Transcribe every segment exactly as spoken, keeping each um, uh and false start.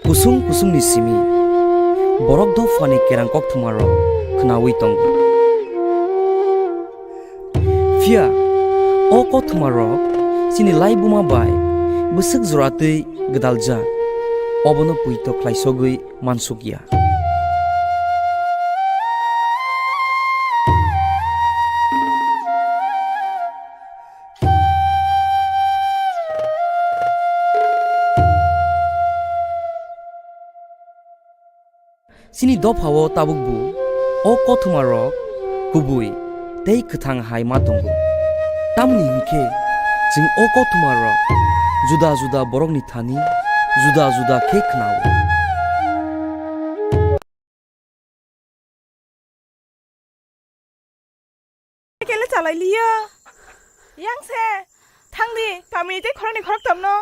Kusung kusungni simi borok dophani kerang kokthumarok khnaui tongo. Phiya o kokthumarok chini laibuma bai bwswk joratwi gwdaljak, obono poito khlaisogwi mansukya. Chini dophao tabukbo o kothoma rok kubui tei kwthang hai ma tongo. Tamoni hinkhe chwng o kothoma rok juda juda borokni thani juda juda khe khnao. Kele chalai liya. Yang se. Thang di, kami tei khoroknwi khoroktham no.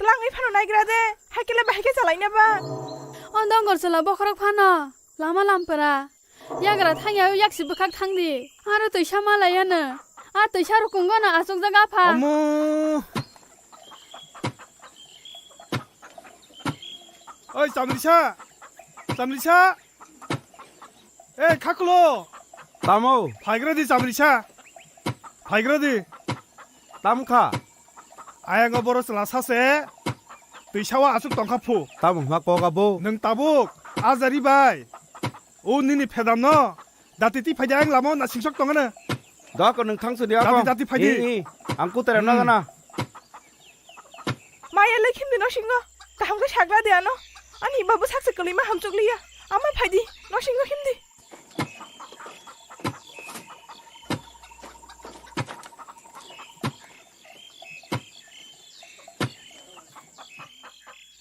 Twlangwi phano naigra de. Hai kele bahai khe chalaina ba. O dongor chwla bokhorok phano. Lama lampra. Yagra thangya yaksi bwkhak thang di. Aro twisa malai ano. A twisa rukungo no achukjak apha. Omo. Oi, Chamrisa. Chamrisa. Ei, Khakulo! Tamo? Phaigra di, Chamrisa. Phaigra di. Tam kha? Ayang o boro chwla sa se. Twi sawa aswk tong kha phu. Tamo hwnma kok abo? Nwng tabuk, Ajari bai. O nini phedam no. Dati ti phai di, ayang lama o na singsok tong ano. Dako nwng thang sudi ako. Dati, dati phai di. I, i. Ang kutere na gana. Maya le khim di nosing no. Kaham khe sagra de ano. Ani babu sakse kwlwi ma hamchuk liya. Ama phai di. Nosing no khim di.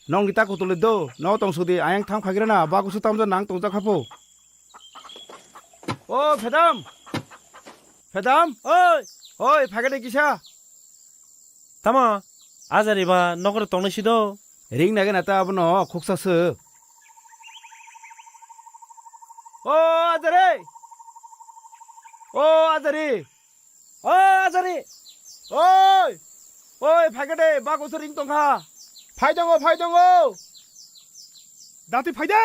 Nong gita kutulwi do. No tong sudi ayang thang phagira na. Bagusu tamja nang tongja khapo. O phedam. Phedam. Oi. Oi, phaga de kisa. Tamo, Ajari ba nokro tongnai sido. Ring nage na ta abono khuksa se. O Ajari. O Ajari. O Ajari. Oi. Oi, phaikhe de, bak usur ring tongkha. Phai tongo, phai tongo. Dati phai de.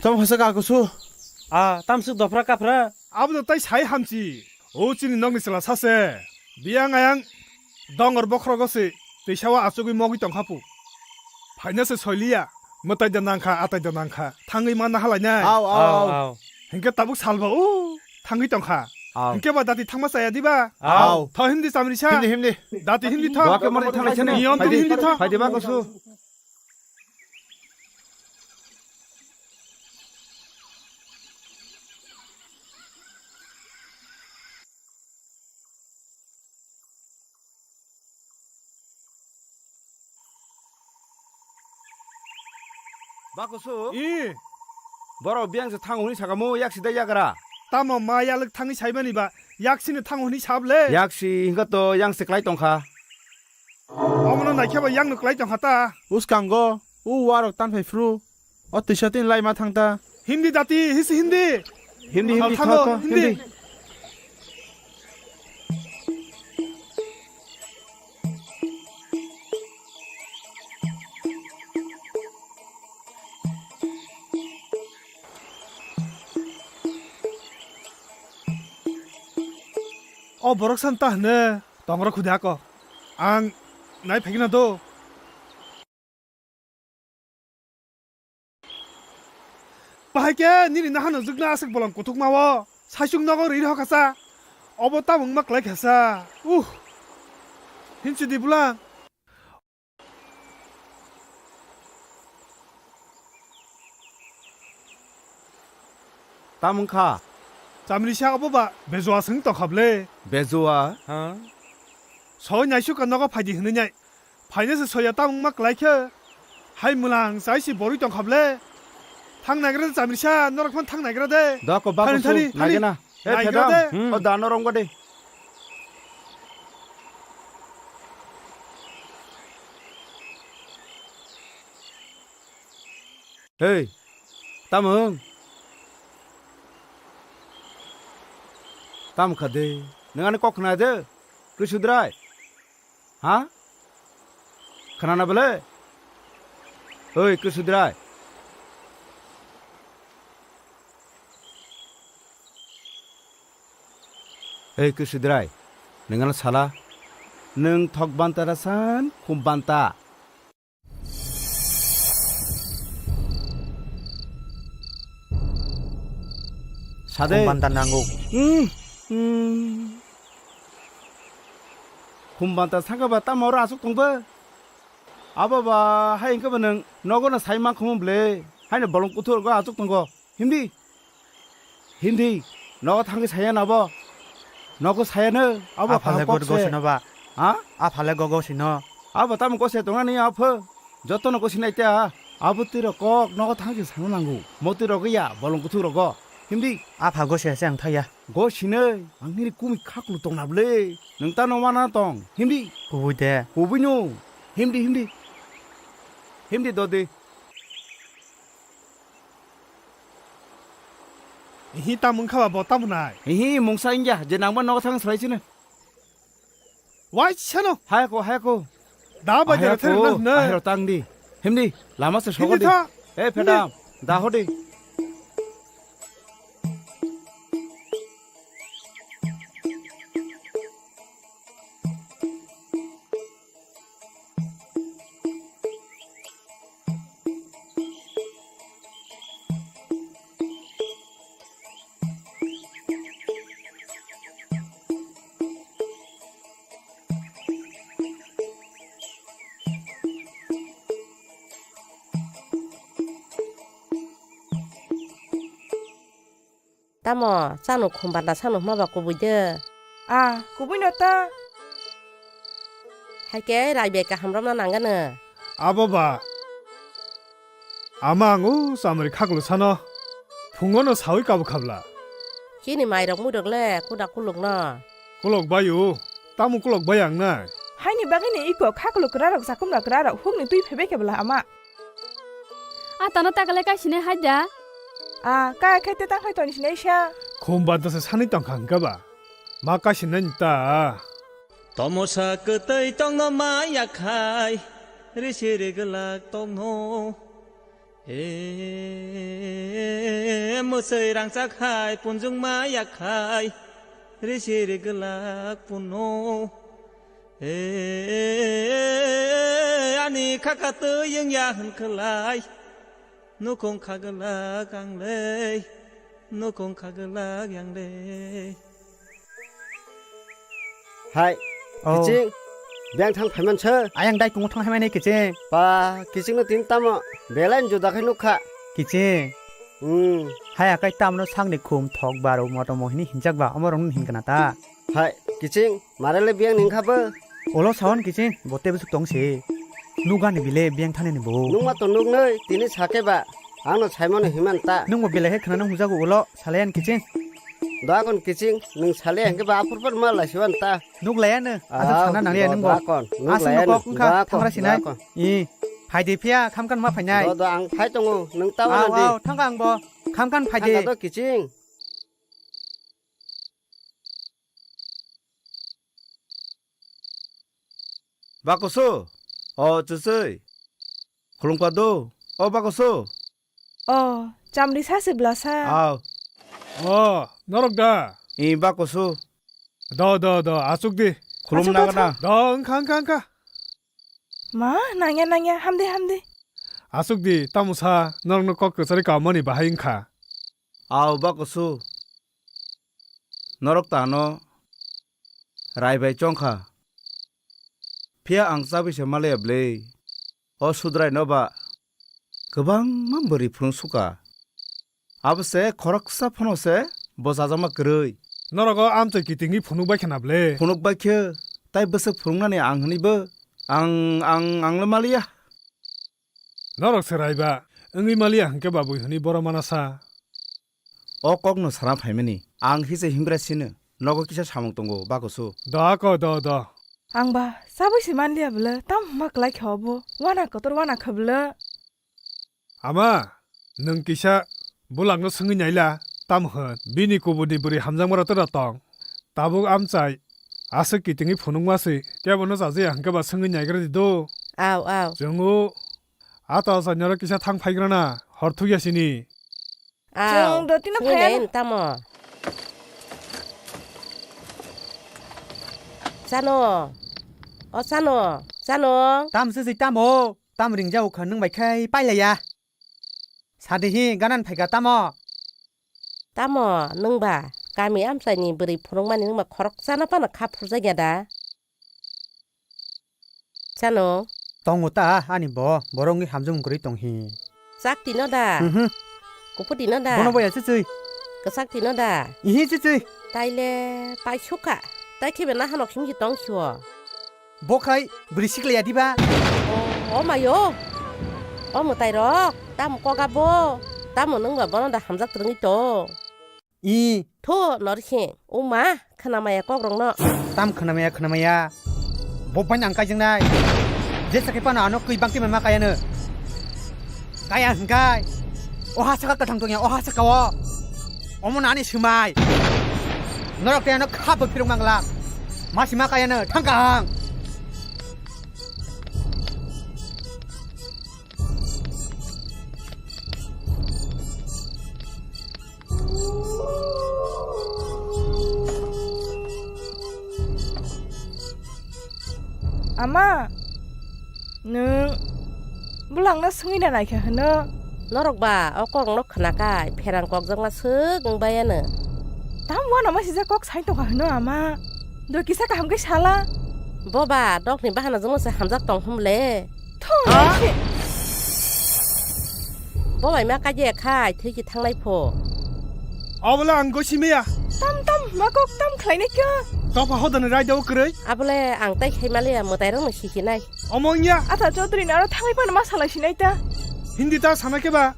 Tamo hasa ka kusu. A, tamsuk dopra kapra. Abono tai sai hamchi. O chini nokni chwla sase. Biyang ayang dongor bokhrogo se twisawa achugwi mogwi tongkha pu. Phaina se soiliya. Mwtai da nangkha, atai da nangkha. Thangwi manna halai nai. Aw, aw, aw. Hinkhe tabuk salbo o thangwi tongkha. Aw. Hinkhe ba dati thangma chaya diba? Aw. Tho himdi chamrisa. Himdi, himdi. Dati himdi tho. Ba ke mani thanglai sene. Niyom tini himdi tho. Phaidi ba kusu. Bakusu? I. Borok biyang se thango hwnwi sakamu, yaksi da yagra? Tamo ma yalwk thangwi saimani ba, yaksino thango hwnwi sable? Yaksi hwnkha to yang se klai tongkha. Omono naikhe ba yangno klai tongkha ta. Bwskango, o warok tanphai phru. O twisa tini laima thang ta. Hindi dati, hisi hindi. Hindi, hindi, thango, tho, tho, hindi. Hindi. O borok san ta hwne tongrok khudi ako. Ang nai phaikhe na do. Bahai khe nini nahano jwkna aswk bolong kuthukma o, saichung nogo ri rw kha sa. Obo tamo wngma klai kha sa. Uh. Hinsi di bwla. Tamo wngkha? Chamrisa obo ba Bejua swng tongkha ble. Bejua? Ha? Soi naisuk ka nogo phaidi hwnwi nai. Phaina se soya tamo wngma klai khe. Hai mwlang chai si borwi tongkha ble. Thang naigra de Chamrisa, norok phano thang naigra de. Doko ba thani, kusu, thani, thani. Naigena. He naigra phedam. De. Hmm. O da norok wngba de. Hei, tamo wng? Tamo kha de? Nwng ani kok khna de? Kwi sudrai? Ha? Khwnana bwle? Oi, Kusudrai. Ei, Kusudrai, nwng ano sala? Nwng thok banta da san, khum banta? Sade. Khum banta nango. Hmm, hmm. Khum banta saka ba tamo oro aswk tong ba? Abo ba, hai hwnkhe ba nwng nogo no sai mankhumu bwle. Haino bolong kuthuk rogo aswk tongo. Himdi. Himdi. Nogo thangwi saya nabo. Nogo saya no. Abo Aphale phano kok se. Gosino ba. Ha? Aphale gogo sino. Abo tamo kose tongnani apho. Jotono kosinai ta. Abo twi rok kok nogo thangwi sana nango. Motwi rogo ya, bolong kuthuk rogo. Himdi. Apha gose se ang thaya. Gosinai, ang nini kumi khaklu tongna bwle. Nwng tano wana tong. Himdi. Kubui de. Kubui no. Himdi, himdi. Himdi dodi. Ihi, tamo wngkha ba bo tamo nai? Ihi, mungsa wngya, je nangma nogo thang salai sino. Wai sano. Hai ko, hai ko. Da ba jera thang na. Ahero tang di. Himdi, lama se sogo di. Himdi tha. Eh, phedam, da ho di. Tamo, chano khum banda sano hwnba kubui de? Ah, kubui no ta. Hai khe rai bai kaham romna nangano. Abo ba. Ama ang o chamari khaklo sano. Phungo no sawi kabo khabla. Chini mai rok mui rok le kuda kuluk no. Kulok bai o. Tamo kulok bai ang nai? Haini bagwi ni iko khaklo kwra rok, chakumra kwra rok hukni twi phaibai khe bwla ama. A tano takale kai sinai hai da. A kai khai te tang khai toni sinai sa. Khum banta se sanwi tong kha hwnkhe ba. Ma kai sinai ni ta. Tomosa kwtwi tongno ma yakhai. Risi rigwlak tongno. E, mwswi rangchak hai punjung ma yakhai, risi rigwlak puno. E, ani khaka twi wngya hwn khlai, nukhung khagwlak ang lei, nukhung khagwlak yang lei. Hai, oh. Kiching, beng thang phaiman se. Ayang dai kungo thang phaimani kiching. Pa, kiching no tin tamo, belai juda khai nukha. Kiching. Hmm. Hai akai tamno sakni khum thok baro moto mohini hinjak ba, omo rong hin kana ta. Hai, kiching, mare le beng ning kha bo. Olo sawan kiching, bote besuk tong se. Nugani bile beng thani ni bo. Nungma to nugnoi, tini sake ba. Ano saimano himan ta. Nungbo belai khe khwnano hwnjago ulo, salayan kiching. Dakon kiching, nwng salaya hwnkhe ba aphur phur ma laisiwan ta. Nuk layano, aswk sana nangliya nwngbo. Dakon, nuk layano. Aswk nokok wngkha, dakon, thangra sinai. Dakon. I, phaidi phiya, khamkan ma phainai. Do, do, ang phai tongo, nwng ta wana di. Aw, aw, thangka angbo, khamkan phaidi. Thangka do kiching. Bakoso, o chuchwi. Khulumkha do, o bakoso. O, chamri sa se bwlasa. Aw. O, norok da? I bakoso. Do, do, do, achuk di. Khulum achuk nang do, na. Do, wngkha, wngkha, wngkha. Ma, nangya, nangya, hamdi, hamdi. Aswk di, tamo sa, norokno kok kwchari kaumani bahai wngkha. Aw, bakusu. Norok tano rai bai chongkha. Phiya ang chabwi se malaya bwle. O Sudraino ba kwbangma bwrwi phunuk suka. Abo se khoroksa phano se bo chajakma kwrwi. Norok o amchoi kitingwi phunuk bai khe na ble? Phunuk bai khe, tai bwswk phunuknani ang hwnwi bo ang, ang, ang le maliya. Norok se raiba wngwi maliya hwnkhe ba bui hwnwi boro mana sa. O kokno sana phaimani ang hise hingra sino. Nogo kisa samung tongo, bakusu. Do ako, do, do. Ang ba chabwi se manliya bwle, tamo hwnma kwlai khe obo? Wana kotor wana kha bwle. Ama, nwng kisa bulakno swngwi naila, tamo hwn? Bini kubuni bwrwi hamjakma rok tei rok tong? Tabuk amchai aswk kitingwi phunukma se, kebono chajakya hwnkhe ba swngwi naigra di do. Aw, aw. Chwngo, ata sa nyoro kisa thang phaigrana, hor thukya sini. Aw, chwng dotino sini phaiya. Len tamo. Chano. O chano, chano. Tam se se tamo, tam ringjao kha nwng bai khai pailaya. Sadehi ganan phaika tamo? Tamo nwngba kami amchaini bwrwi phunukmani nwngba khoroksa no phano kha phurjakya da? Chano? Tongo ta ani bo, borok wngwi hamjwk wngwi tonghi. Chak tino da? Mhm. Kuphu tino da? Bono boya chichwi. Kwchak tino da? Ihi chichwi. Taile paisukha. Tai khibe na hanok himhi tong sio. Bo khai bwrwi siklai ya diba? O, o mayo. O mwtai rok, tamo kok abo? Tamo nwngba bono da hamjak twrwngwi tong? I. Tho, Norsing, o ma, khwnamaya kok rokno. Tam khwnamaya, khwnamaya. Bo bai nang kaijaknai. Jesa khe pano ano kwi bangti ma kayano. Kaya hwnkhe. O ha saka kwthang tongya, o ha saka o. Omo nani swmai. Norok tei ano khap bo phirok mangla. Masi ma kayano, thang kahang. Ama, nwng bwlangno swngwi na naikha hwno? Norok ba o kokno khwnakhai pherang kokjakma swk wngbai ano. Tam uanama sijak kok sai tongkha hwno ama? Doi kisa kaham khe sala. Bo ba dokni bahanajwkno se hamjak tong hwnle. Thung. Ha? Naikhe. Bo bai ma kaiya khai thwi ki thangnai pho. Obola ang gosi maya. Tam tam ma kok tam khlainai kha. Tokha hodani raida o kwrwi. Abole ang tai khai maliya mwtai rokno sikinai. Omo wngya. Ata Chaudhary ni aro thangwi phano ma salai sinai ta. Hindi ta sana khe ba?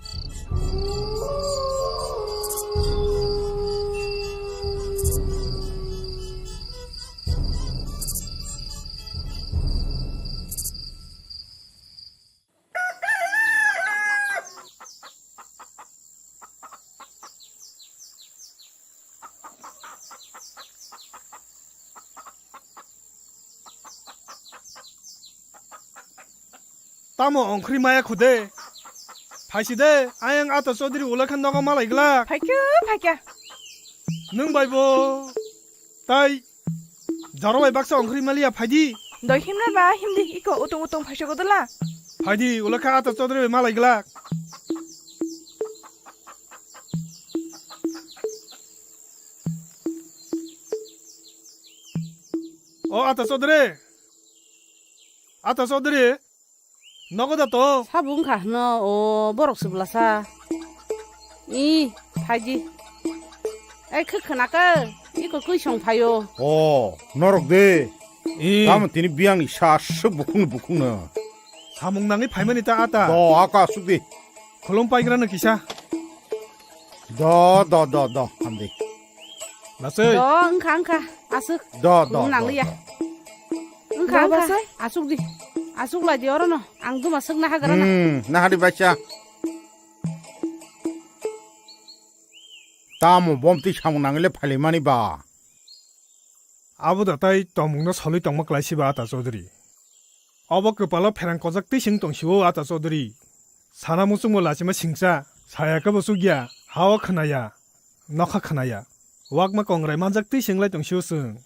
Tamo ongkhri maya khude? Phaisi de, ayang Ata Chaudhary ulakhan nogo malai glak. Phaikhe, phaikhe. Nwng bai bo tai jaro bai baksa ongkhri maliya phaidi. Doi himna ba himdi iko utung utung phaisa godala. Phaidi ulakha Ata Chaudhary bai malai glak. O Ata Chaudhary. Ata Chaudhary. Nogo da to? Sabo wngkha hwno, o borok se bwlasa. I, phaidi. Ai, khe khwnakhe, iko kwi song phaio. O, norok de. I. Tamo tini biyangni sa aswk bukhukno bukhukno. Samung nangwi phaimani ta ata. Do, aka aswk di. Khulum paigrano kisa. Do, do, do, do, hamdi. Lasai. Do, wngkha, wngkha, aswk. Do, do, do, nangliya. Do. Wngkha, do, wngkha, basai. Aswk di. Aswk lai di orono. Ang duma swk naha grana. Hmm, naha di baisa. Tamo bomti samung nangile phailaimani ba. Abo da tai tongmungno solwi tongma klaisiba Ata Chaudhary. Obo kwpalo pherang kojak twi sing tongsio Ata Chaudhary. Sana muchungmo lachima singcha, saya khe bo chukya, ha-o khwnaya, nokha khwnaya. Wakma kongrai manjak twi singlai tongsio chwng.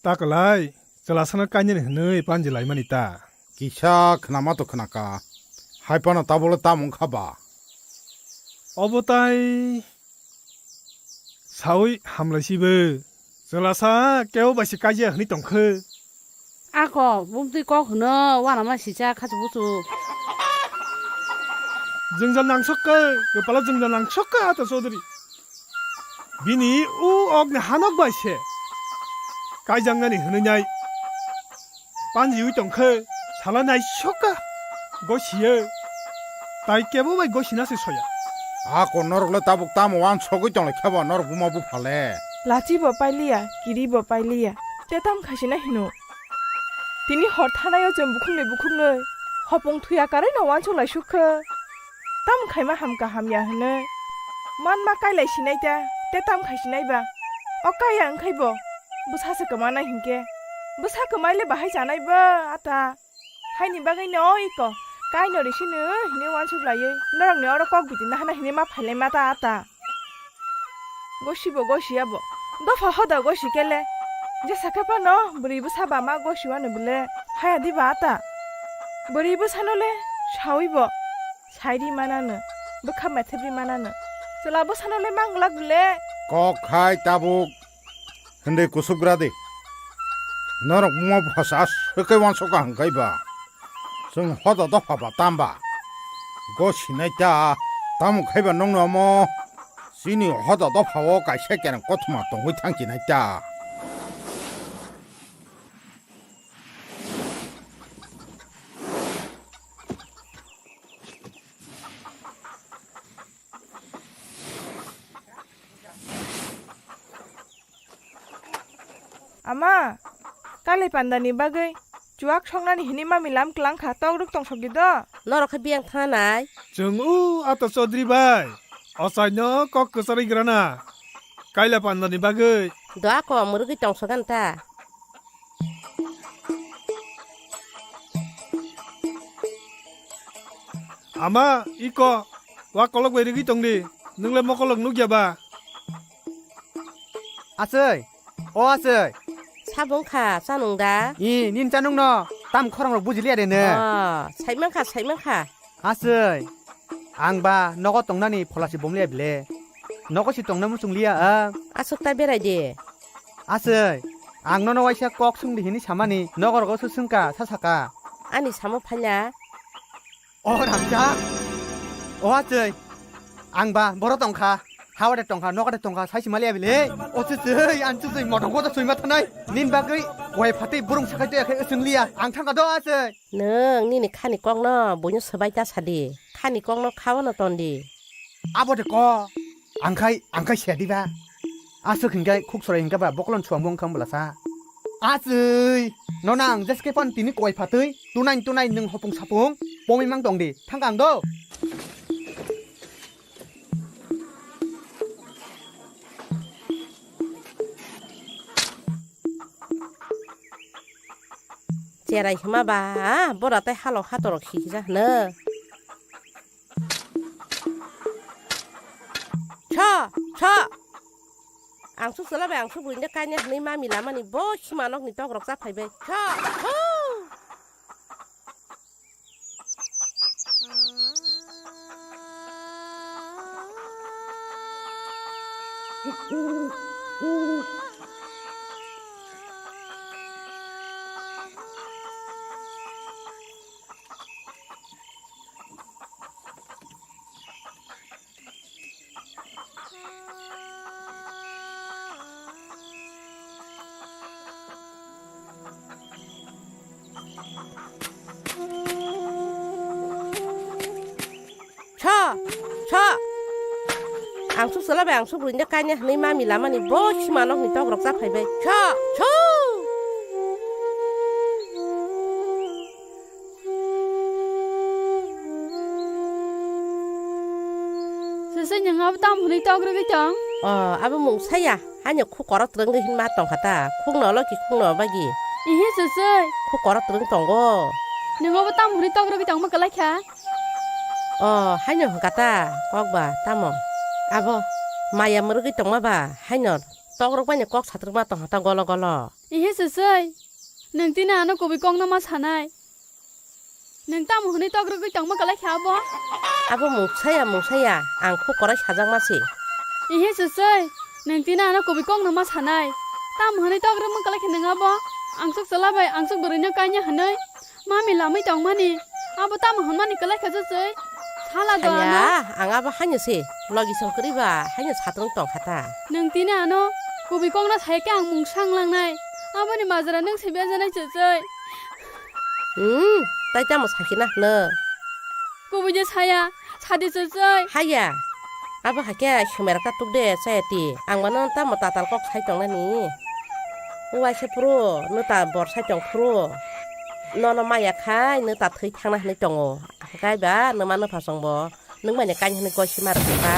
Ta kwlai, chwlasano kainani hwnwi panji laimani ta. Kisa khnama to khnaka. Hai phano tabukle tamo wngkha ba? Obo tai saui hamlaisibo. Chwlasa kebo bai se kaiya hwnwi tongkhe. Ako, bumtwi kok hwno, uanama sisa khachu buchu. Jwngjal nangsokka, kwpalo jwngjal nangsokka Ata Chaudhary. Bini u okni hanok bai se kaijaknani hwnwi nai. Panjiwi tongkhe, sala naisokka, gosiyo. Tai kebo bai gosina se soya. Ako norokle tabuk tamo uansogwi tonglaikha ba norok buma buphale. Lachi bo pailiya, kiri bo pailiya, te tam khaisina hino. Tini hor thanaio chwng bukhuknwi bukhuknwi hopung thuya karwi no uansuk laisuk khe. Tam khaima hamka hamya hwnwi manma kailai sinai ta, te tam khai sinai ba? O kaya wngkhai bo bwsa se kwmanai hinkhe, bwsa kwmaile bahai chanai ba ata? Haini bagwi no iko, kaino risino hini wansuk laiwi, norokni oro kok biti nahana hini ma phailai mata ata. Gosibo gosi abo, dopha hoda gosi kele. Jesa khe phano bwrwi bwsa ba ma gosi wano bile, haya diba ata. Bwrwi bwsano le sawi bo, sairi manano, bwkha methebri manano. Chwla bwsano le manglak bile. Kok khai tabuk. Hwnwi kusugra di. Norok mo phosa swkhe uansukha hwnkhe ba. Chwng hoda dopha ba tamba. Go sinai ta. Tamo khai ba nongno omo. Chini hoda dopha o kaisa kereng kothoma tongwi thang chinai ta. Ama, kali pandani bagwi chuak songnani hini mami lam kwlang kha, tok rwk tong sokdi do. Norok khe biyang thangnai. Chwng u ato Chaudhary bai, ochaino kok kwcharwi grana. Kaila pandani bagwi. Do ako mwrwgwi tong sogan ta. Ama, iko, wa kolok bai rigwi tongdi. Nwngle mokolok nukya ba? Aswk, o aswk. Sabung kha, chanung da? I, nin chanung no. Tam khorang rok buji liya de ne. Oh, saimang kha, saimang kha. Aswk, ang ba nogo tongnani phola si bom liya bile. Nogo si tongna muchung liya ang. Aswk ta berai de. Aswk, ang nono waisa kok swngdi hini samani nogo rogo se swngka sa saka. Ani samo phaila. O Ramja, o achai, ang ba boro tongkha, hawade tongkha, nokade tongkha, sai simaliya bile. O chuchai, ang chuchai, motong koto suima thanai. Nin bagwi, wai phatwi burung sakai to yakhe swng liya, ang thangka do achai. Nwng nini khani kokno buino swbai ta sadi, khani kokno khaono tondi. Abo de ko, ang khai, ang khai siyadi ba. Aswk hinkai khuk sorai hinka ba bokolon suang bong kham bwlasa. Aswk, nona ang jeske pan tini koi phatwi, tunai tunai nwng hopung sapung, pomwi mang tong di, thang ang do. Cherai hima ba, bora tai halok hatorok hikisa hwno. Tho, tho. Ang suk sala bai, ang suk buinde kanya hwnwi mami lamani bo sima nokni tok rok cha phaibai. Tho, tho. Tho, tho. Ang suk sala bai, ang suk buinde kanya hwnwi mami lamani bo sima nokni tok rok cha phaibai. Tho, tho. Sese, nwng abo tamo hwnwi tok rwgwi tong? O, abo mungsaya. Haino khuk koro twrwngwi hinma tongkha ta. Khukno olo ki khukno bagi? Ihi, sese. Khuk koro twrwng tongo. Nwng abo tamo hwnwi tok rwgwi tongma kwlai kha? O, haino hwnkha ta. Kok ba tamo? Abo maya mwrwgwi tongma ba. Haino tok rwk baino kok satrwkma tongkha ta golo golo. Ihi, sese. Nwng tini ano kubui kokno ma sanai. Nwng tamo hwnwi tok rwgwi tongma kwlai kha abo? Abo mungsaya, mungsaya, ang khuk korai sajakma se. Ihi, sesoi, nwng tini ano kubui kokno ma sanai. Tamo hwnwi tok rwgma kwlai kha nwng abo? Ang suk chwla bai, ang suk bwrwino kanya hwnwi mami lamwi tongmani. Abo tamo hwnmani kwlai kha, sesoi? Sala do ano. Saya, ang abo haino se, logi song kwrwi ba, haino satung tong kha ta. Nwng tini ano kubui kokno sai khe ang mungsa wng langnai. Aboni majra nwng se bejanai, sesoi. Hmm, tai tamo sakina hwno? Kubui de saya, sadi, sesoi. Haya, abo hakhe swmai rok ta tuk de, chaya ti. Ang mano tamo tatal kok sai tongnani. Waisa phuru, nwta bor sai tong phuru. Nono maya khai, nwta thwi thangna hwnwi tongo. Hwnkhe ba, nwma nwpha chwngbo. Nwng mani kain hwnwi koi sima rwkha.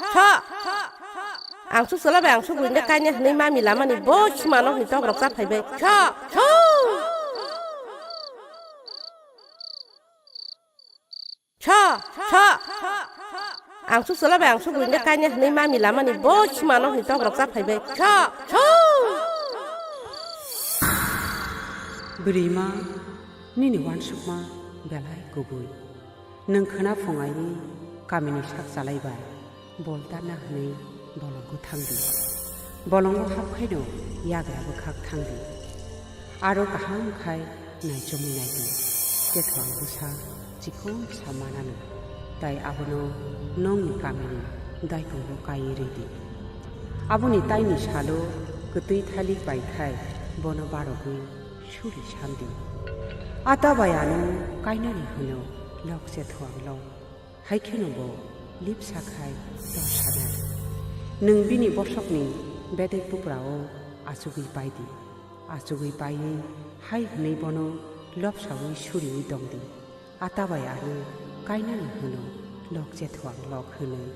Tho! Ang suk chwla bai ang suk buini kaina hwnwi mami lamani bo sima nokni tok rok cha phaibai. Tho! Tho! Tho! Tho! Ang suk chwla bai ang suk buini kaina hwnwi mami lamani bo sima nokni tok rok cha phaibai. Tho! Tho! Bwrwima, nini uansukma belai kubui. Nwng khwna phungaini kamini sak chalai bai bol tarna hwnwi bolongo thang di. Bolongo hap khaino yagra bwkhak thang di. Aro kaham khai naichomwi nai di. Tethwang bwsa chikon sa manano, tai abono nokni kamini daikungo kaiwi rwi di. Aboni taini salo kwtwi thalik bai khai bono barogwi suri san di. Ata bai ano kainani hwno lok Chethuang lok. Hai kheno bo lipsa khai torsanai. Nwng bini bosokni bedek buprao achugwi pai di. Achugwi paiwi hai hwnwi bono lopsawi suriwi tong di. Ata bai ano kainani hwno lok Chethuang lok hwnwi.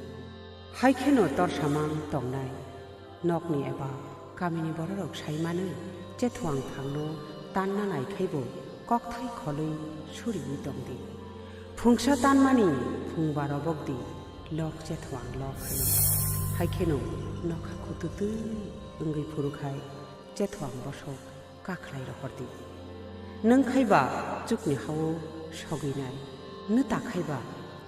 Hai kheno torsamang tongnai. Nokni eba kamini bororok sai manwi Chethuang phangno tanna nai khai bo kokthai kholwi suriwi tong di. Phungsa tanmani phungba robok di, lok Chethuang lok hwnwi. Hai kheno nokha kututwi wngwi phuru khai Chethuang bosok kakhlai rohor di. Nwng khai ba chukni hao sogwi nai, nwta khai ba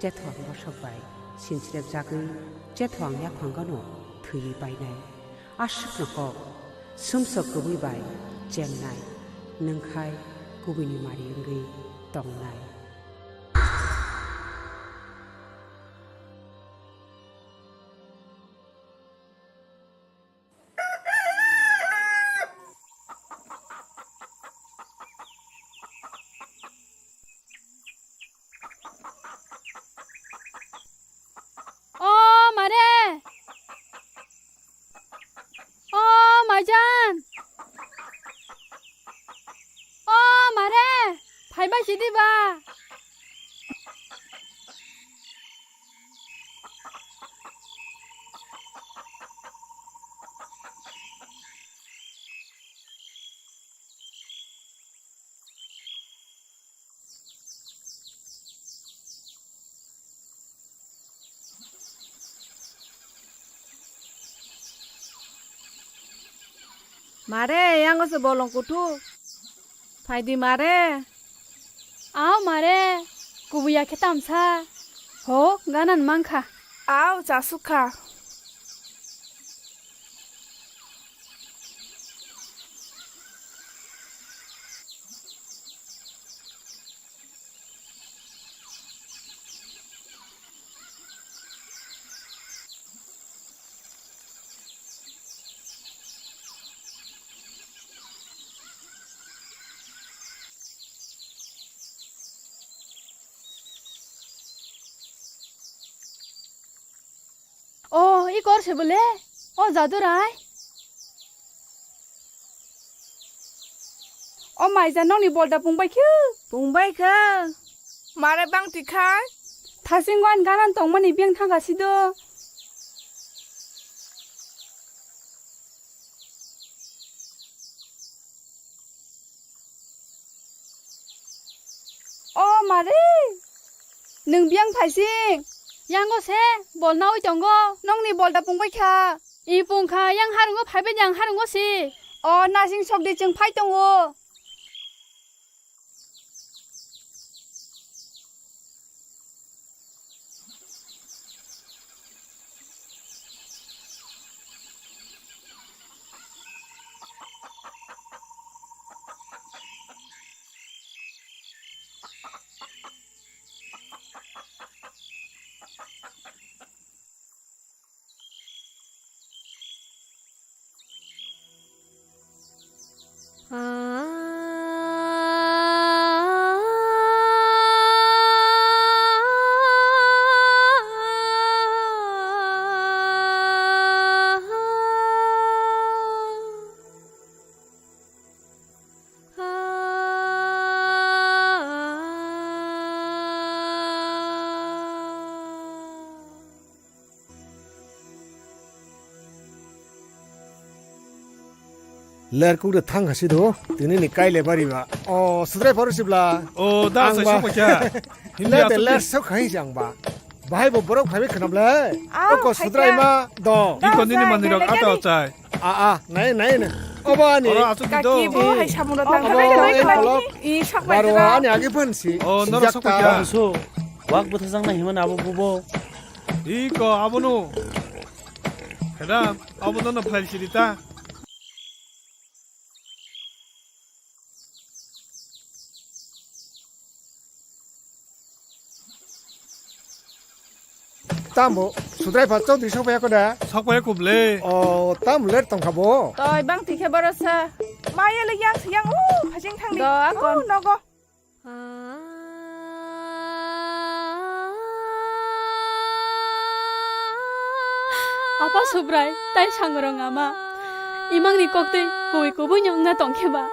Chethuang bosok bai sinsrep jagwi Chethuang yaphangano thwiwi painai. Aswkno kok, sumsok kubui bai chemnai, nwng khai kubuini mari wngwi tongnai. O mare! O maijan! O mare! Phaibai sidi ba! Mare, yango se bolong kuthuk. Phaidi mare. Aw mare, kubuya khe tamsa. Ho, ganan mankha. Aw, chasukha. O, i kor se bole? O Jadurai? O maija nokni bolda pungbai khe? Pungbai khe. Mare bang tikha? Thasing wan ganan tongmani beng thangka sido. O mare, nwng biyang phaising? Yango se, bol nawi tongo. Nokni bolda pungbai kha. I pungkha, yang harungo phaibai di ang harungo si. O nasing sokdi chwng phai tongo. Ler kuk de thang khasi do, tini ni kai le bari ba. O, sudrai pharu sibla. O, da, ang sai ba. Sok kha. Hindi le de asu ler ki? Sok khai jang ba. Bahai bo borok phaibai khnam le. Ah, oko phai sudrai kha. Ma do. Iko nini manwi rok ata ochai. A, a, nai, nai, nai. Obo ani. Oro asu ki do. Kaki bo hai samung rok tang. Obo, thang thang. Oi, kolok. I sok bai. Baro jora. Ani agi phan si. O, noro sijak sok ta. Kha. Busu. Wak bwthajak na himan abo bubo. Iko abono. Khedam, abono no phlai siri ta. Tamo, sudrai pha Chaudhary sokphaiyakho da? Sokphaiyakho ble. O, tamo ler tongkha bo? Toi, bang tikhe borok sa. Maya le yang se yang, o, phasing thang di. Do, akon. O, nogo. Apa Subrai, tai sangrong ama. Imangni koktwi kubui kubui ni wngna tongkhe ba.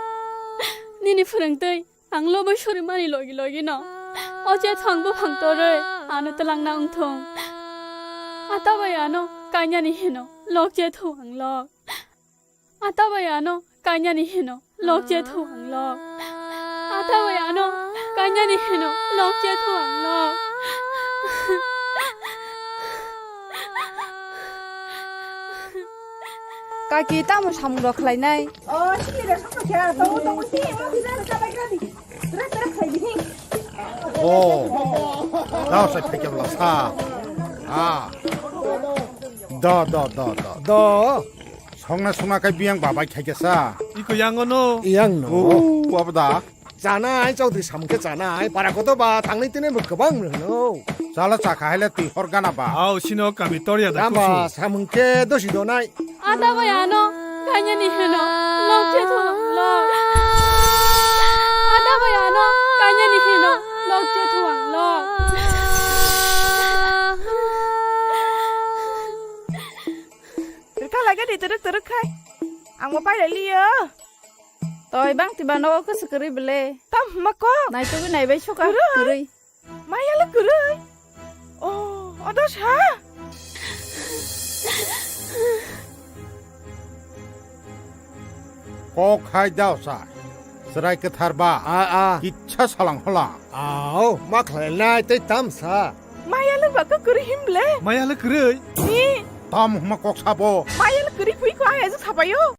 Nini phwrwngtwi. Ang lobo suri mani logi logi no. O chetho ang buphang torwi ano twlangna wngthung. Atabai ano kainani hino lok chetho ang lok. Atabai ano kainani hino lok chetho ang lok. Atabai ano kainani hino lok chetho ang lok. Kaki tamo samung rok khlainai? O, sini re, sokha khe, tongo, tongo, sini, mo, sini, re, chabai gra di. Gra, gra, khlai di, hi. O, dao sai phai khe bwla sa. Ah. Do, do, do, do. Do. Songna songna kai biyang babai khai khe sa. Iko yang ono. Yang no. O, abo da. Chanai, Chaudhary samung khe chanai, para kotor ba, tangnai tinai bo kwbang hwno. Chala chakha haile twi hor gana ba. Au, sino kami torya da. Ramba, kusu. Samung khe dosi donai. Ada bai ano, kanya ni hino, lok che thuang lok. Ada bai ano, kanya ni hino, lok che thuang lok. Rikha lage di turuk turuk khai. Ang mo pai le liyo. Toi bang tiba nogo kwswk kwrwi bwle. Tam hwnma kok. Naitugwi naibai sukha kwrwi. Kwrwi. Maya le kwrwi. Oh, odo sa. Kok hai dao sa. Chwrai kwthar ba. A, a. Kitsa salang hola. Ao, ma khlai nai tei tam sa. Maya le ba kwrwi him bwle. Maya le kwrwi. Ni. Tam hwnma kok sabo. Maya le kwrwi pui ko ai azu sabayo.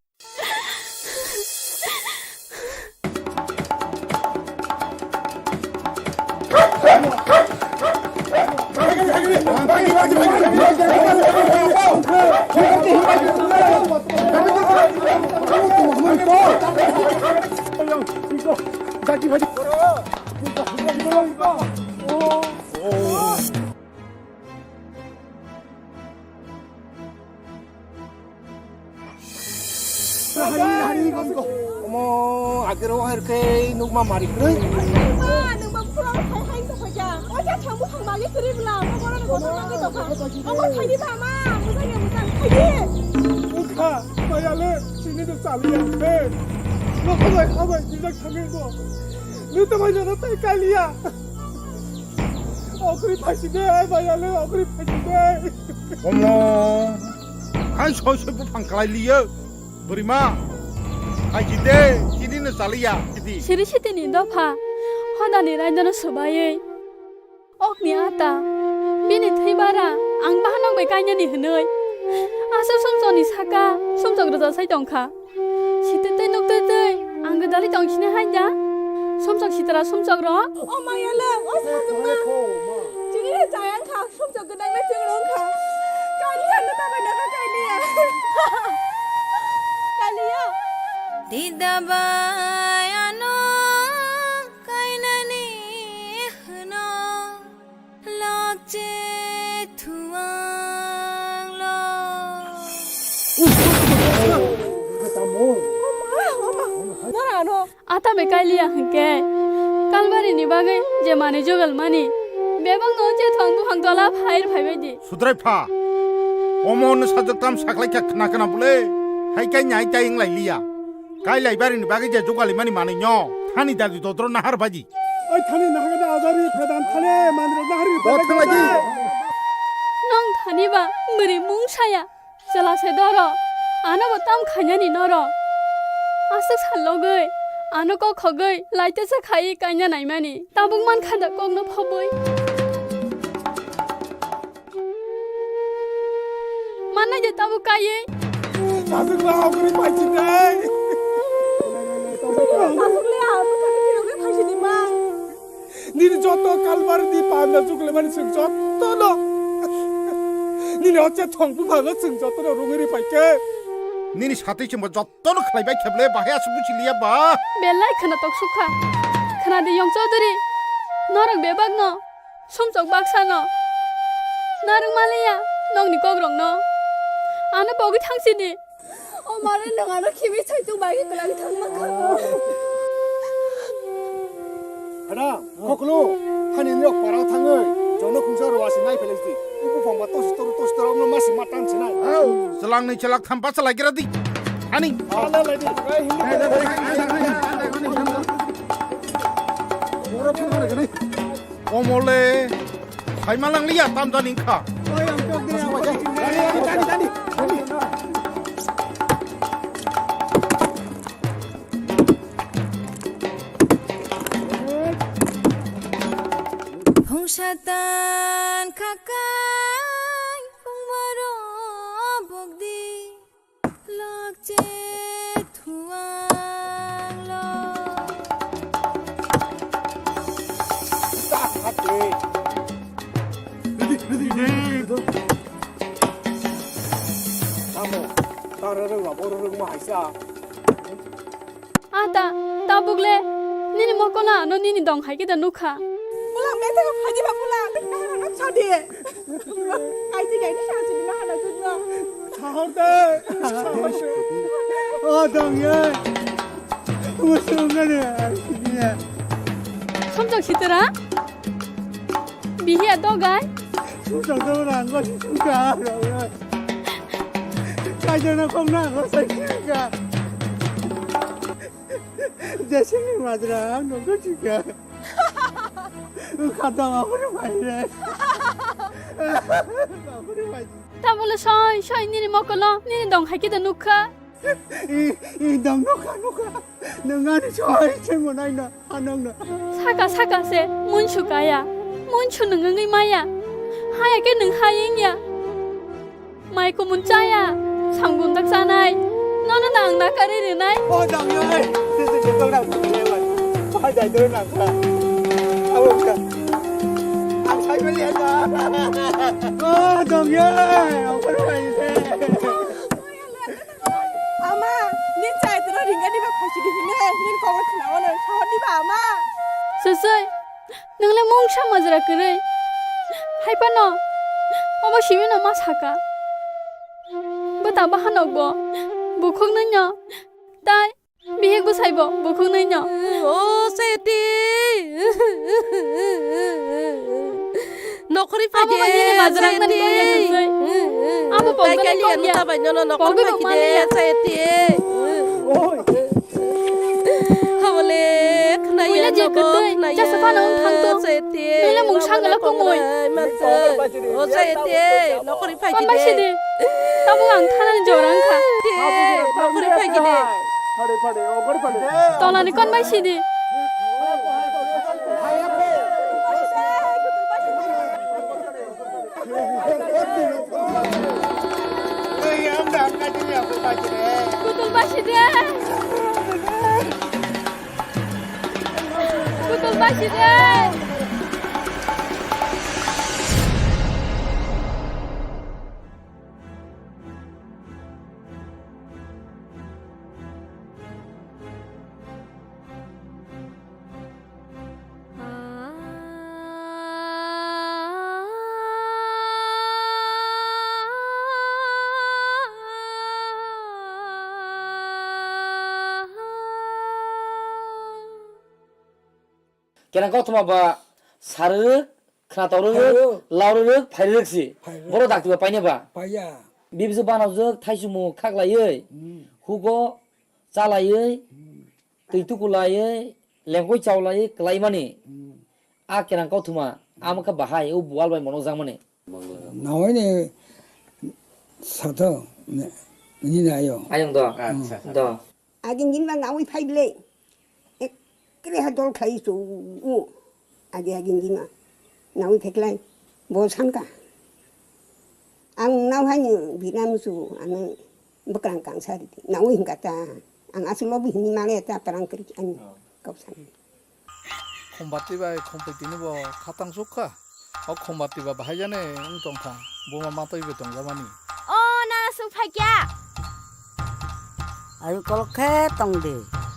Omo, agero hai khe nukma mari kwrwi. Ma, nukma phura hai hai to khoja. Oja thamu thang mali kwrwi bla, omo borok ni kotor mangwi tokha. Omo khaidi ba ma, mujang ya mujang khaidi. Ukha, mayale, sini to chali ya khe. Nokho bai, habai, bijak thangwi bo. Nito bai jono tai kaliya. Okri phaisi de, mayale, okri phaisi de. Omo, hai soi soi buphang kalai liyo. Bwrwima, hai kide, chini no chaliya, kidi. Siri sitini dopha, hodani raidano swbaiwi. Okni ata, bini thwi bara, ang bahanok bai kainani hwnwi. Aswk sumsokni saka, sumsok rwja sai tongkha. Sitwi tei nuktwi twi, ang gwdalwi tong sini hai da. Sumsok sitra sumsok rok. O maya le, o sajwkma. Chini le chayang kha, sumsok gwdang le chwng rong kha. Kaliya no tabai na kha kaliya. Kaliya. Dida bai ano kainani hwno. Lokche thuang lo. Ata be kailiya hwnkhe, Kalbari ni bagwi je manwi jogal mani, bebak no je thwng buphang tola phair phaibai di. Sudrai pha, omo hwnwi sajwk tam saklai kha khna khna bwle, hai kai nai tai wng lai liya. Kailai bari ni bagwi je jogali mani manwi no, thani dadi dodro nahar baidi. Ai thani nahagada ajari phedan thani manrok nahari. Bo phedan thanglaidi. Nong thani ba bwrwi mung saya. Chwla se doro. Ano bo tam khainani noro. Aswk sal logwi, ano kok khogwi, laitesa khai kaina naimani. Tabuk mankha da kokno phobwi. Mannai de tabuk kaiwi. Aswk no agri paisi dai. Aswk le ano kok phirogwi phaisi di ma. Nini joto kalbar ni panda chukle mani chwng joto no. Nini oche thong buphango chwng joto no rungwi ri paikhe. Nini satwi chwngbo joto no khlai bai kheble bahai aswk buchi liya ba. Belai khwnatok sukha. Khwnadi Yong Chaudhary. Norok bebak no. Sumchok baksa no. Narwk maliya. Nokni kokrok no. Ano pogwi thang sidi. O mare nwng ano khibi saichung bai khe kwlangwi thangma kha. Ada, koklo, hani nok parao thangwi, jono khungsa rwasi nai phelai si. Ubu phangba tosi toru tosi toru no masi matan sinai. Hau, selangni selak thampa selai kira di. Hani. Ala lai di. Oro phangba kani. Omole, saima langliya, tamjani wngkha. Phung satan khakai, phung baro bokdi. Lokche thuang lo. Tamo, tara rwngma, boro rwngma haisa. Ata, tabuk le, nini mokolo ano nini dong hai khe da nukha. Pulang bete ka phaji ba pulang, nahana no chodi. Kaisi kaini sa chini nahana chudno. Sahor de. O dong ye. Musung ngane, sini ya. Somjak sitara. Bihiya dogai. Sumjak dogai, angko sumjak. Kaijana kong na, angko sai sumjak. Jesini majra ang nunggu juga. Kata ngapuru maire. Ngapuru maire. Tabole soi soi nini mokolo nini dong hai kida nukha. I i dong nukha nukha. Nungani soi soi monai na anong na. Saka saka se munsu kaya. Munsu nungwi maya. Haya ke nung hayeng ya. Mai kumun chaya, samgum dak chanai, nono nang nakari rinai. O dang yo ai, sisi jengkol nang sisi lewat. Bahai jai dulu nang sa. Awo ka. Ang sai beli aja. O dang yo ai, ang perlu aja. Ama, ni chai tero ringa di ba phaisi di hine, ni kok khna ono, sahor di ba ama. Sesoi. Nwngle mungsa majra kwrwi. Hai phano obo simi no ma saka. Bwta bahanok bo bukhuk nwi no. Tai bihik bwsai bo bukhuk nwi no. O Seti. Nokhori phai de. Abo bai nini majra nani kok ya kwrwi. Abo pokgani kok ya. Pokgwi bo maliya. Seti. Habole khwnaya. Buila je kwtwi, jasa phano wng thang to. Buila mung sangla kumui. O Seti, nokhori phai kide. Kon bai sidi. Tabuk ang thanani jora wngkha. Nokhori phai kide. Tolani kon bai sidi. Kutul basi de. Kutul basi de. Kenang kothoma ba sarwrwk, khwnatorwk, laurwk, phairwk si. Phairwk. Borok dakti ba paine ba? Paiya. Bibisi banajwk thaichumung khaklaiwi, hugo chalaiwi, twi tukulaiwi, lengkoi chaulaiwi kwlaimani. A kenang kothoma, amo khe bahai, o buwal bai monokjakmani. Nahoini sato, nini ayo. Ayang do. Acha. Do. Agin din ba nawi phai bile. Ekkere ha dol khlai chu. Agi agin din ma. Nawi pheklai. Bo sanka. Ang nau hai ni binam chu ano bwkrang kangsa ri. Nawi hingka ta. Ang aswk lobi hini male ta parang kri ani. Oh. Kau sani. Khumbarti bai Khumpuitini bo khatang sukha. O Khumbarti ba bahai jani wng tongkha. Buma matwi bo tongjamani. O nana sung phaikya. Ayu kolok khe tong di.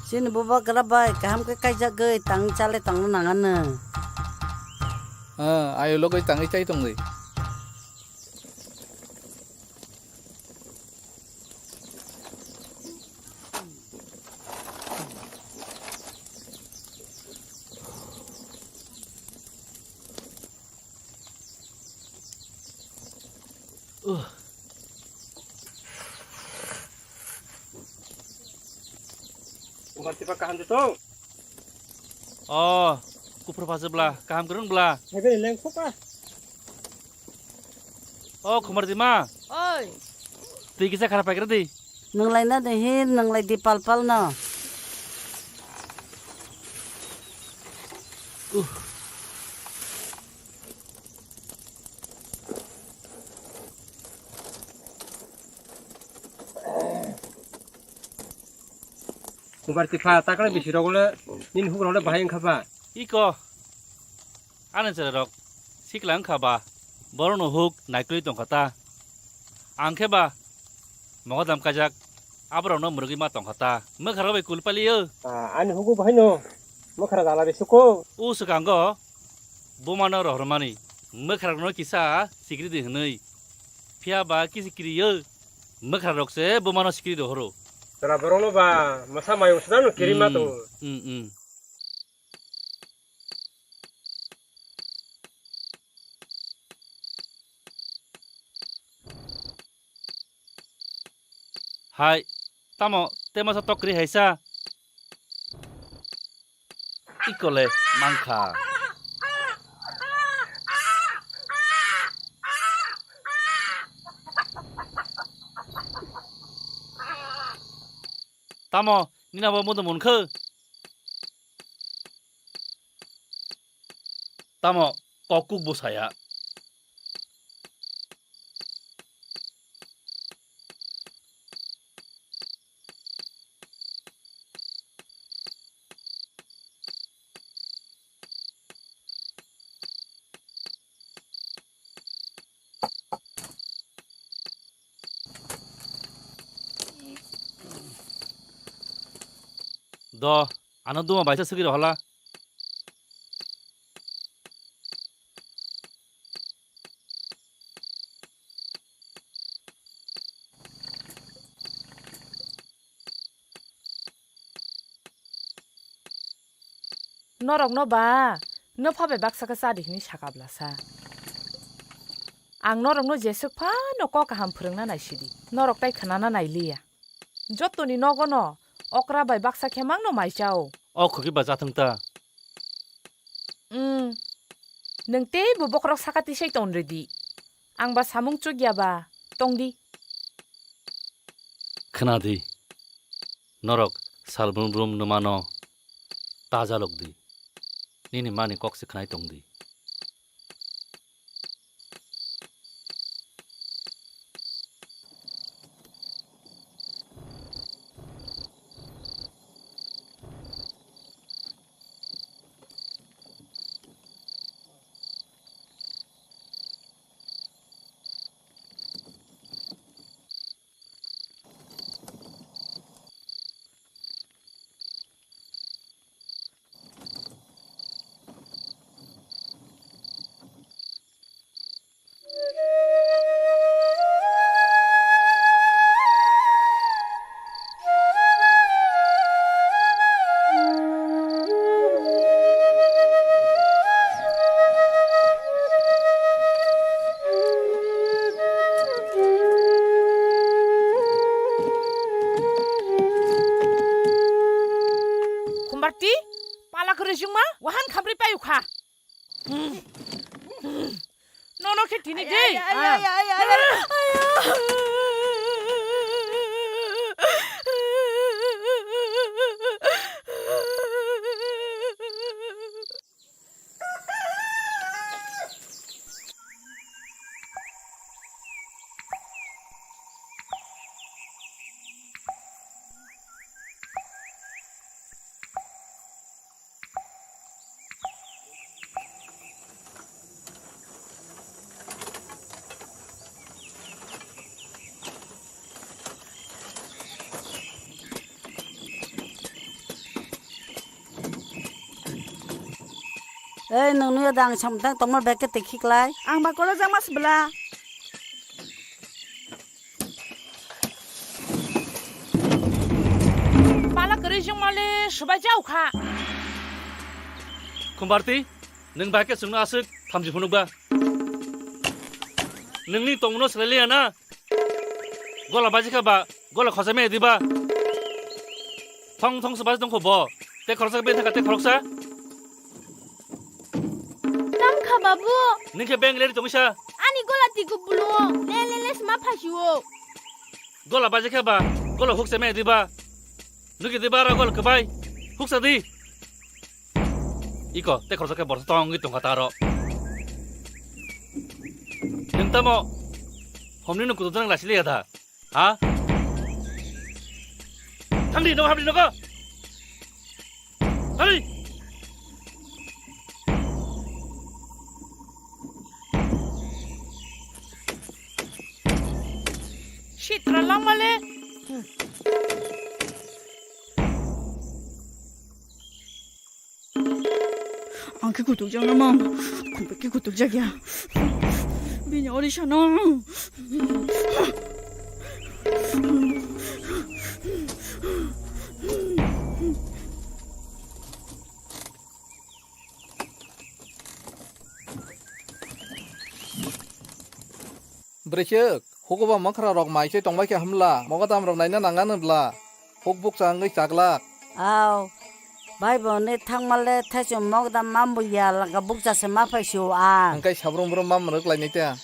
Chini bubagra bai kaham khe kaijagwi tang chale tongna nangano. Ah, ayu logwi tangwi chai tong di. Khumbarti ba kaham de tong? Oh, kuphur phaswk bla, kaham kwrwng bla. Hai bai leng khoka. Oh, Khumbarti ma. Oi. Twi kisa khara paikra di. Nwnglai na de hin, nwnglai di pal pal no. Uh. Khumbarti pha, takle bisi rok le, nini huk rok le bahai wngkha ba? Iko, ani chwrai rok sikla wngkha ba, borok no huk naikolwi tongkha ta. Ang khe ba, mogodam kajak, aborok no mwrwgwi ma tongkha ta. Mwkha rok bai kul pali o. Ah, ani hugo bahai no, mwkha rok ala bisi ko. U swkango, buma no rohormani, mwkha rok no kisa sikri di hwnwi. Phiya ba kisi kiri o. Mwkha rok se buma no sikiri rohoro. Chwla borok no ba mwsa mayung swdang no kiri ma tongo. Hmm, hmm. Hai, tamo te masa tokri hai sa? Ikole mankha. Tamo nini abo modo munkhe? Tamo kok kuk bo saya. Do, ano duma baisa sugiro hala. Norokno ba, no pha bai baksa khe cha di hwnwi saka bwlasa. Ang norokno jeswk phano kok kaham phwrwngna naisidi, norok tai khwnana nailiya. Jottoni nogono okra bai baksa khe mangno mai chao. O khoki ba jathwng ta. Umm, nwng teibo bokhorok saka tisai ton rwdi. Ang ba samung chukya ba tongdi. Khwnadi, norok sal brum brum nwmano ta jalokdi. Nini mani kok se khwnai tongdi. Khumbarti, pala kwrwi chwngma, wahan khamri payu kha. Nono khe tini de. Ay, ay, ay, ay, ay, ay, ay. Ei, nwng nuya da ang samtang tongma bag khe tei khiklai. Ang ba kolo jang mas bla. Pala kwrwi jwngmale swbai jaukha. Khumbarti, nwng bai khe chwngno aswk thamchi phunukba. Nwngni tongno swlai liya na? Gola baji kha ba, gola khosai maya diba? Thong thong swbai tongkho bo. Te khoroksa bini thangkha te khoroksa. Tam kha babu. Ningkhe beng leri tongisa. Ani gola tiku bulu. Le le le sma phasio. Gola baji kha ba, gola huksa maya diba? Nugi diba ro gola kwbai. Huksa di. Iko, te khoroksa khe borsa tongwi tongkha taro. Nung tamo homni nung kudu nang lasili ya da? Ha? Thangdi no hamdi no ko. Thangdi. Sitra langmale. Ang khe kutuk jak namo. Khumbai khe kutuk jak ya. Bini ori sano. Bwrwichwk, hukuba mwkhra rok mai se tongbai kha hwnla, mogodam rok naina nang anw bla, huk bukcha wngwi chaglak. Aw, bai bo ne thangmale thaichung mogodam mambo ya laka bukcha se ma phai sio ang. Hwnkhe sabrung brum ma mwrwk lainai ta.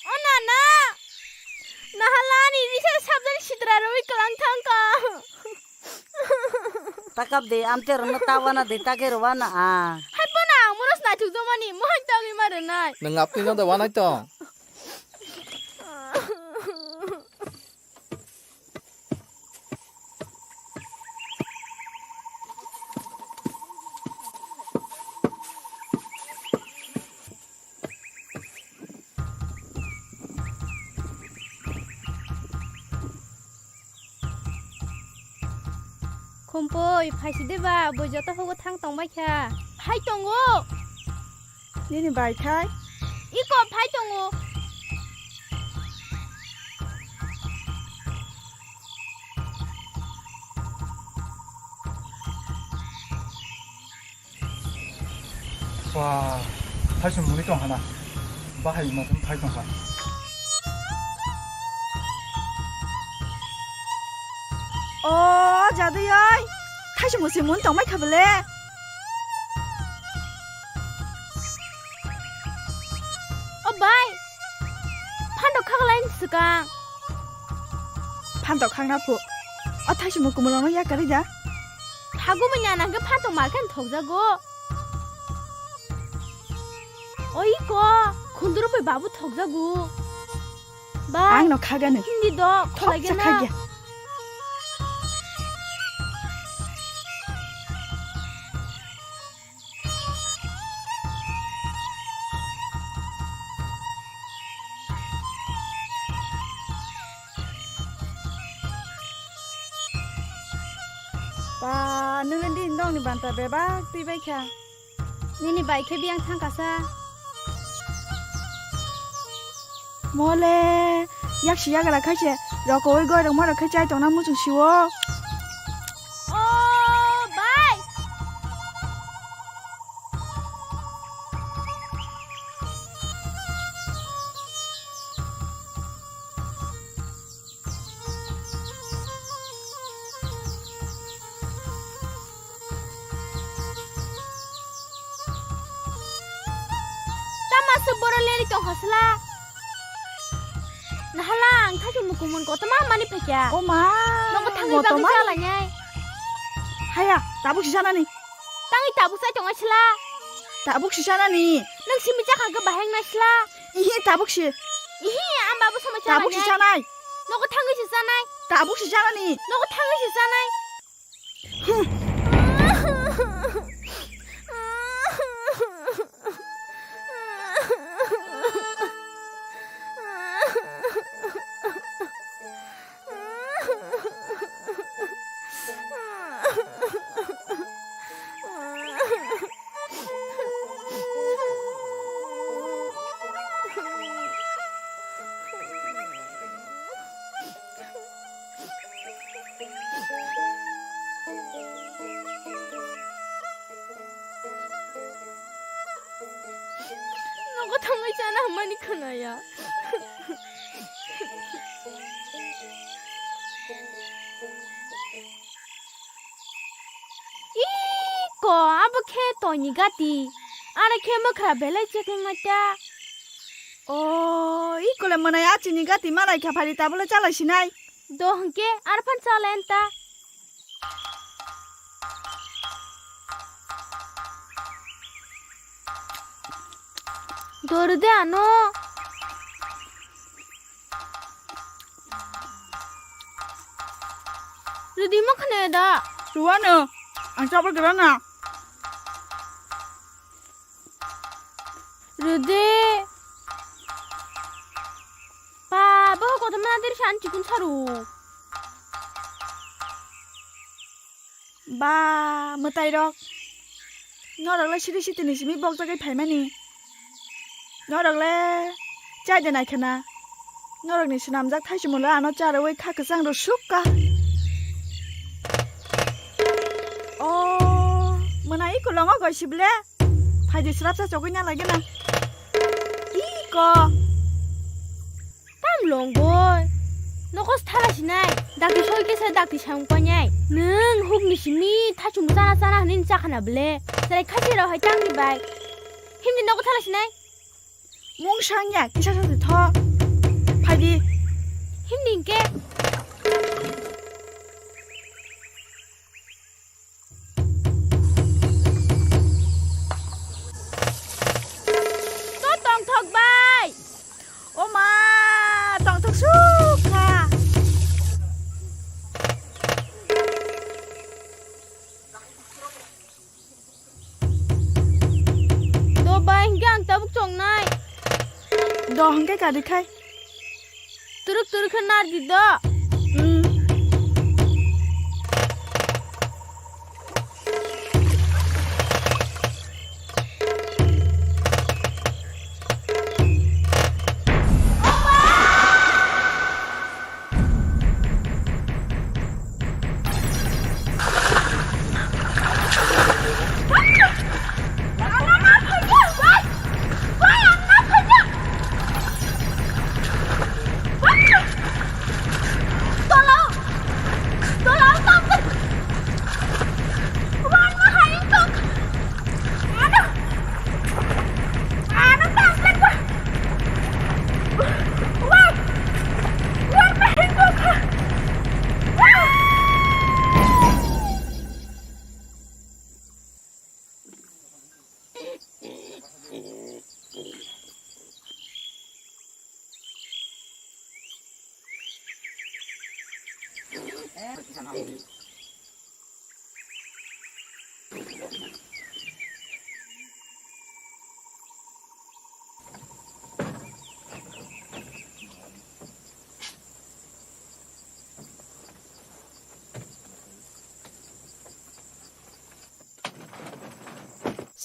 O nana, nahalani risa sabjani sitra rwi kwlang thangkha. Takap de, amte rono tawana de, take rowana a. Hai pana ang moros naithok jomani, mohai tagwi ma rwnai. Nwng apni no da wanai tong. Khumpui, phaisi de ba, bui joto hugo thang tong bai kha. Phai tongo. Nini bai khai? Iko phai tongo. Ba, thaisung muni tong hana. Bahai ma thum thai tong kha. O jadui oi, thaisung se mun tong mai kha bele. O bai, phando khaklai swkang. Phando khakna phu. O thaisung kumulano yakari da. Phagumui nana hwnkhe phantok mar khe thokjago. Oi ko, khunduru bai babu thokjago. Ba, ang no khagani. Hindi do, khoksa khagena. Khagya. Ba, nungni din dongni banta bebak twi bai kha. Nini bai khe biyang thang kasa. Mole, yaksi yagra khaise, rokoi goi rok ma rok khe chai tongna muchung siwo. O bai. Tama se boro leri tong hasla. Nahala ang thaki mukumun kotoma mani phekya. O ma, nogo thangwi kotoma bagwi jala nyai. Haya, tabuk si janani. Tangwi tabuk sai tong asla. Tabuk si janani. Nang simi jakha ga baheng nasla. Ihi tabuk si. Ihi, ang babu sama tabuk si janai. Nogo thangwi si janai. Tabuk si janani. Nogo thangwi si janai. Bo thangwi chana hwnmani khwnaya. Iko, abo khe toini gati. Ano khe mwkhra belai chekengma ta. O, iko le mwnai a chini gati malai kha phari tabule chalai sinai. Do hwnkhe arphan chalai anta. Dor de ano. Rwdi ma khne da. Ruwano. Ang chapel gerana. Rwdi. Ba, bo kotor mana diri san chikun saru. Ba, mwtairok. Norok le siri sitini simi bokjagwi phaimani. Norok le chai de nai khna. Norokni swnamjak thaichumolo ano charwi kha kwchang rw sukka. O, mwnai kolongo goi sible. Phaidi srapsa chogwi na lagi na. Iko. Tam longgoi. Nokos thala sinai. Dakti soi kesa dakti sayung panai. Nung hukni simi thachung chana chana hwnwi chakhana ble. Chwrai khasi rok hai tangni bai. Himni nogo thala sinai. Mung sangya kisa sa tho. Phaidi. Himni hingke. To tongthok bai. O ma, tongthok sukha. Do bai, hingke ang tabuk chongnai. Do hingke kari khai. Turuk turuk khe nardi do. Hmm.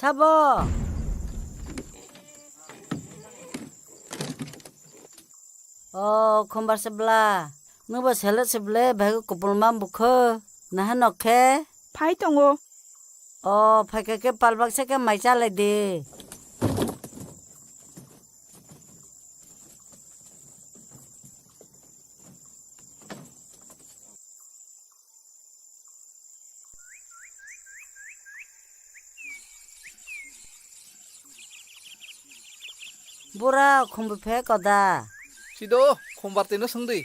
Sabo. O, khumbar se bla. Nwng bo selek se ble, bhai kupulma bukho. Naha nok khe? Phai tongo. O, phaikha khe palbak se khe mai chalai di. Bura, khumbu phe koda. Sido, khumbar tino swngdi.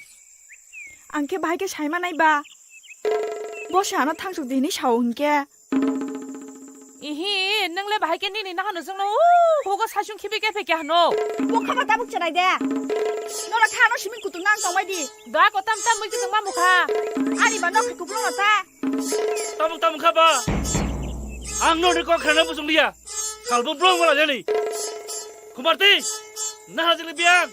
Ang khe bahai khe saima nai ba. Bo se ano thangsok di hinwi sao hinkhe. Ihi, nwng le bahai khe nini nahano chwngno, uh, hugo saichung khibi khe phe khe hano. Bo khama tabuk chwrai de. Nora kha ano simi kutung nang tongbai di. Da ko tam tam mui kutung ma mukha. Ani ba nok khe kupulung no ta. Tabuk tabuk kha ba. Ang noni kok khrana bujung liya. Salbo blong wala jani. Kumarti, naha jili biang.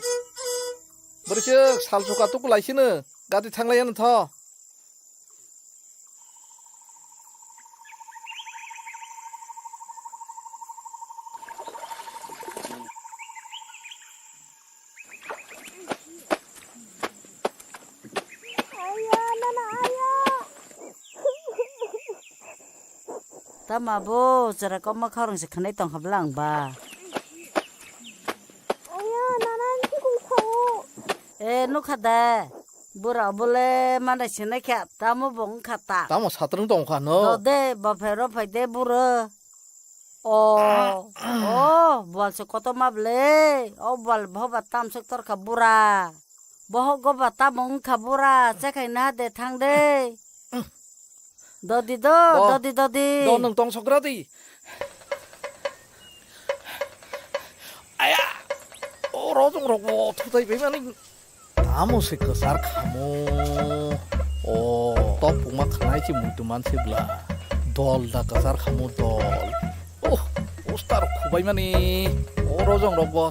Bwrwi se sal suka tuku lai sino. Gati thanglai ano tho. Tama bo chwra kokma khorang se khwnai tongkha bwla ang ba. E, nukha de. Bura bole mane sinai khe tamo bo wngkha ta. Tamo satrung tong kha no? Do de, bo phero phai de buro. O, o, bwal se kotorma bwle. O bwal bohoba tamsok torkha bura. Bohogo ba tamo wngkha bura, chekhai na de thang de. Dodi do, do, dodi, dodi. Do nwng tong sokra di. Aya! O rojong rok bo thutai bai mani. Tamo se kwchar khamo. O, topungma khnai se muitu man se bla. Dol da kwchar khamo dol. Oh, poster khubai mani. O rojong rok bo.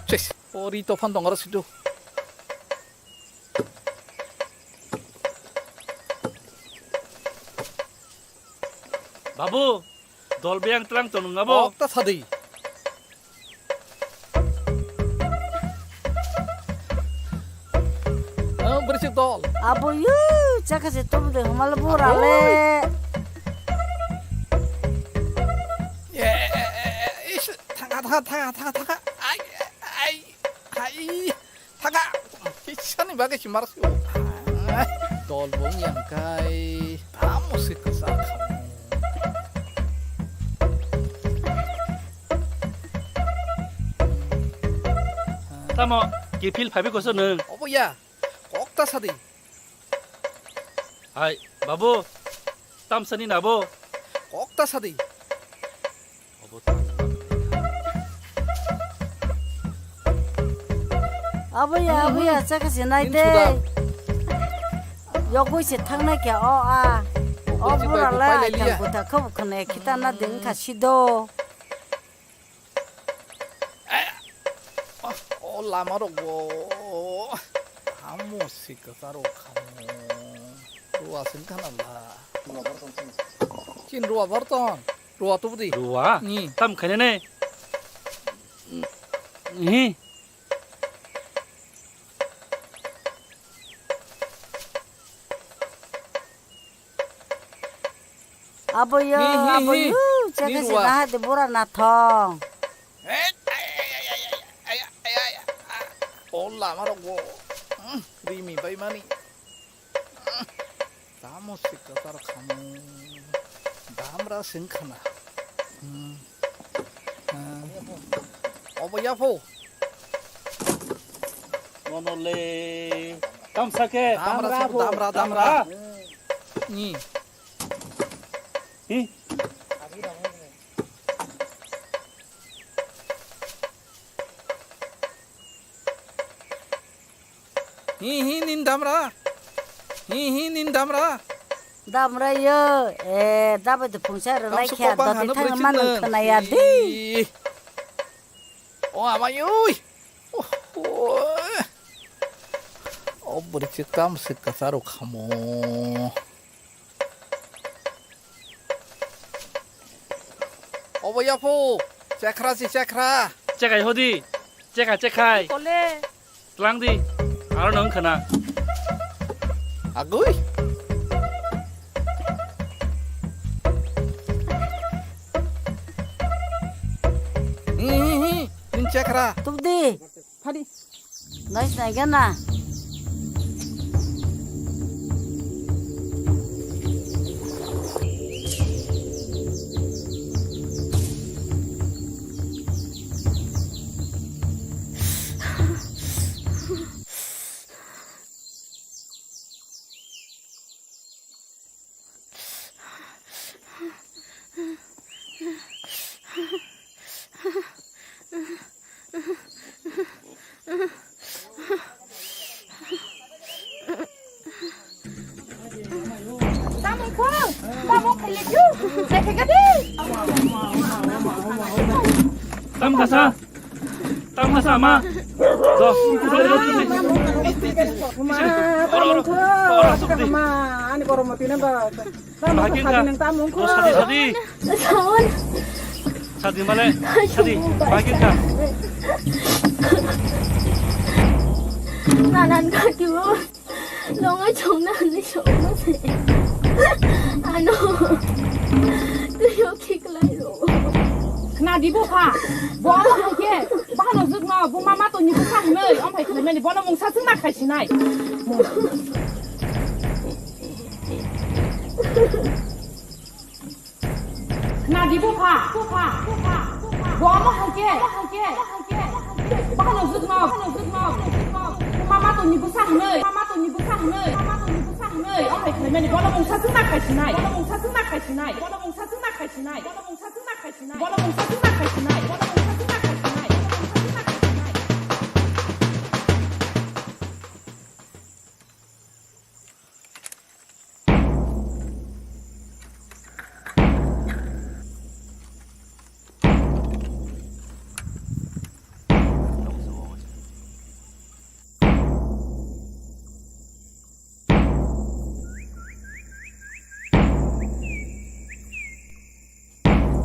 Ses. O ri tophan dong aro sidu. Babu, dol biyang tlang tongo abo. Okta sadi. Ang bersih dol. Abo yu, chaka se tum de humal bura le. Ye, is, thanga, thanga, thanga, thanga, thanga. Ai, ai, ai. Thaka! Kisani bagwi si mar si. Dol bo yang kai. Tamo se kwsa khamu. Tamo, kiphil phaibi koso nwng? Obo ya. Kok ta sadi. Hai, babu, tamsani nabo? Kok ta sadi. Abo ya, abo ya, chakha se nai de. Yogwi se thangnai khe o a. O bura le ai tang kutha khabu khane khita na ding kha sido. O lama rok bo. Amo sikka taro khamo. Ruwa sin khana la. Chin ruwa barton. Ruwa tubudi. Ruwa? Ni. Tam khainene. Hi. Abo yo, abo yo, chakha se naha de bura nathong. O lama rok bo. Rimi bai mani. Tamo sikka tar khamu. Damra sing khana. Obo yapho. Monole. Tamsa khe. Damra, damra, damra. Ni. Hi. Hi hi nin damra. Hi hi nin damra. Damra yo. E, dabai de phungsa rwnai khe doti thang mano khwnaya di. O amai oi. O bwrwi se tam se kwcharo khamo. Obo yapho, chekra si chekra. Chekai hodi, cheka chekai. Kole. Tlang di, aro nang khana. Agui. Hi hi hi, nin chekra. Tubdi. Phadi. Nai sinai gana. Tamung khwlwk, tamung khwlwk, naikhe gadi. Tam kasa. Tamo sama. Do, do, do, do. Ma, oro, oro, oro, oro, oro, oro. Ma, ani borok mati na ba. Bagin ka. Sadi, sadi. Sadi male. Sadi, bagin ka. Nanan ka kibo. Nongai chongna hinwi songma se. Ano. Tuyo khiklai ro. Khna di bo kha. Bo abo hai khe. Bahano jwk no, bo mama to ni bwkha hinwi, om hai khna. Mani bono mungsa chwng na khai sinai. Nadi bupha, bupha, bupha, bupha. Bo omo hai khe, omo hai khe, omo hai khe, omo hai khe. Bono jwk no, bono jwk no, jwk no. Mama to ni bwsa hwnwi, mama to ni bwsa hwnwi, mama to ni bwsa hwnwi. O hai khlai mani bono mungsa chwng na khai sinai, bono mungsa chwng na khai sinai, bono mungsa chwng na khai sinai, bono mungsa chwng na khai sinai.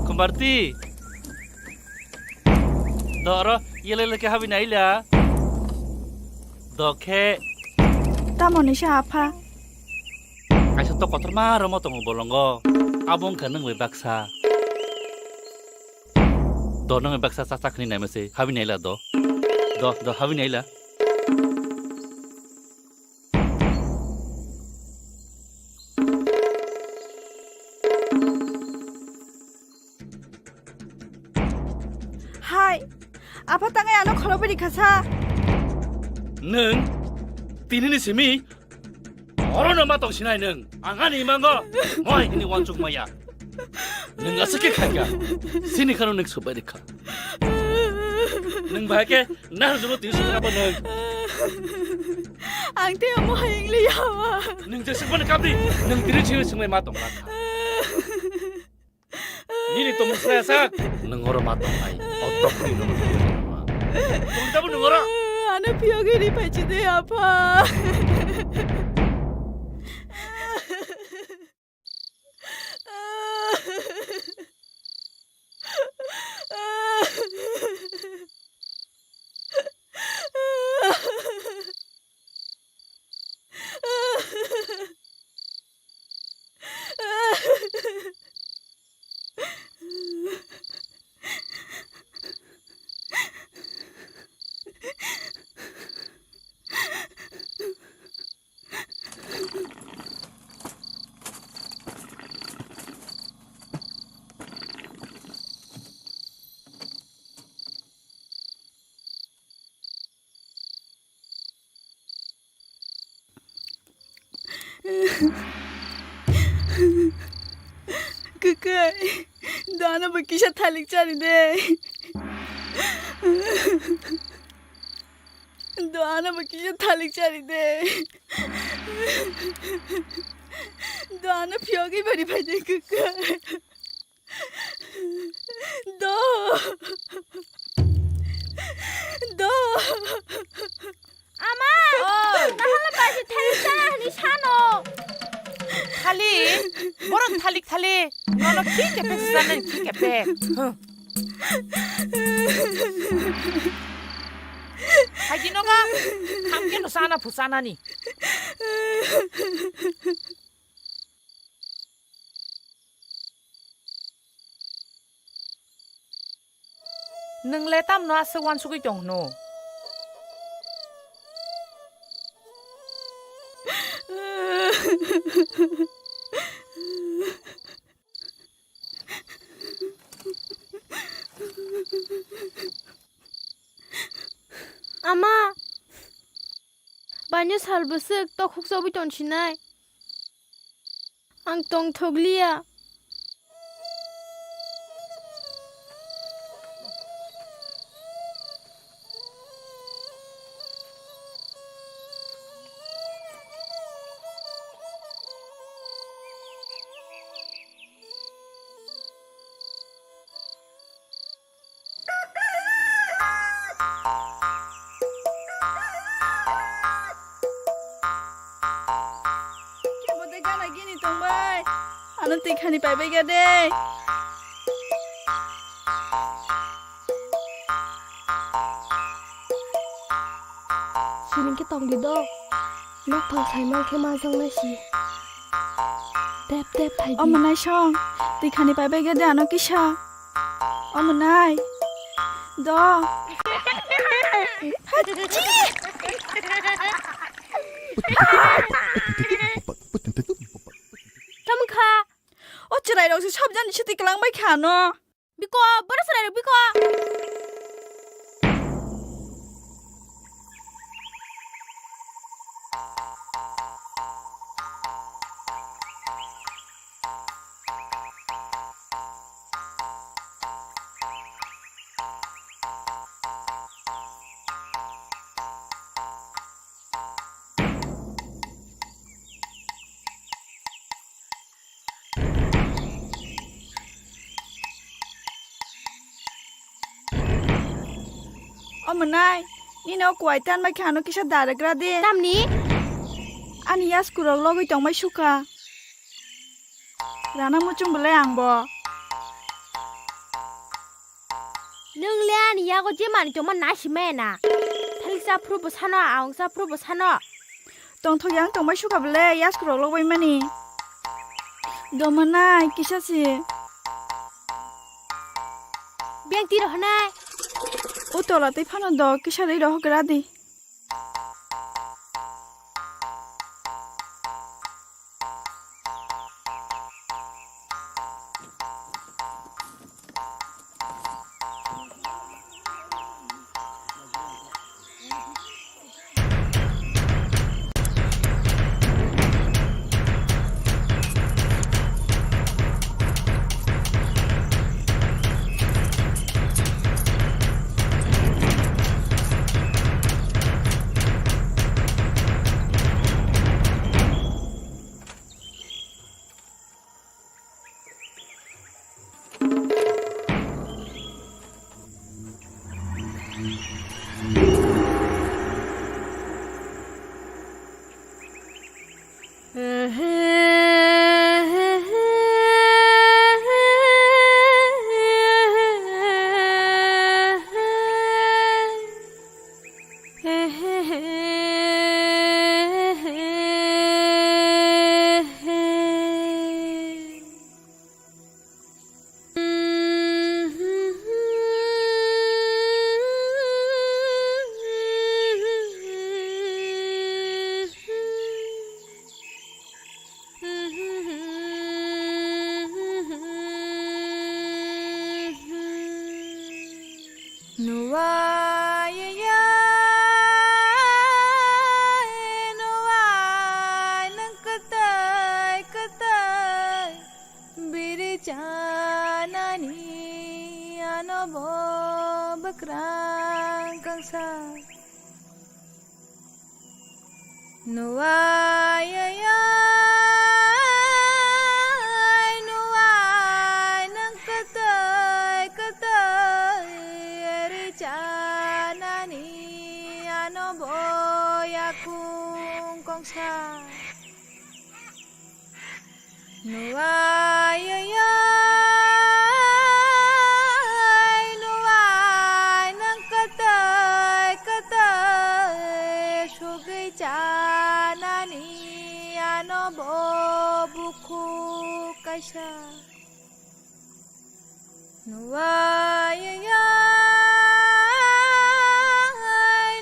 Kumbarti. Do oro yele leke habi naila. Do khe. Tamo ni sa apha? Kaisa to kotor ma romo tongo bolongo. Abo wngkha nwng bai baksa. Do nwng bai baksa cha cha khni naima se. Habi naila do. Do, do habi naila. Hai, apha tangai ano khorokbai rikha sa. Nwng tini ni simi oro no ma tong sinai nwng. Ang ani imango moi hini wansuk maya. Nwng aswk khe khaikha. Sini khano nwng subai rikha. Nwng bahai khe nahar juno tini sukha ba nwng. Ang tei omo hai wng liya. Nwng jeswk phano kap di. Nwng tini sini swngmai ma tong lakha. Nini tongmung saya sak. Nwng oro ma tong ai. O tokni nwng. Tong tabo nwng oro. Ano phiyogwi ri phai chide apha. Kwkai, do ano bo kisa thalik chari de. Do ano bo kisa thalik chari de. Do ano phiyogwi bari phai de, kwkai. Do. Do. Ama! Oi. Nahala baji thalik chana hini sano. Thalik? Borok thalik thalik. Nono khi kepek sisana, khi kepek. Huh. Haji nogo, hamke no sana phusana ni. Nwng le tamno aswk uansugwi tong hwno? Ama, baino sal bwswk tokhuk chobwi tongsinai. Ang tongthokliya. Kebo de gana gini tongbai. Ano twi khani paibai ga de. Sining khe tong di do. Nok phang sai man khe ma jang nai si. Tep tep thai di. Omo nai song. Twi khani paibai ga de ano kisa. Omo nai. Do. Tamo kha. O chwrairok se sob jani siti kwlangbai kha no. Biko, boro chwrairok biko. O mwnai, nini o kuwai tan bai khe ano kisa daragra de. Tamni? Ani yaskurok logwi tongbai sukha. Rana muchung belai ang bo. Nwng le ani yago je manwi tongma nai si maya na. Thalik cha phuru bo sano, aung cha phuru bo sano. Tongthok yang tongbai sukha bele, yaskurok logbai mani. Domanai, kisa si. Beng tiro hwnai. O tola tei phano do, kisa rei rohok ra di. Nuwai, nuwai, nwng kwtwi, kwtwi, biri chanani ano bo bwkrang kangsa. Nuwai, nuwai, nwng kwtwi, kwtwi, ri chanani ano bo yakung kongsa. Nuwai, nuwai, nwng kwtwi, kwtwi, sugwi chanani ano bo bukhuk kaisa. Nuwai,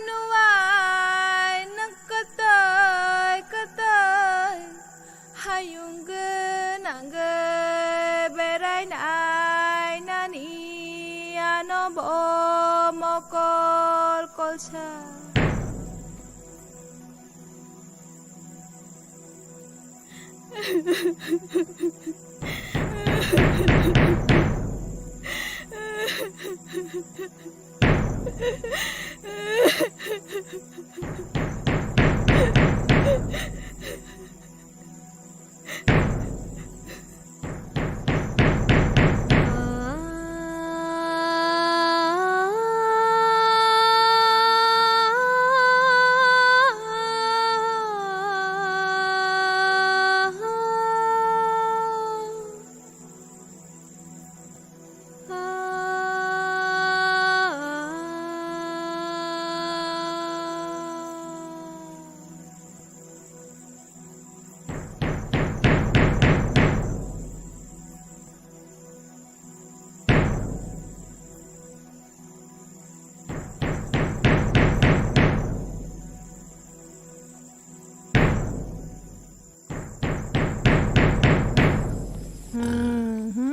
nuwai, nwng kwtwi, kwtwi, hayung gwnang berai nai nani ano bo mokol kolsa.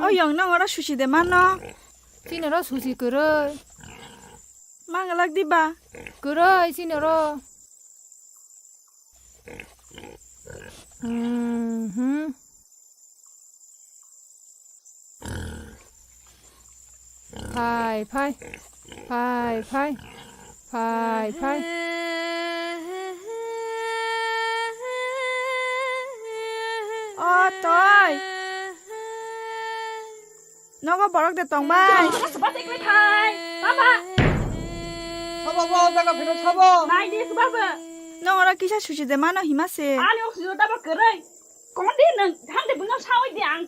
Oyong nang oro susi de mano. Chini oro susi kwrwi. Mangalak diba? Kwrwi chini oro. Mhm. Phai, phai. Phai, phai. Phai, phai. O, toi. Nogo borok de tong bai. Baba, baba, baba. Sabo, bo, jaga phiro sabo. Nai di, baba. Nong oro kisa susi de mano hima se. Ani oxygen tabo kwrwi. Kondi nang, thang de buno sawi di ang.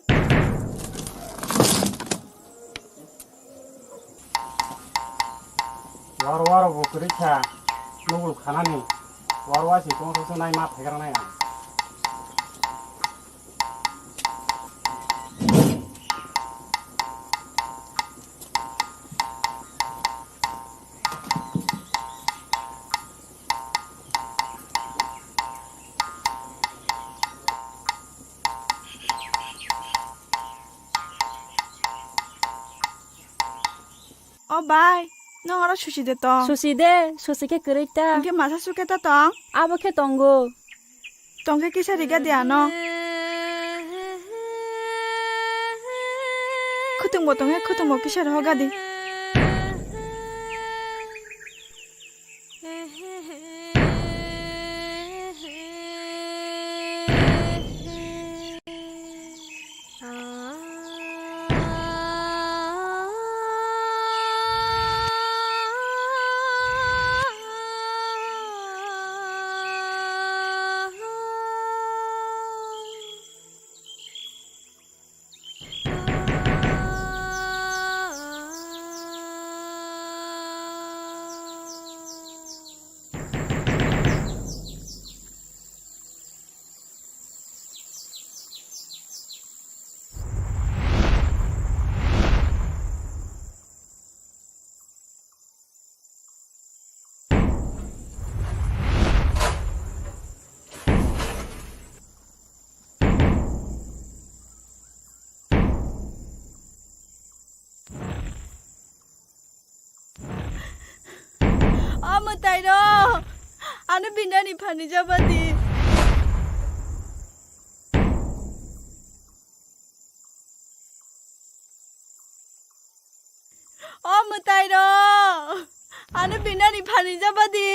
War war bo kwrwi kha. Nugul khanani. War war si tong so nai ma phegra nai ang. O bai, nong oro susi de tong. Susi de, susi khe kwrwi ta. Hwnkhe masa sukhe ta tong. Abo khe tongo. Tongkhe kisa riga di ano. Khutungbo tongkhe khutungbo kisa rohoga di. O mwtai rok, ano binani phani jabadi. O mwtai rok, ano binani phani jabadi.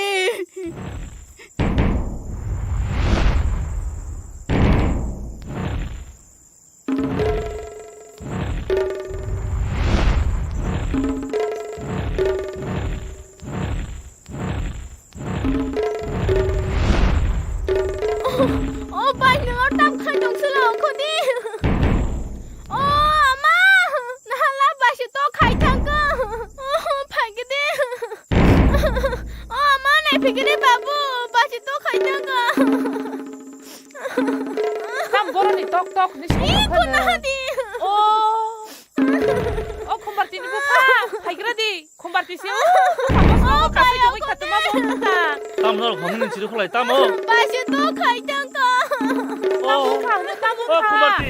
O bai, nwng tam khai tong sila ongkho di. O ama, nahala bai se to khai thang kha. O phaikhe de. O ama, nai phaikhe de babu, bai se to khai thang kha. Tam boroni tok tok ni song. Ih, kha kuna na. Hadi. O. O khumbar tini bupha, phaigra di. Khumbar tisi o. Khumbar tisi o, khumbar tisi o, khumbar tisi o. Tam norok hwnwi nini chiri khulai, tamo? Baisi to khai tang kha. O. Tamo kha, hwnwi tamo kha. O khumbar ti.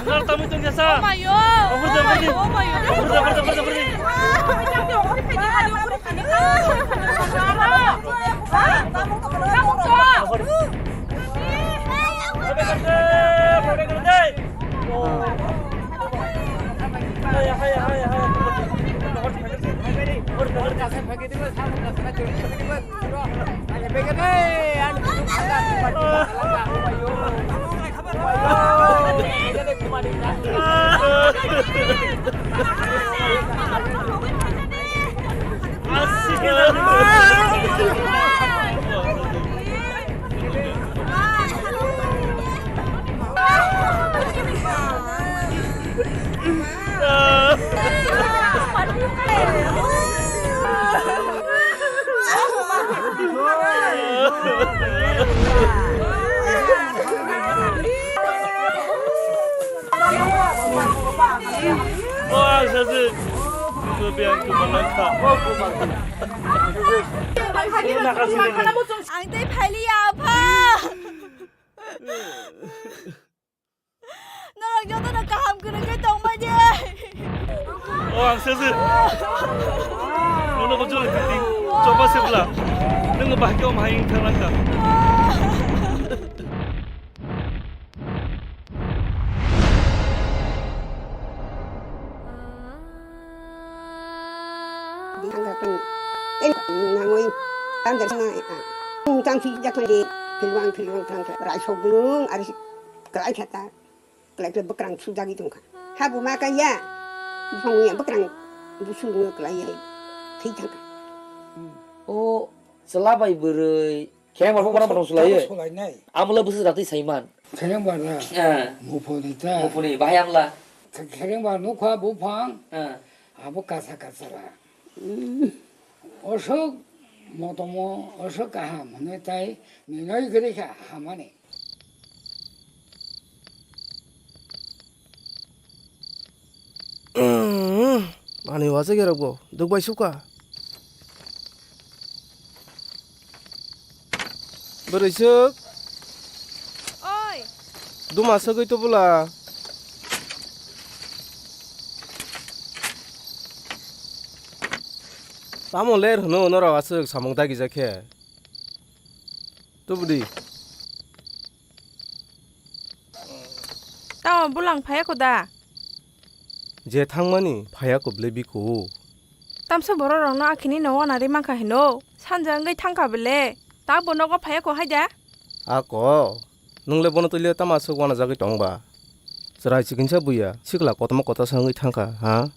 Nal tamwi tong ya sa. O mayo. O khurja, o khurja. O mayo. O khurja, o khurja, o khurja, o khurja. Tamo kha. O, ang sachi. Ang tei phai liya, apha. Jotono kaham kwrwngwi tongmani. O ang sese. Nono bo jole titi. Choba sebla. Nang bahai kau mahai thanglang ka. Tang si jakhon de. Philwang philwang thang thang. Rai sogulung ari. Kalai khe ta, kalai khe bwkrang sujagwi tongkha. Habo ma kaiya, buphang ya bwkrang busu no kalai ya, thwi thangkha. O chwla bai bwrwi khereng bar bwkrang bwrang sulai. Sulai nai. Amla busu jatwi saiman. Khereng bar na. Eh. Muphuni ta. Muphuni bahai amla. Khereng bar nukha buphang. Eh. Abo kasa kasa ra. Osok motomo, osok kaham hwnwi tai ninoi kwrwi kha hamani. Ani wacha gerok bo duk bai suka. Bwrwi swk. Oi. Duma swgwi tubula. Tamo ler hwno norok aswk samung dagijak khe. Tubudi. Tamo bulang phaiya ko da? Je thangmani phaiya ko ble biko. Tamsa borok rokno akhini no wana ri mankha hino. Sanja wngwi thangkha bele. Ta bo nogo phaiya ko hai da? Ako, nwngle bono twi le tamo aswk wana jagwi tong ba? Chwrai chikinsa buya, sikla kotorma kotorsa wngwi thangkha, ha?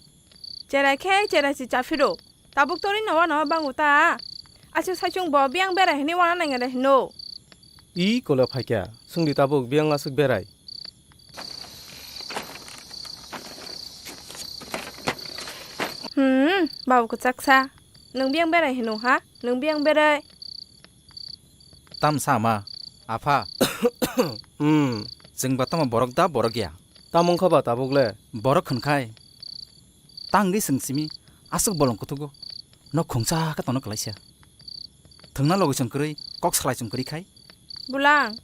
Cherai khe cherai si chaphiro. Tabuk torino wana bango ta. Aswk saichung bo biyang berai hwnwi wana nangya de hino. I kole phaikya, swngdi tabuk biyang aswk berai. Hmm, babu kwchaksa. Nwng biyang berai hino ha? Nwng biyang berai. Tam sama, apha. Hmm. Chwng ba tamo borok da borok ya? Tamo wngkha ba tabuk le? Borok hwnkhai. Tangwi chwng simi aswk bolong kuthugo. Nok khungsa khe tono kwlaisa. Thwngna logi chwng kwrwi, kok salai chwng kwrwi khai. Bulang,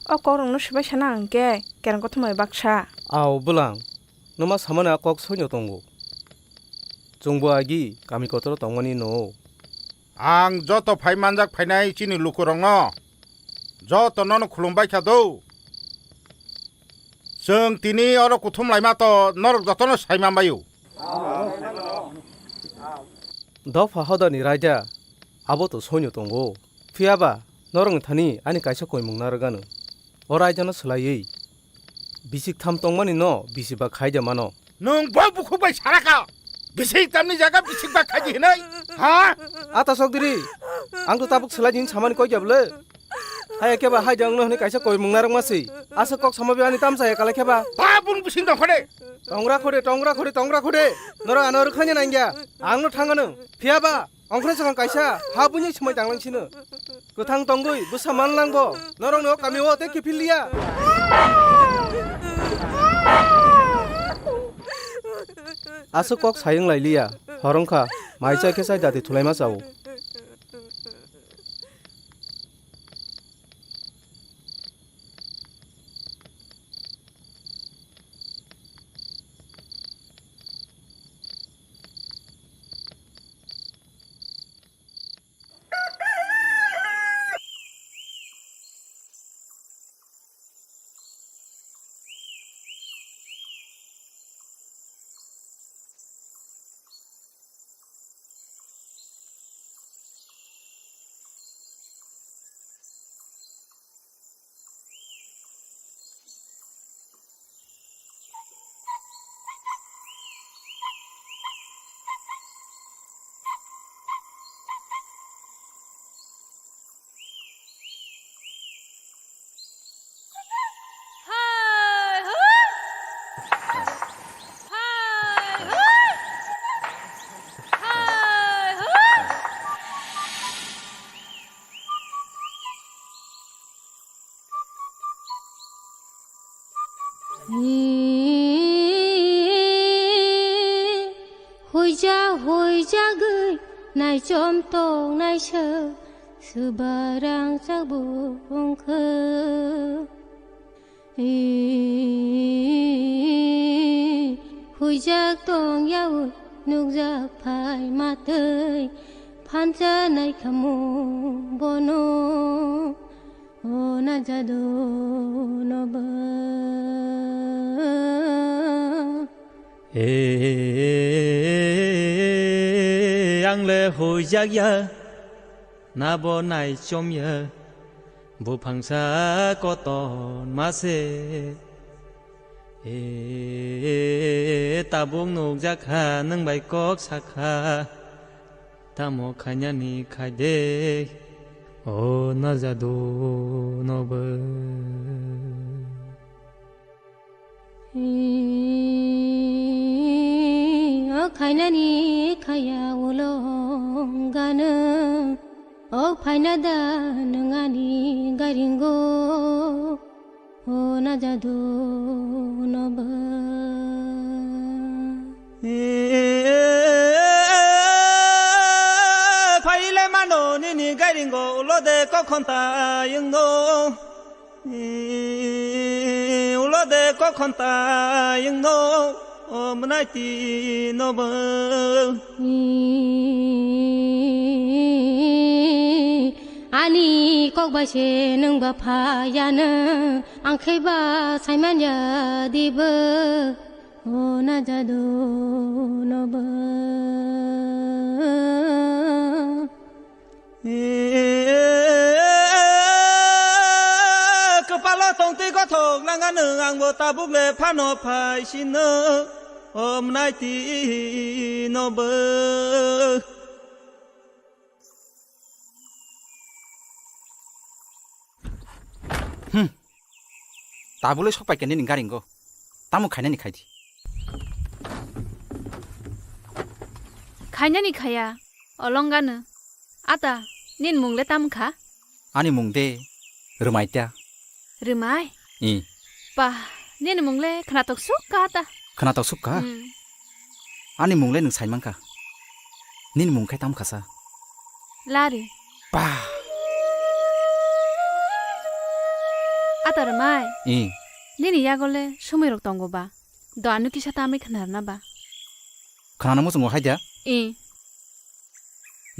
o kokrokno swbai sana hwnkhe kereng kothomai baksa. Ao bulang, nwma samani a kok soino tongo. Chwngbo agi kami kotoro tongmani no. Ang joto phai manjak phainai chini lukurokno, joto nono khulumbai kha do. Chwng tini oro kuthum laima to norok jotono sai manbaio. Dopha hodani raida, abo to soino tongo. Phiya ba, norokni thani ani kaisa koimung narwgano. O raidano swlaiwi bisik tham tongmani no bisi ba khai de mano. Nwng bo bukhuk bai sara kha. Bisik tamni jaga bisik ba khai di hinai. Ha? Ata sok diri. Ang to tabuk swlai din samani koi jablo. Hai khe ba hai jang no hwnwi kaisa koimung narwk ma si. Asa kok sama bi ani tamsa ya kala khe ba. Ba bung bising dong khode. Tongra khode, tongra khode, tongra khode. Noro ano rwkhanya nangya. Ang no thangano. Phiya ba. Ongkhorwi swkang kaisa ha buini swmai tanglang sino. Kwthang tongwi bwsa manlang bo. Norokni o kami o tei kiphil liya. Aswk kok sayung lai liya. Hor wngkha, mai chai khe chai dati thulaima chao. Huija huijagwi naichom tong naisa, swbarang chabung khe. Huijak tong yaui nukjak phai matwi, phansa naikhamu bono, o najado nobo. E, ang le huijak ya, nabo naichom ya, buphangsa koton mase. E, tabuk nukjak kha, nwng bai kok sakha, tamo khainani khaide, o najado nobo. O khainani khaya ulo gana, o phaina da nwng ani garingo, o najado nobo. Phaile mano nini garingo ulo de kokhonta yungno. Ulo de kokhonta yungno, o mwnai twi nobo. Ani kok bai se nwng ba phayano, ang khe ba saiman ya dibo, o najado nobo. Kwpalo tongtwi gothok nangano, angbo tabuk le phano phai sino, o mwnai twi nobo. Hmm. Tabuk le sok pai khe nini garingo. Tamo khainani khai di. Khainani khaya, olongano. Ata, nini mung le tamo kha? Ani mung de Rwmai ta. Rwmai? I. Pa, nini mung le khnatok suk kha ta. Khnatok suk kha? Hmm. Ani mung le nwng sai man kha. Nini mung khe tamo kha sa? Lari. Pa. Ata Rwmai. I. Nini yago le sumui rok tongo ba? Do ano kisa tamwi khna rwna ba? Khna no muchungo hai da? I.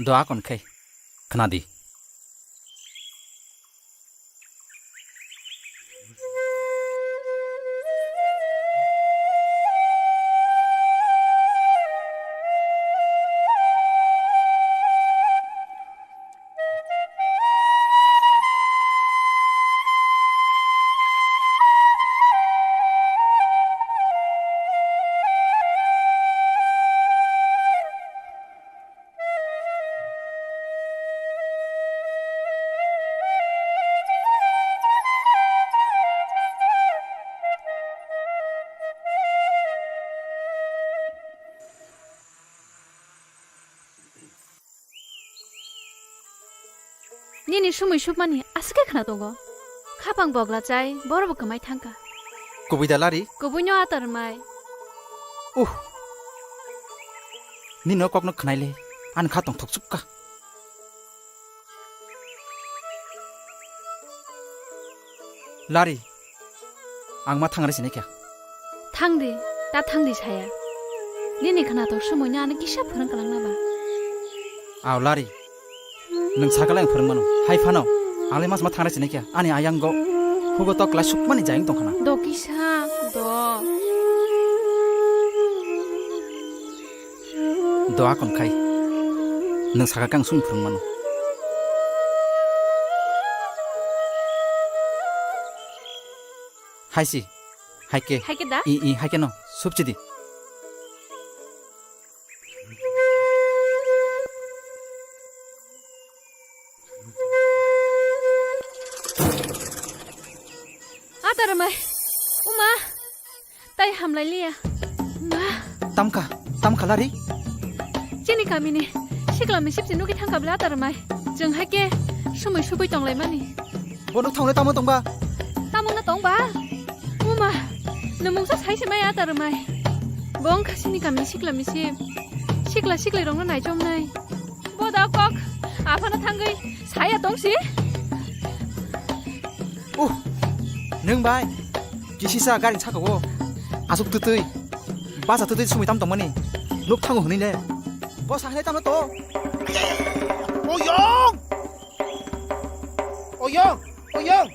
Do akon khai. Khna di. Nini sumui sukmani aswk khe khna tongo. Khapang bogla chai, boro bo kwmai thangkha. Kubui da Lari? Kubui no Ata Rwmai. Uh. Nini o kokno khnaile, ani kha tongthok sukha. Lari, ang ma thangri sinai kha. Thangdi, ta thangdi saya. Nini khna to sumui no ano kisa phwrwng kwlang na ba. Aw Lari, nwng sakala ang phwrwng mano. Hai phano, ang le mas ma thangri sinai kha. Ani ayang go, hugo to klai sukmani jayang tong khna. Do kisa, do. Do akon khai. Nwng saka khe ang sumui phwrwng mano. Hai si, hai khe. Hai khe da? I, i, hai khe no. Supchi di. Ata Rwmai, uma, tai hamlai liya. Ma. Tamkha, tamkha Lari? Chini kamini sikla misip si nugi thangkha bla Ata Rwmai. Chwng hai khe sumui subui tonglaimani. Bo nuk thangle tamo tongba? Tamo na tongba? Uma, nwng mungsa sai se mai Ata Rwmai. Bo wngkha chini kamini sikla misip. Sikla siklai rokno naichomnai. Bo da kok aphano thangwi saya tongsi. Uh, nwng bai Kisisa gari saka o asuk twtwi, basa twtwi sumui tam tongmani nuk thango hwnwi le. Bo sa hwnwi tamo to. Oyong! Oyong! Oyong!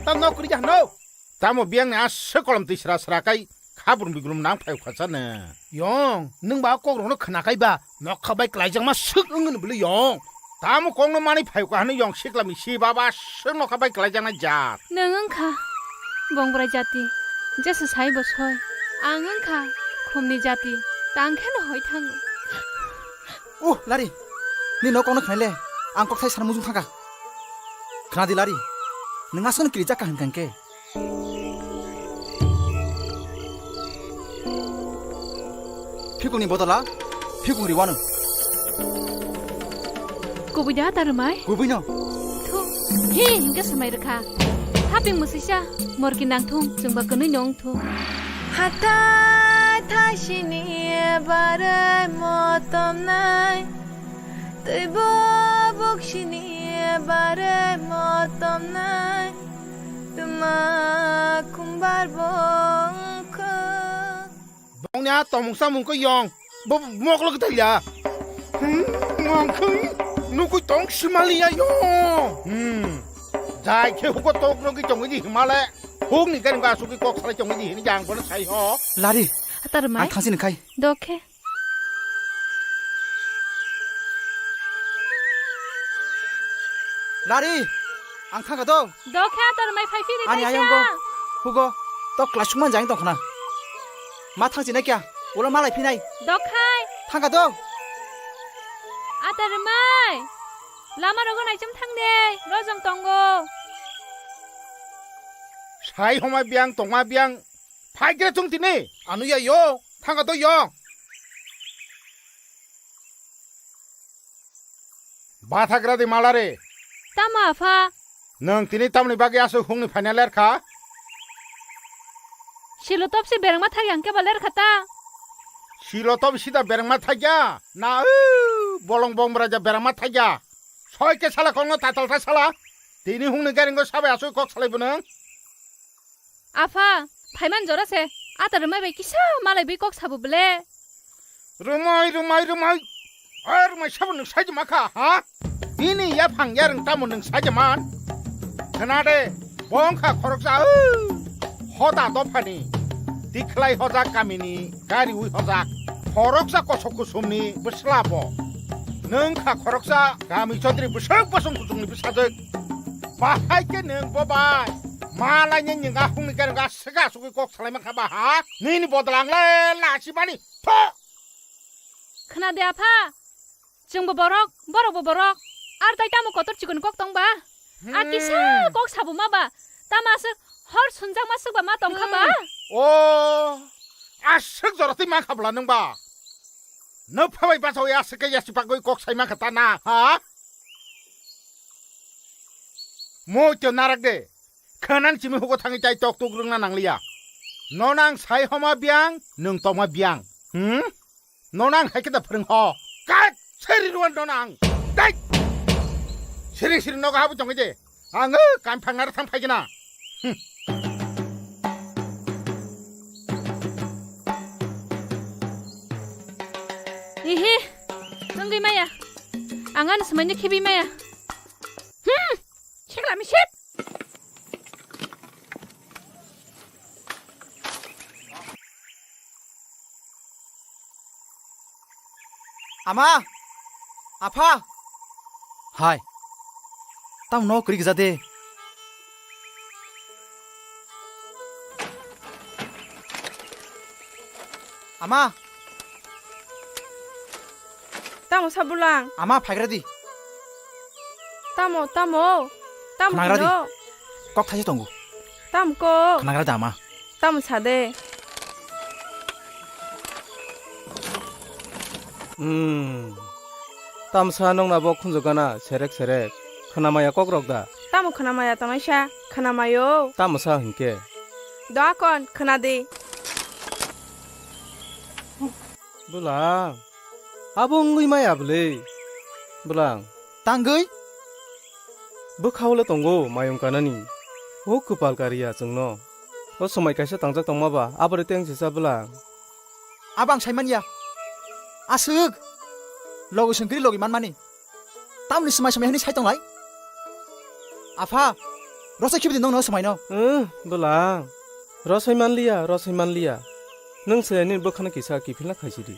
Tam nok kwrwi jahno? Tamo biyang ni aswk kolom twi sra sra kai khabrum bigrum nang phai khacha ne. Yong, nwng ba kok rokno khna kai ba, nokha bai klaijakma swk wngwi bwlwi yong. Tamo kokno manwi phai kha hwnwi yong sikla misi baba aswk nokha bai klaijaknai jat. Nwng wngkha bongbrai jati, jesa sai bo soi. Ang wngkha khumni jati, tang kheno hoi thango. Uh, Lari, ni nok kokno khnai le, ang kok thai sana mujung thangkha. Khna di Lari, nwng aswkno kirijak kha hwnkha hwnkhe. Phikungni bodola phikung riwano. Kubui da ta rwmai? Kubuino. Thu. Hi, hingke swmai rwkha. Haping mwswisa, morki nangthung, chwngba kwnwi nong thung. Hatai thaisini barwi motomnai, twibo buksini barwi motomnai, twma khumbar bongkha. Bongni a tongmung samung khe yong. Bo moklo kwtal ya. Hmm, mangkhung nukui tong simali ya yo. Hmm. Jai khe huko tok rogi tongwi di himale. Huk ni gani ba suki kok salai tongwi di hini jang bono sai ho. Lari. Hatar mai. Ang thangsi nang khai. Dokhe. Lari, ang thangkha do. Dokhe ator mai phai phiri. Ani ayang go. Hugo, to class man jang tongkhna. Ma thangsi na kya? Ulo malai phinai. Dokhai. Thangkha do. Ator mai. Lama rogo naichum thang de. Rojong tongo. Sai homa biang tongma biang. Phai kre chung tini. Anu ya yo. Thangkha do yo. Bathagra di malare. Tamo apha? Nwng tini tamni bagwi aswk hungni phaina lerkha? Silo topsi berengma thagya hwnkhe ba lerkha ta. Silo top sida berengma thagya? Na, u, bolong bong braja berengma thagya. Soi ke sala kongno tatal ta sala. Tini hungni garingo sabai aswk kok salai bo nwng? Apha, phaiman jora se, ata rwmai bai kisa malai bai kok sabo bele. Rwmai, rwmai, rwmai. Oi rwmai sabo nwng saijima kha, ha? Bini yaphang yarwng tamo nwng saijaman? Khna de, bo wngkha khoroksa, o, hoda dophani. Tikhlai hojak kamini gari ui hojak. Khoroksa kosok kusumni bwsla bo. Nwng kha khoroksa kami chodri bwswk bosong kuchukni bwsajwk. Bahai khe nwng bo bai. Malai ni nwng ahung ni gari aswk asugwi kok salai mankha ba ha? Nini bodol ang le lachimani. Tho! Khna de apha. Chwng bo borok, borok bo borok. Ar tai tamo kotor chikon kok tong ba? A kisa kok sabo ma ba? Tamo aswk hor sunjak ma swk ba ma tong kha ba? Hmm. O, aswk jora twi mankha bwla nwng ba? Nwpha bai bachawi aswk khe yasi bagwi kok sai mankha ta na, ha? Moi teo narak de. Khanan chimi hugo thangwi tai tok tok rwngna nangliya. Nono ang sai homa biyang, nwng tongma biyang. Hmm? Nono ang hai khe da phwrwng ho. Kat seri ruan nono ang. Dai! Siri siri nogo habu tongwi de. Ang o kain phang naro thang phai gana. Hmm. Ihi, tongwi maya. Ang ano sumanya khibi maya. Hmm. Sikla misip. Ama! Apha! Hai. Tam no kri gija de. Ama! Tamo sa bulang? Ama, phaigra di. Tamo, tamo. Tamo khnagra di. Kok thaisa tongo. Tamo kok? Khnagra da, ama. Tamo sa de. Hmm. Tamsa nongna bo khunju gana serek serek. Khna maya kok rok da. Tamo khna maya tongnaisa? Khna mayo. Tamo sa hinkhe? Do akon, khna di. Bwlang, abo wngwi maya bwle. Bwlang. Tangwi? Bwkhao le tongo mayung kanani. O kwpal kariya chwngno. O somai kaisa tangjak tongma ba, aboni teng sisa bwla. Abo ang sai manya. Aswk. Logi sengkri logi manmani. Tamni swmai swmai hwnwi sai tonglai? Apha, rosai khibidi nongno swmaino. Eh, bwla. Rosai manliya, rosai manliya. Nwng se nini bwkhano kisa kiphilna khaisidi.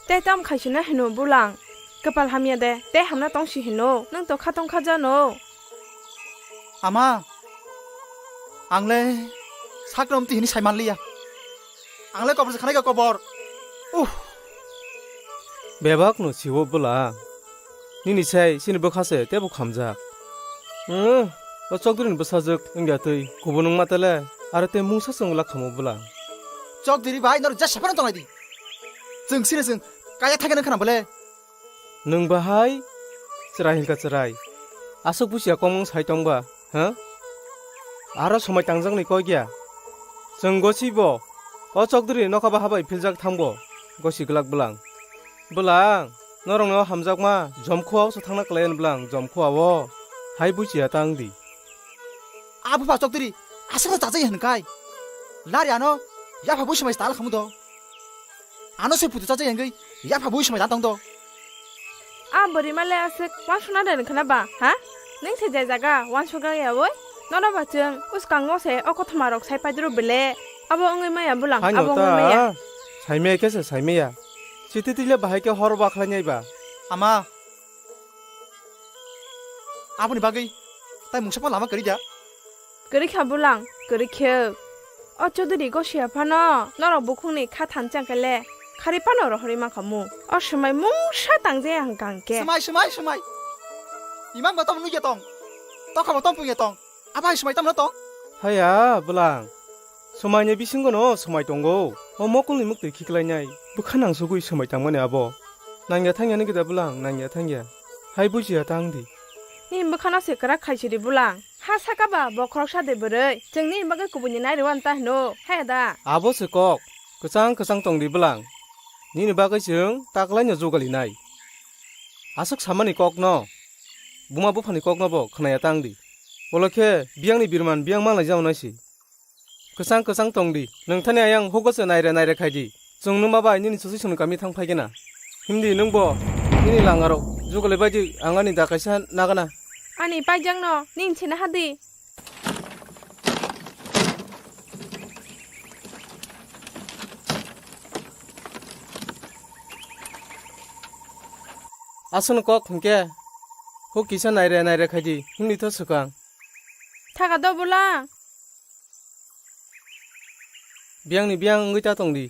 Tei tam khaisina hino bwlang. Kwpal hamya de, tei hamna tongsi hino. Nwng to khatong khajano. Ama, ang le sakno amtwi hwnwi sai manliya. Ang le kobor se khanai kha kobor. Uh. Bebak no siwo bwla. Nini sai sini bwkha se tebo khamjak. Hmm, o chokdri ni bwsajwk wngya twi kubun wngma tele aro te mungsa chwng wla khamo bwla. Chokdri bai nor ja sephano tonglai di. Chwng sini chwng kaya thaikheno khana bole. Nwng bahai chwrai hinka chwrai. Aswk busia kongmung sai tongba, ha? Aro somai tangjakni kok ya. Chwng gosibo o chokdri nokha baha bai philjak thangbo gosi glak bwlang. Bwlang, norokno hamjakma jomkhua o se thangna kwlai ani bwlang jomkhua o. Hai busia tang di. Abo ba chokdri aswkno chajai hinkai. Lari ano yapha busi mai stal khamu do. Ano se putu chajai hingwi yapha bui swmai da tong do. A bwrwi male aswk wansukna de nangkhana ba, ha? Nwng se je jaga wansukya yawi? Nono ba chwng uskango se o kothoma rok sai paidru bele. Abo wngwi maya bwlang, Haino abo wngwi maya. Ta, saimaya khe se saimaya. Chiti tile bahai khe hor bakhlai nai ba. Ama. Aboni bagwi tai mungsa pha lama kwrwi da? Kwrwi kha bwlang, kwrwi khe. O Chaudhary Gosia phano norok bukhukni kha thansa khe le khari phano rohorwi mankha mu. O swmai mungsa tang je ang kang khe. Swmai, swmai, swmai. Imang bo tamo nugya tong. Tokha bo tong pungya tong. Abo hai swmai tamo tong? Haya, bwlang. Swmaini bisingo no swmai tongo. O mokolni muktwi khiklainai. Bwkha nangsugwi swmai tangmani abo. Nangya thangya ni gida bwlang, nangya thangya. Hai bujiya tang di. Nini bwkhano se kwrak khaisidi bwlang. Ha saka ba bo khoroksa de bwrwi. Chwng nini bagwi kubuni nai rwna ta hino. Haya da. Abo se kok. Kwchang kwchang tong di bwlang. Nini bagwi chwng taklaino jugalinai. Aswk samani kokno. Buma buphani kokno bo khwnaya tang di. Olo khe biyangni birman biyang manlai jao naisi. Kwchang kwchang tong di. Nwng thani ayang hugo se naire naire khai di. Chwng nwma bai nini susi sunu kami thang phai gana. Himdi nwng bo nini langarok jugalai bai di, ang ani da kaisa nagana. Ani paijak no nini sina hadi. Aswkno kok hwnkhe huk kisa naire naire khai di, himdi tho swkang. Thaga do bwla. Biyangni biyang wngwi ta tong di.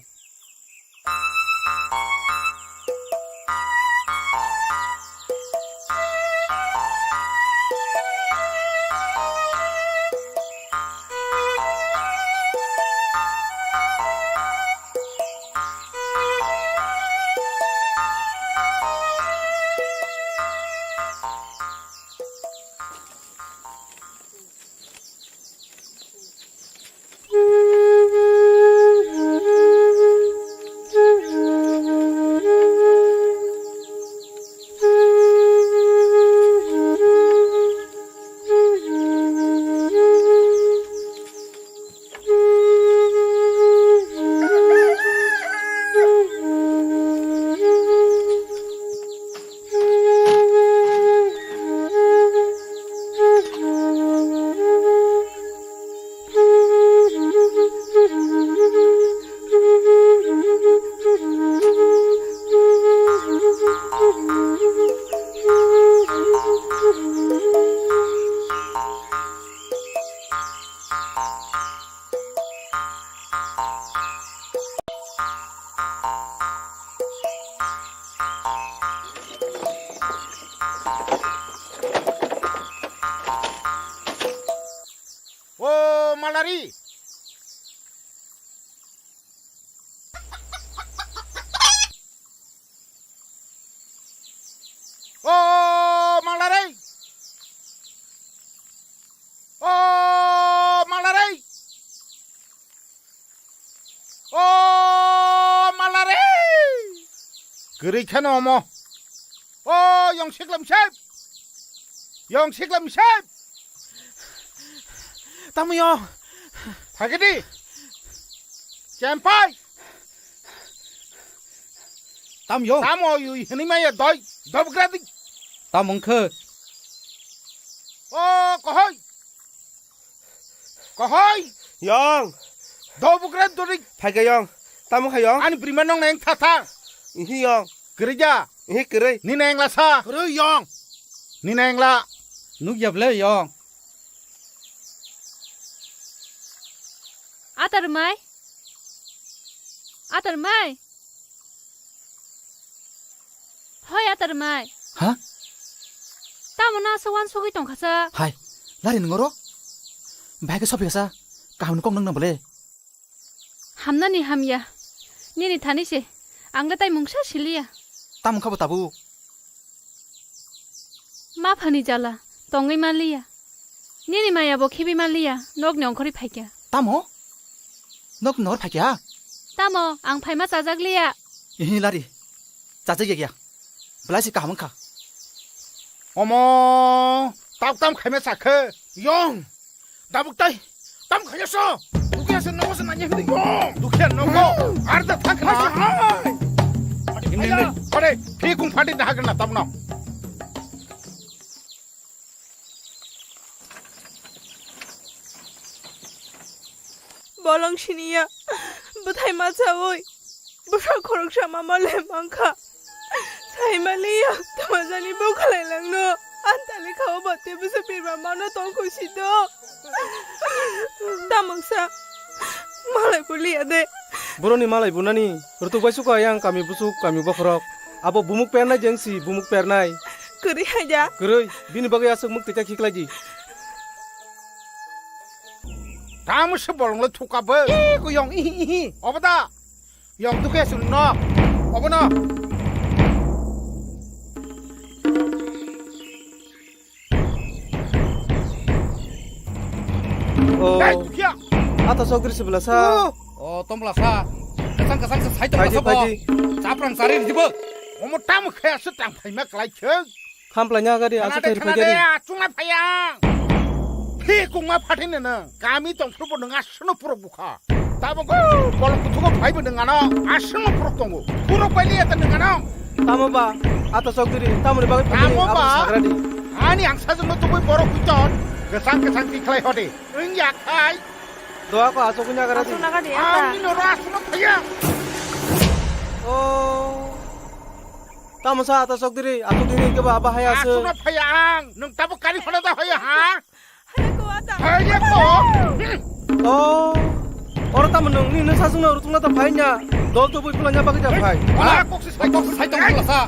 O Malari! O Malari! O Malari! O Malari! Kwrwi kheno omo. O yong siklam sep. Yong siklam sep. Tamo yo. Thagidi. Chempai! Tam yong. Tamo yui hini maya doi. Dobgra di. Tam wngkhe. O, kohoi. Kohoi. Yong. Dobgra dori. Phaikha yong. Tamo kha yong. Ani brima nong neng thata. Ihi yong. Kerja. Ihi kerei. Ni neng la sa. Kerei yong. Ni neng la. Nuk yap le yong. Atar mai. Atar mai. Hoi, atar mai. Ha? Tamo no asa wan sogwi tongkha sa? Hai, lari nungoro? Bahai khe sophi kha sa? Kaham ni kok nang na bole? Hamnani hamya. Nini thani se. Ang le tai mungsa siliya. Tamo kha bo tabuk? Ma phani jala, tongwi manliya. Nini maya bo khibi manliya, nokni ongkhorwi phaikha. Tamo? Nok nor phaikha? Tamo, ang phaima chajakliya. Ihi lari. Chajak ya ya. Belai si kaham wngkha. Omo, tak tam khaima chakhe. Yong. Dabuk tai. Tam khaya so. Dukhiya se nogo se nanya hindi yong. Dukhiya nogo. Arda thak na. Hai. Hindi, hindi. Ore, phi kung phati na hagna tam no. Bolong siniya. Bwthai machawi. Bwsa khoroksa mama le mankha. Saimaliya, tamajani bokhalai langno. Antali khao bate bwsa pirma mano tongkho sito. Tamoksa. Malai buliya de. Boroni malai bunani. Rutuk bai suka yang kami busuk, kami bokhorok. Abo bumuk pernai jengsi, bumuk pernai. Kwrwi haida. Kwrwi, bini bagwi aswk muk tita khiklai di. Tamo se bolong le thuka bo. Ih, ko yong, ihi, ihi. Obo da. Yong dukhe sung no. Obo no. Oh. Dai, dukhiya. Ata sokri se bela sa. Oh. Oh, tombla sa. Kasang kasang sa sai tombla sa bo. Phaidi, phaidi. Chaprang sari di bo. Omo tamo khe asu tang phaima klai cheng. Khamplaina gari asu thair phai gari. Achungna phaya. Phi kungma phathini nang. Kami tongphuru bo nang asno purok bukha. Tabo go bolong kuthugo phaibo nang ano. Asno purok tongo. Purok bai liya ta nang ano. Tamo ba? Ata sok diri. Tamo ni bagwi phai. Tamo ba? Sagra di. Ani ang sajung no tubui borok kuiton. Kesang kesang tikhlai hode. Wng ya khai. Doa ko asok kunya gara di. Asok naga di ata. Ani no ras no phaya. Oh. Tamo sa ata sok diri, atok diri ke ba, ba haya se. Asuna phaya ang, nung tabo kari phana da haya ha? Haya ko ata. Haya ko. Oh. Oro tamo nung ni nung sasung na rutung na ta phai nya. Dol to bui pula nya bagwi ja phai. Ala kok se sai kok se sai tong pula sa.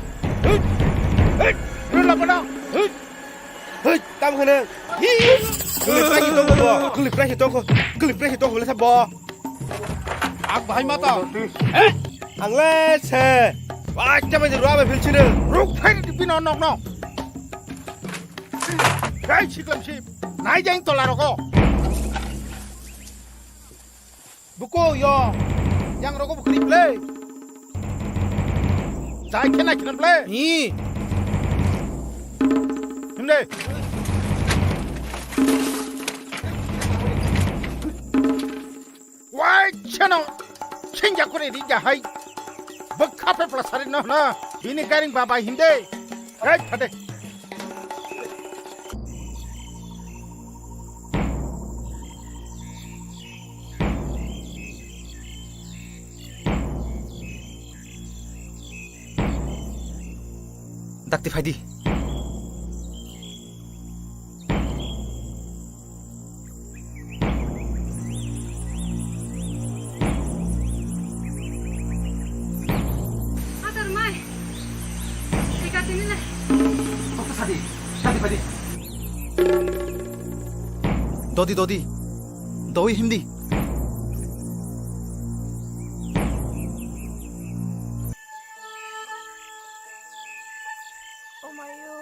Hei. Hei. Rula bana. Hei. Hei, tam khana. Gulip rahi tong ko. Gulip rahi tong ko. Gulip rahi tong ko le sa bo. Ak bahai mata. Eh, ang le se. Wah, kya bai ruwa bai philchine. Ruk phai di pino nok nok. Kai siklam sip. Nai jeng tola roko. Buko yo. Yang roko bukri ble. Jai khena khena ble. Ni. Himle. Wai chano. Chinja kore di jahai. Bukha pe plasari no na. Bini garing baba hinde. Right, phate. Dakti phaidi. Atar mai. Eka tini le. Kok sadi, sadi padi. Dodi, dodi. Doi hindi. Omayo.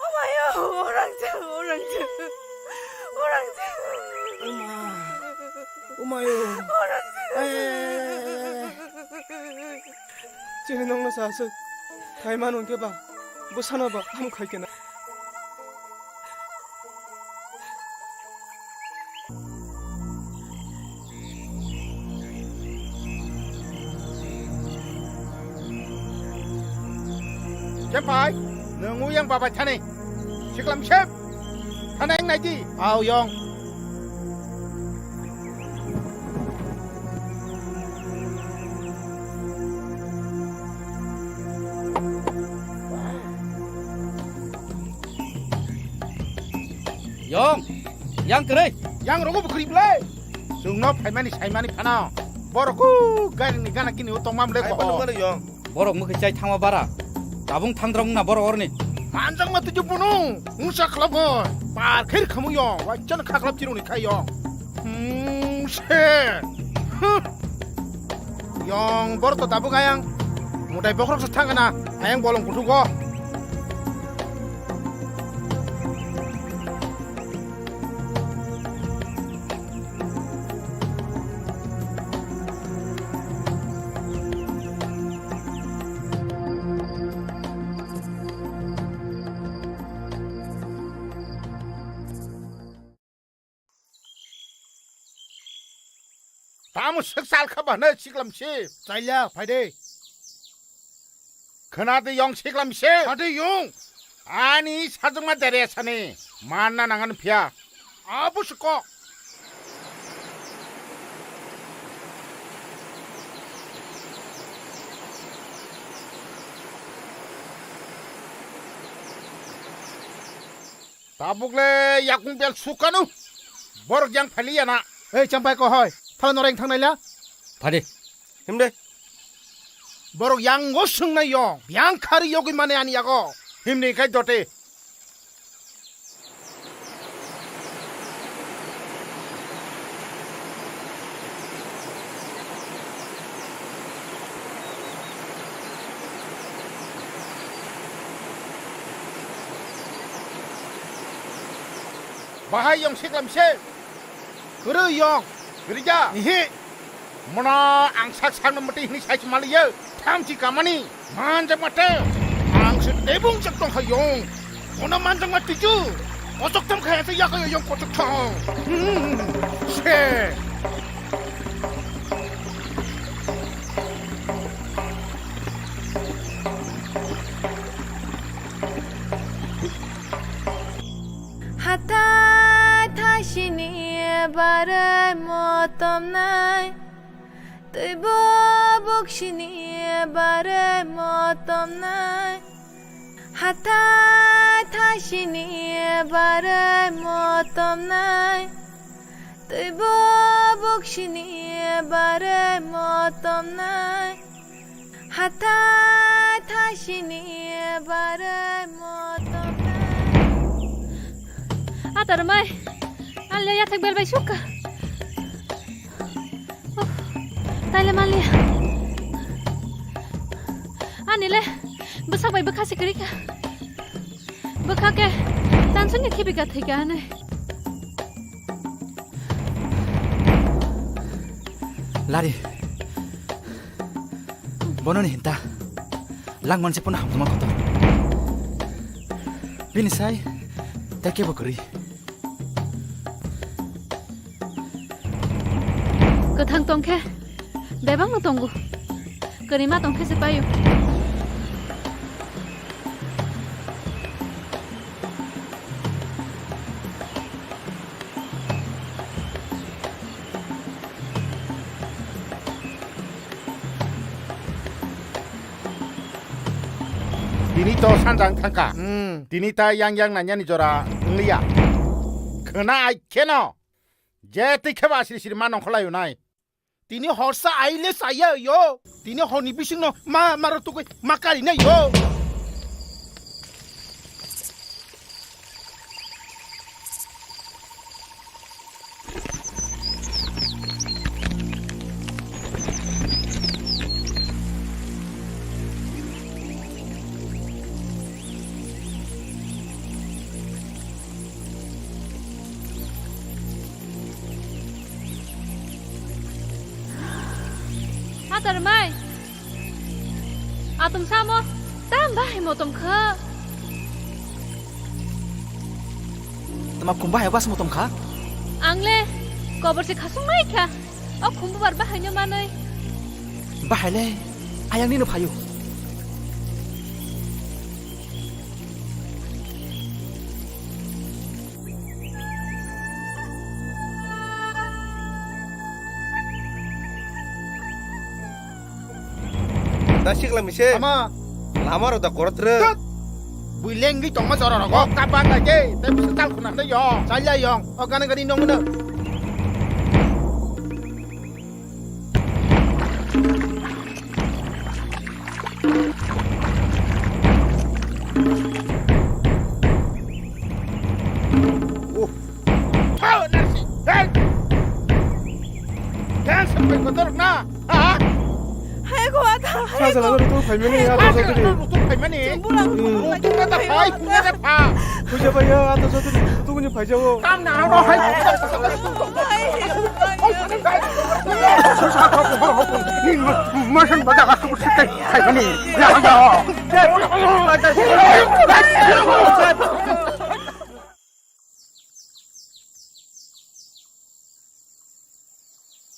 Omayo, orang jeng, orang jeng, orang jeng. Oma, omayo. Orang jeng. Ay, ay, ay, ay, ay. Chini nongno sa aswk. Thai manu hwnkhe ba, bwsano ba, ham khai kena. Sem pai, nwng uyang babai thani. Siklam sem. Thana yang naidi. Au yong. Yong, yang kwrwi. Yang rogo bwkhri ble. Chwngno phaimani saimani phano. Borok ku gari ni gana kini o tongmam le Hai ko. Phano mano yong. Borok mwkhwi chai thangma bara. Tabung thangdrong na borok orni. Manjak ma tuju bunu. Ungsa khlap goi. Par khair khamu yong. Waichana khaklap chiruni khai yong. Hmm, se. Huh. Yong, bor to tabuk ayang. Mutai bokrok se thangana. Ayang bolong kuthuk go. Tamo swk chal kha ba hwnwi siklam si. Chaya, phai de. Khwna de yong siklam si. Phai de yong. Ani sajwkma dere sani. Manna nangan phiya. Abo se kok. Tabuk le yakung bel sukanu. Borok yang phali yana. Ei, champai ko hoi. Thala noreng thang naila. Phadi. Himde. Borok yang go sung nai yo. Yang khari yogwi mane ani yago. Himni kai dote. Bahai yong siklam se. Kwrwi yong. Rija. Ihi. Mono ang sak sakno mati hini sai maliyo. Thamchi kamani. Manjak mate. Ang se tebung chak tong hayong. Mono manjak mati ju. Kochok tham khaya se yakayong kochok thong. Hmm. Se. Hathai thaisini barwi motomnai, twibo buksini barwi motomnai. Hathai thaisini barwi motomnai, twibo buksini barwi motomnai. Hathai thaisini barwi motomnai. Atar mai, anle yathek bel bai sukha. Uff, taile manliya. Ani le bwsak bai bwkha se kwrwi kha. Bwkha khe tansukni khibi kha thwi kha hinwi. Lari. Bono ni hinta. Langman se pono hamtoma kotor. Bini sai, tei kebo kwrwi. Kwthang tongkhe bebakno tongo. Kwrwima tongkhe se paio. Tini to sanjang thangkha. Hmm. Tini ta yang yang nanyani jora wngliya. Khwna ai kheno. Je twi kheba siri siri ma nongkhorlai unai. Tini horsa aile saya yo. Tini horni bisingno ma maro tugui ma karina yo. Atar mai. Atum samo tam bahai motom kha. Tama kum bahai was motom kha? Ang le kobor se khasung nai kha. O khumbu bar bahai no manoi. Bahai le ayang nino phayo. Da sikla mise. Tama. Lama ro da korot re. Tut. Bui lengwi tongma jora rogo. Kok kapan lagi. Tei bisa tal khuna tei yo. Chal ya yong. O gana gani nong mano. Oh. Hau, nasi. Hei. Dance sampai kotor na. Ha? Hai ko ata, hai ko. Sajala rutu phaimani, ata sotri. Rutu phaimani. Jembura rutu. Hmm. Rutu na da phai, phunga da pha. Puja bhaiya, ata sotri rutu ni phai jawo. Kam na ro hai. Hai. Ni ma-, masan bada aku sikai phaimani. Ya, ya.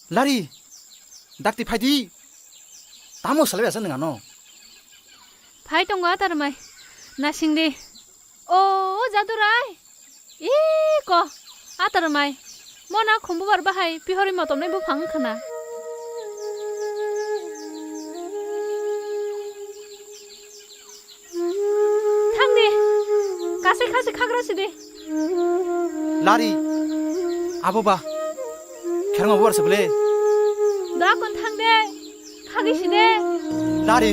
Lari, dakti phaidi. Tamo salai asa nang ano. Phai tongo atar mai. Nasing di. O, o Jadurai. Iko, atar mai. Mona khumbu bar bahai pihori motom nai buphang khana. Thang di. Kasai khasi khagra si di. Lari. Abo ba. Kherang abo bar se bole. Da kon thang de. Khagi si de. Lari.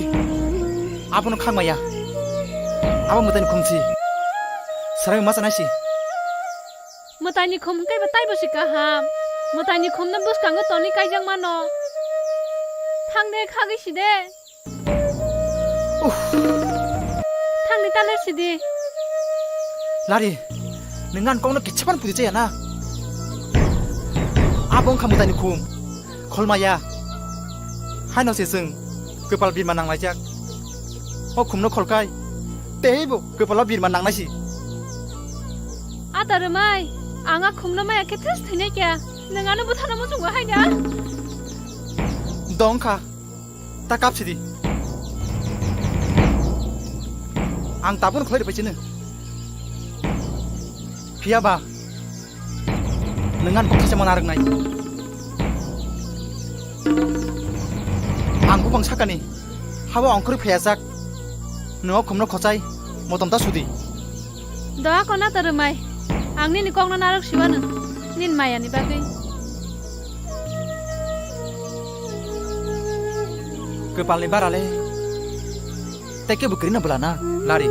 Abo no khang maya. Abo mwtai ni khum si. Sarai ma sanai si. Mwtai ni khum kai ba tai bo si kaham. Mwtai ni khum no bwskango toni kaijak mano. Thang de khagi si de. Uff. Thangni taler sidi. Lari, nwng ani kokno kicha phano puri chaya na? Abo wngkha mwtaini khum, kholmaya. Haino se chwng kwpal birma nanglaijak. O khumno kholkai, teibo kwpalo birma nangnai si. Ata rwmai, ang a khumno maya khe thus thwinai kya. Nwng ano bwthano muchungo hai na? Dong kha. Ta kap sidi. Ang tabuk khlai rwbai chini. Phiya ba, nwng ani bwkha se mana rwknai. Ang bupang sakani, habo ongkhorwi phaiya jak. Nwng o khumno khochai, motom ta sudi. Doa kona ta rwmai, ang nini kokno narwk siwano, nini mayani bagwi. Kwpalni bara le, tei kebo kwrwino bwla na, Lari.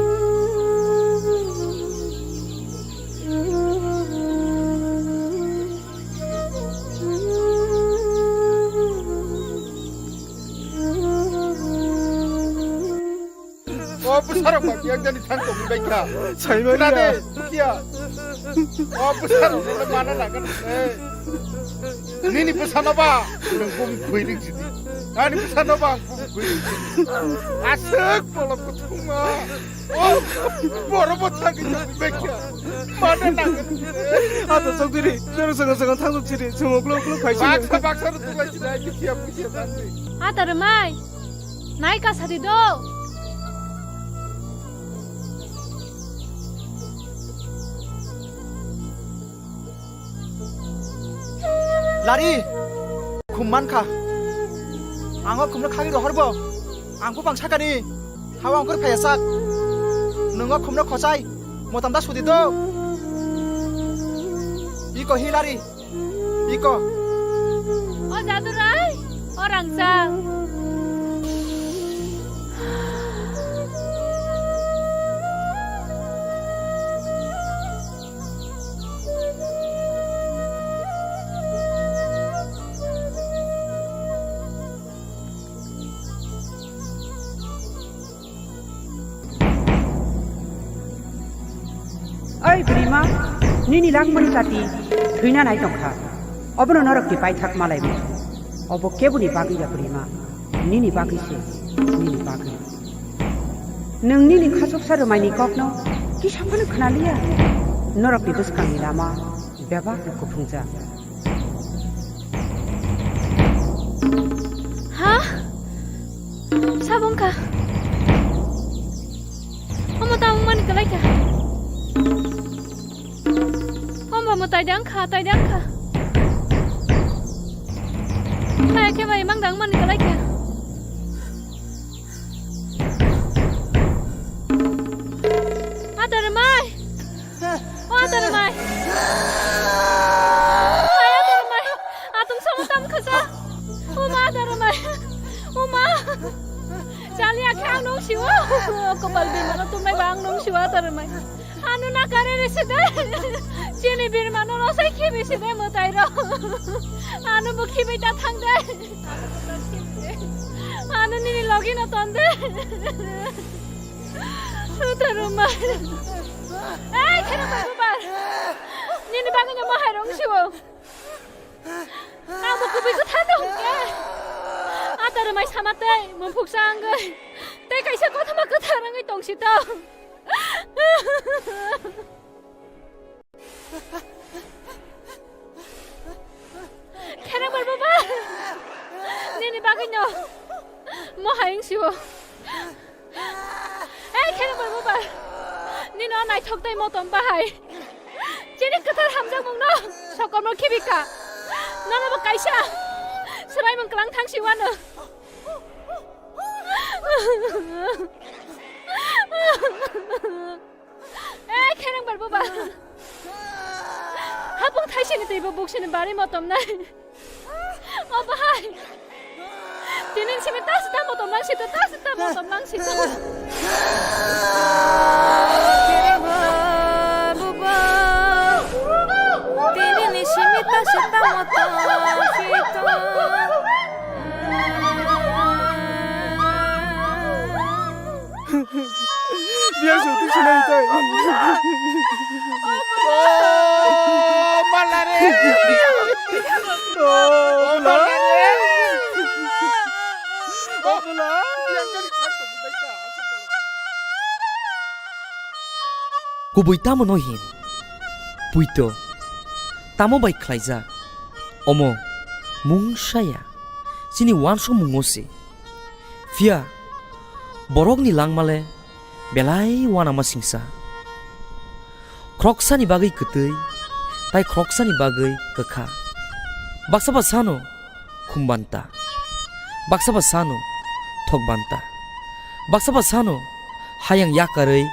O bwsarok ba biyang jani thang tongwi bai kha. Saimanya. Khna de, Dukia. O bwsarok no mana nangani. Nini bwsano ba, nwng bum khoi ring sidi. Ani bwsano ba, ang bum khoi ring sidi. Aswk bolong kuthuma. O, boro bo thangwi tongwi bai kha. Mana nangani. Ato chokdiri, choro songo songo thang chiri, songo klo klo khai sini. Baksa baksa ro tulai sini, ai Dukia Dukia thangwi. Ata rwmai. Nai ka sadi do. Lari, khum man kha. Ang o khumno khagwi rohor bo. Ang bupang sakani. Hawa ongkhor phaiya sak. Nwng o khumno khochai. Motom da sudi do. Iko hi Lari. Iko. O Jadurai, o Rangchak. Oi bwrwima, nini langmani kati thwina nai tongkha. Obono norokni paithak malaimu. Obo keboni bagwi ya bwrwima, nini bagwi se, nini bagwi. Nwng nini khachuksa rwmaini kokno kisa phano khwnaliya. Norokni bwskangni lama bebak kuphungjak. Ha? Sabo wngkha. Omo ta wngmani kwlai kha. Omo mo taida wngkha, taida wngkha. Kaya khe bai mang da wngmani kwlai kha. Tarumai. Aya tarumai. Atung sama tam khasa. Uma tarumai. Uma. Chali akhe ang nung siwa. Kopal bimano tumai ba ang nung siwa tarumai. Anu na kare re sede. Chini birmano rosai khibi sede mwtai ro. Anu bo khibi ta thang de. Anu nini logi no ton de. Tarumai. Ei, kheno bai bubar. Nini bagwi no mohai rong siwo. Abo kubui kwthar no hwnkhe. Atarumai sama tei mumphuk sa wngwi. Tei kaisa kothoma kwthar wngwi tong si tong. Kherang bai bubar. Nini bagwi no. Mohai wng siwo. Ei, kherang bai bubar. Nini o naithok tei motom bahai. Chini kwthar hamjakmung no sokomor khibika. Nono bo kaisa swraimung kwlang thang siwano. Eh, kherang bar bubar. Hapung thaisini twibo buksini bari motom nai. O bahai. Tinin simi tas ta motom nang sito, tas ta motom nang sito. Kherang bar bubar. Tinin simi tas ta motom sito. Biar soti sinai tai. Oh, mala re. Oh, mala re. Oh, mala. Kubui tamo no hin? Puito. Tamo bai khlaijak? Omo mungsaya. Chini uansukmungo se. Phiya borokni langmale belai uanama singsa. Khoroksani bagwi kwtwi, tai khoroksani bagwi kwkha. Baksa ba sano khum banta, baksa ba sano thok banta, baksa ba sano hayang yakarwi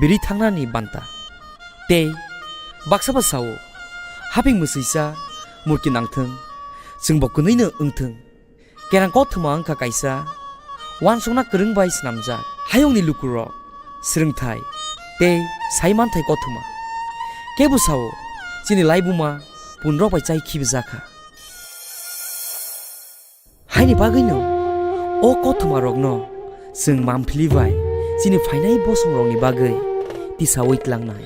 biri thangnani banta. Tei baksa ba sao, haping mwswisa murki nangthwng, chwngbo kwnwino wngthwng. Kerang kothoma wngkha kaisa uansukna kwrwng bai swnamjak hayungni lukurok, swrwngthai tei saimanthai kothoma. Kebo sao chini laibuma punrok bai chai khibijakha. Haini bagwino o kothomarokno chwng Mamphili bai chini phainai bosongrokni bagwi tisaui tlangnai.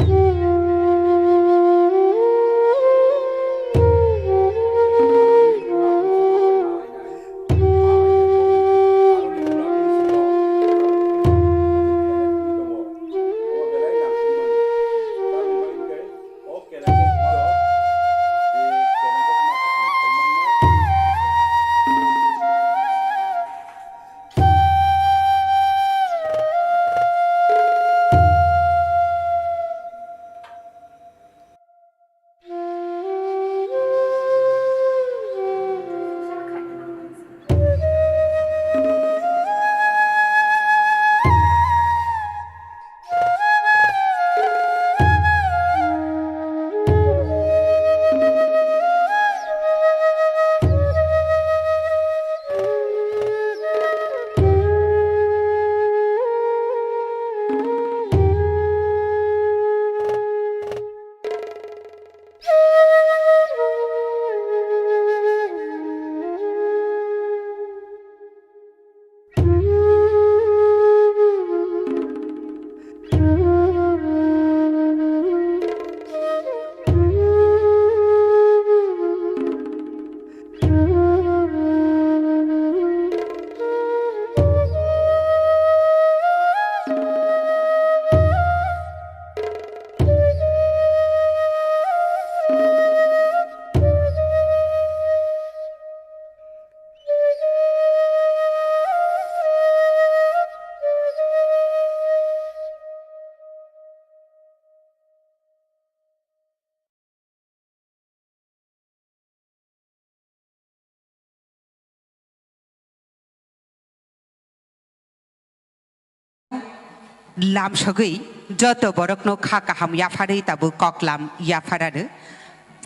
Lamsogwi joto borokno kha kaham yapharwi tabuk koklam yapharano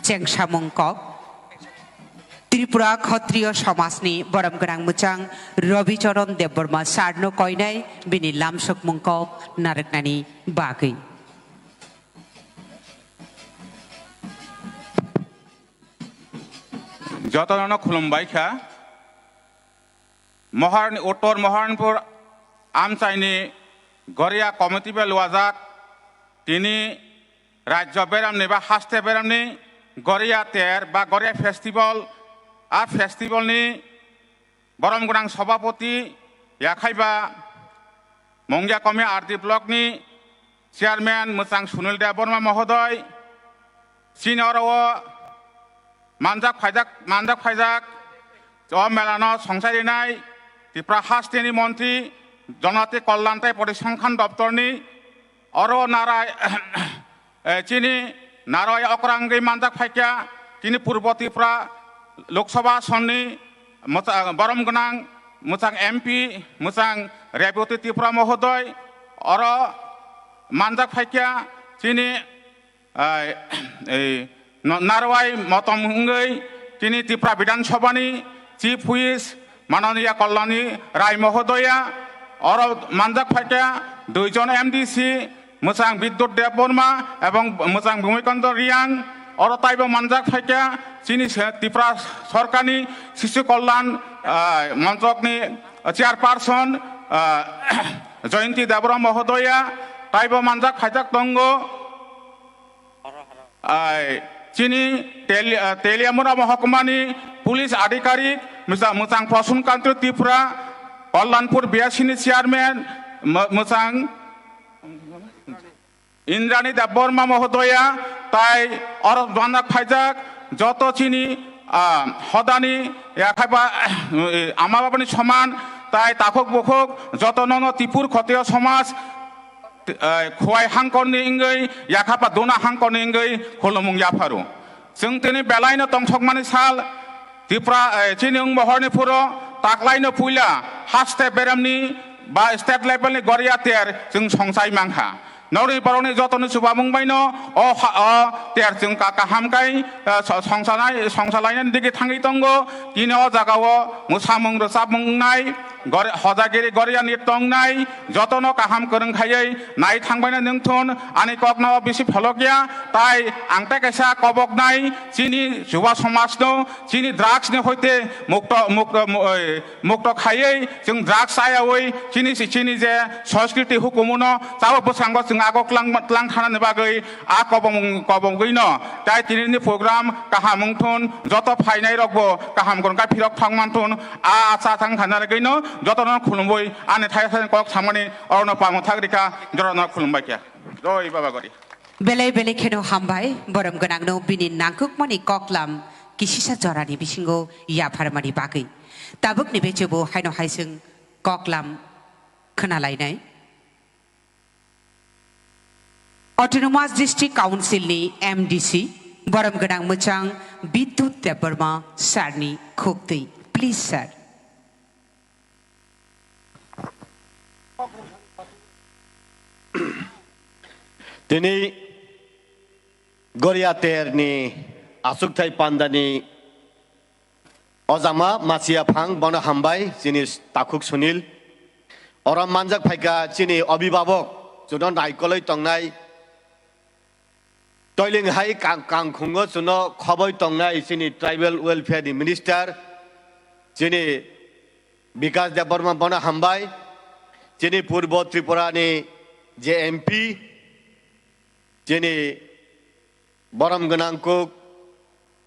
chengsamung kok. Tripura Khatriyo Somajni borom gwnang mwchang Rabi Charan Debbarma Sarno koinai bini lamsokmung kok narwknani bagwi. Jotono khulumbai kha. Moharni, Uttor Moharnpur amchaini Goria committee bai luajak tini rajyo beramni ba haste beramni Goria ter ba Goria festival, a festivalni borom gwnang sobapoti yakhaiba Mongya Komi R D blockni chairman mwchang Sunil Debbarma mohodoi, chini oro o manjak phaijak, manjak phaijak o melano songchai rinai Tripura hasteni montri, Jonati Kollan tei Porisongkhan doptorni oro narai, eh, chini narai okrangwi manjak phaikya, chini Purbo Tripura Lok Sabha asonni mwcha-, borom gwnang mwchang M P, mwchang Rebati Tripura mohodoi oro manjak phaikya, chini ai, ei, no-, narwai motom wngwi tini Tripura Bidhan Sabhani Chief Whip Mananiya Kalyani Rai Mohodoya oro manjak phaikha, duijon M D C, mwchang Bidyut Debbarma ebong mwchang Bhumikanta Reang oro taibo manjak phaikha, chini se Tripura Sorkarni Sishu Kalyan, ah, Monchokni Chairperson, ah, Jayanti Debbarma Mohodoya taibo manjak phaijak tongo. Ai, chini Teli-, ah, Teliamura Mohokuma ni police adhikarik, mwsa-, mwchang Prasun Kanti Tripura, Kalyanpur B S C ni chairman, mw-, mwchang Indrani Debbarma Mohodoya, tai oro manjak phaijak, joto chini, ah, hodani, yakhaiba, ama babani soman, tai takhuk bukhuk, joto nono Tripur Khotiyo Somaj, eh, Khowai hangkorni wngwi, yakhapa Dona hangkorni wngwi khulumung yapharu. Chwng tini belaino tongthokmani sal, Tripura, eh, chini wng mohorni phuro taklaino puila haste beremni ba state levelni Goria ter chwng songchai mankha. Norokni borokni jotoni chubamung baino o ha-, o ter chwng ka-, kaham kai, eh, so-, songsanai, songsalainani digi thangwi tongo. Tini o jagao mwsamung rwchapmung wngnai, Gor-, hojagiri Goriani tongnai, jotono kaham kwrwng khaiwi nai thangbaino nwngthun, ani kokno bisi pholokya, tai ang tei kaisa koboknai, chini chuba somajno, chini drugsni hoite mukto, mukto, mu-, oi, mukto khaiwi, chwng drugs chayawi, chini si chini je sanskriti hukumuno chabo bwskango chwng ago tlang, tlang thanani bagwi a kobong, kobongwino, tai tinini program kaham wngthun, joto phainairokbo kaham kwrwngkha phirok thang manthun, a acha thang thana rwgwino jotono khulumwi ani thai thai kok samani orono pamo thak rikha, jotono khulumbai khe. Joi Baba Gori. Belai belai kheno hambai, borom gwnangno bini nangkukmani koklam kisisa jorani bisingo yapharmani bagwi. Tabukni bechebo haino hai chwng koklam khwnalainai. Autonomous District Council ni M D C, borom gwnang mwchang Bidyut Debbarma sir ni khuktwi. Please, sir. Tini Goria ter ni aswkthai panda ni ojama masiya phang bono hambai chini takhuk Sunil. Oro manjak phaikha chini obibabok chuno naikolwi tongnai. Toiling hai kang-, kangkhungo chuno khoboi tongnai chini tribal welfare ni minister, chini Bikas Debbarma bono hambai, chini Purbo Tripura ni je M P, chini borom gwnang kuk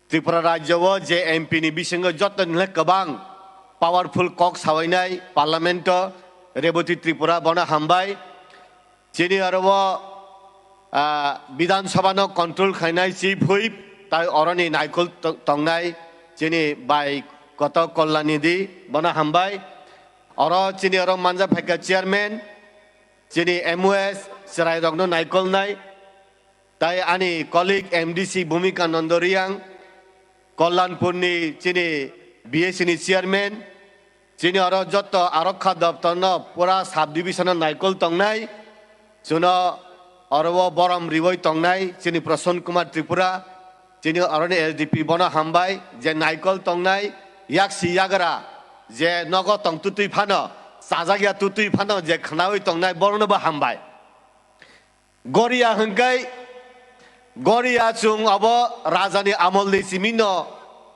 Tripura rajyo o je M P ni bisingo joto ni kwbang powerful kok sawainai parliament o Rebati Tripura bono hambai. Chini oro o, ah, Bidhan Sabha no control khainai Chief Whip, tai oroni naikol to-, tongnai chini bai Koto Kalyanidhi, bono hambai. Oro chini oro manja phaikha chairman, chini M O S chwrai rokno naikolnai, tai ani colleague M D C Bhumika Nando Reang, Kalyanpurni chini B S C ni chairman, chini oro joto arokha doptorno pura sub division o naikol tongnai. Chuno oro o borom riwi tongnai chini Prasan Kumar Tripura, chini oroni S D P bono hambai je naikol tongnai yaksi yagra je nogo tong tutui phano, chajak ya tutui phano je khnawi tongnai borokno bo hambai. Goria hwnkhe Goria chwng abo rajani amolni simino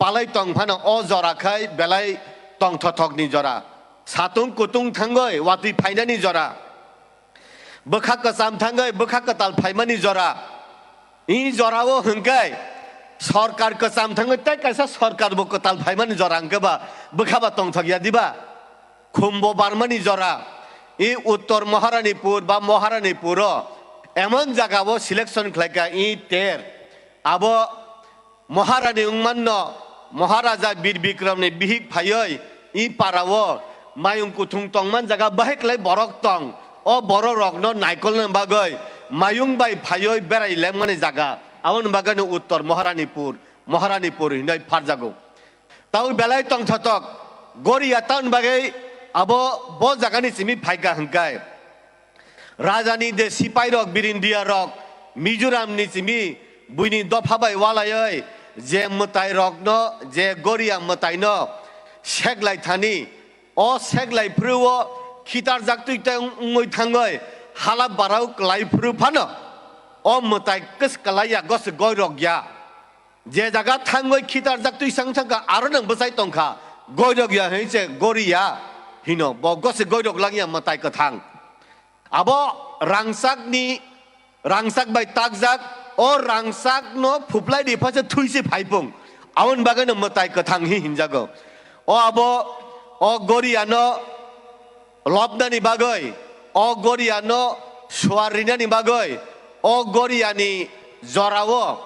palai tong phano o jora khai belai tongthothokni jora. Satung kutung thangwi watwi phainani jora. Bwkha kwcham thangwi bwkha kwtal phaimani jora. I jorao hwnkhe sorkar kwcham thangwi tei kaisa sorkar bo kwtal phaimani jora hwnkhe ba bwkha ba tongthok ya diba? Khumbo barmani jora. I Uttor Maharanipur ba Maharanipuro emon jagao selection khlaika i ter. Abo Maharani wngmanno Maharaja Bir Bikramni bihik phaiwi i parao mayung kuthung tongman jaga bahai kwlai borok tong. O borok rokno naikolna bagwi mayung bai phaiwi berai lemani jaga. Aboni bagwino Uttor Maharanipur, Maharanipur hinwi pharjago. Tau belai tongthotok Goria town bagwi abo bo jagani simi phaika hwnkhe. Rajani de sipai rok, birindia rok, Mizoram ni simi buini dopha bai walaioi je mwtai rokno, je Goria mwtai no seklai thani, o seklai phuru o khitar jak twi tei wngwi thangoi hala barao kwlai phuru phano o mwtai kwswk kwlai ya, goswk goi rok ya. Je jaga thangoi khitar jak twi sang thangkha, aro nang bwsai tongkha, goi rok ya hwn se Goria hino, bo goswk goi rok lang ya mwtai kwthang. Abo rangchakni, rangchak bai takjak, o rangchakno phuplai ri pha se thwi se phaipung. Aboni bagwino mwtai kwthang hi hinjago. O abo, o Goriano lobnani bagwi, o Goriano suar rinani bagwi, o Goriani jorao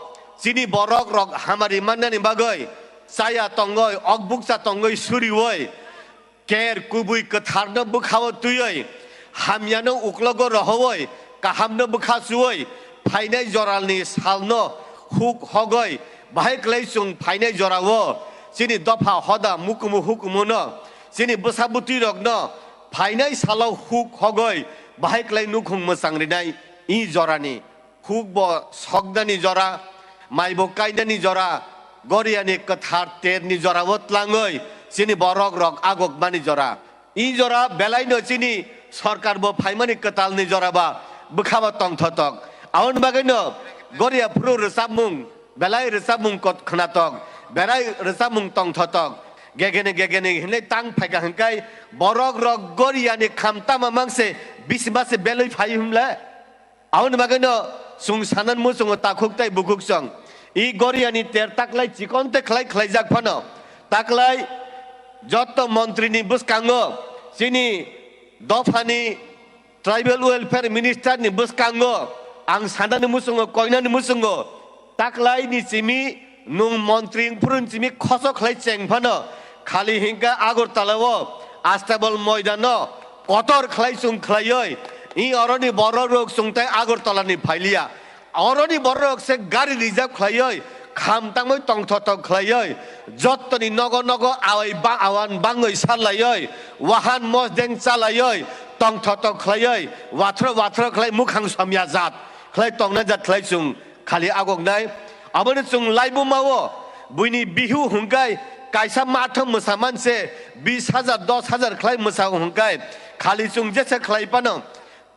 chini borok rok hamari mannani bagwi, chaya tongwi, okbukcha tongwi suriwi, Ker kubui kwtharno bwkhao twiwi, hamyano uklogo rohowoi, kahamno bwkha chuwi, phainai joralni salno huk hogoi, bahai kwlai chwng phainai jorao chini dopha hoda mukumu hukumuno, chini bwsa bwtwirokno phainai salo huk hogoi, bahai kwlai nukhung mwchang rinai i jorani. Huk bo soknani jora, mai bo kainani jora, Goriani kwthar terni jorao tlangwi chini borok rok agokmani jora. I jora belaino chini sorkar bo phaimani kwtalni jora ba bwkha bo tongthotok. Aboni bagwino Goria phuru rwchapmung, belai rwchapmung kot khnatok, belai rwchapmung tongthotok. Gegene gegene hinlai tang phaika hwnkhe borok rok Goriani kham tama mangse bisima se belwi phai hwnle. Aboni bagwino chwng sanani muchungo takhuk tei bukhuk chwng. I Goriani ter taklai chikon te khlai khlaijak phano. Taklai jotto montri ni bwskango, chini dophani tribal welfare minister ni bwskango ang sanani muchungo, koinani muchungo. Taklai ni simi nwng montri wngphuru simi khoso khlai cheng phano khali hinkha Agartala o Astabal moidano kotor khlai chwng khlaioi. I oroni borok rok chwng tai Agartala ni phailiya. Oroni borok rok se gari reserve khlaioi, kham tangwi tongthotok khlaioi. Jottoni nogo nogo awai ba awan bangwi sarlaioi, wahan mosdeng chalaioi, tongthotok khlaioi, wathro wathro khlai mukhang somya jat khlai tongna jat khlai chwng khali agoknai. Aboni chwng laibuma o buini bihu hwnkhe kaisa matham mwsa manse bis hajar, dos hajar khlai mwsa hwnkhe khali chwng jesa khlai phano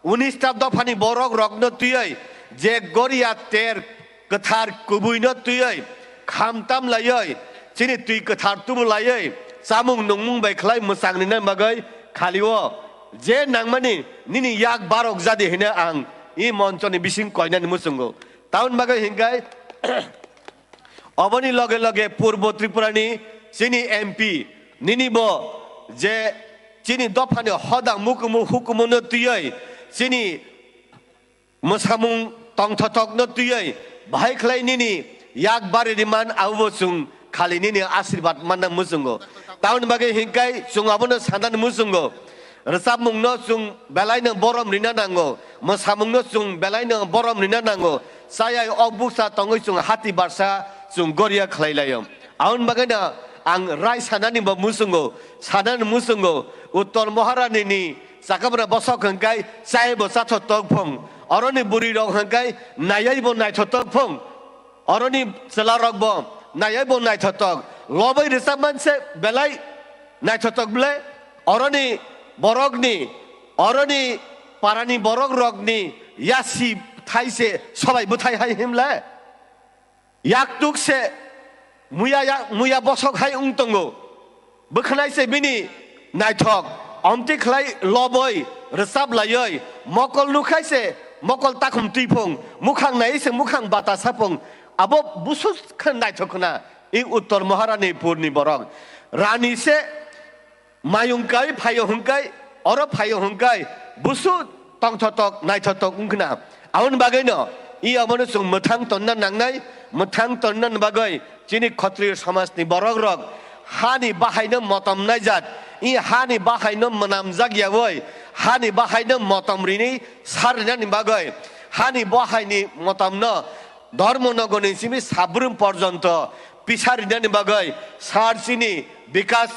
unis ta dophani borok rokno twiwi je Goria ter kwthar kubuino twiwi kham tam laiwi chini twi kwthar tubu laiwi chamung nungmung bai khlai mwchang rinai bagwi khali o je nangmani nini yak barok jadi hino ang i monchoni bising koinani muchungo. Taun bagwi hinkai oboni loge loge Purbo Tripurani chini M P nini bo je chini dophani hodang mukumu hukumuno twiwi chini mwsamung tongthothokno twiwi bahai khlai nini yak bari riman abo chwng khali nini asirbat manna muchungo. Taun bagwi hinkai chwng abono sanani muchungo. Rwchapmungno chwng belaino borom rina nango, mwsamungno chwng belaino borom rina nango, chayai ok buksa tongwi chwng hati barsa chwng goria khlai laio. Aboni bagwino ang rai sanani bo muchungo, sanani muchungo, Uttor Maharani ni Chakabra bosok hwnkhe chaibo chathotok phung. Oroni bwrwi rok hwnkhe naiaibo naithotok phung. Oroni chwla rokbo naiaibo naithotok. Lobwi rwchapman se belai naithotok ble. Oroni borokni, oroni parani borok rokni yasi thai se sobai bwthai hai himle. Yaktuk se muya ya-, muya bosok hai wng tongo. Bwkhnai se bini naithok, omtwi khlai loboi, rwchap laioi, mokol nukhai se mokol takhum twi phung, mukhang nai se mukhang bata sa phung. Abo busu khe naithok khna, i Uttor Maharani purni borok. Rani se Mayung kai phaio hwnkhe, oro phaio hwnkhe, busu tongthotok, naithotok wngkhna. Aboni bagwino, i abono chwng mwthang tonna nangnai, mwthang tonna bagwi chini Khatriyo samajni borok rok hani bahaino motom naijak, i hani bahaino mwnamjak yawi, hani bahaino motom rini sar rinani bagwi, hani bahaini motomno Dharmanagarni simi Sabrum porjonto pisa rinani bagwi sar chini Bikas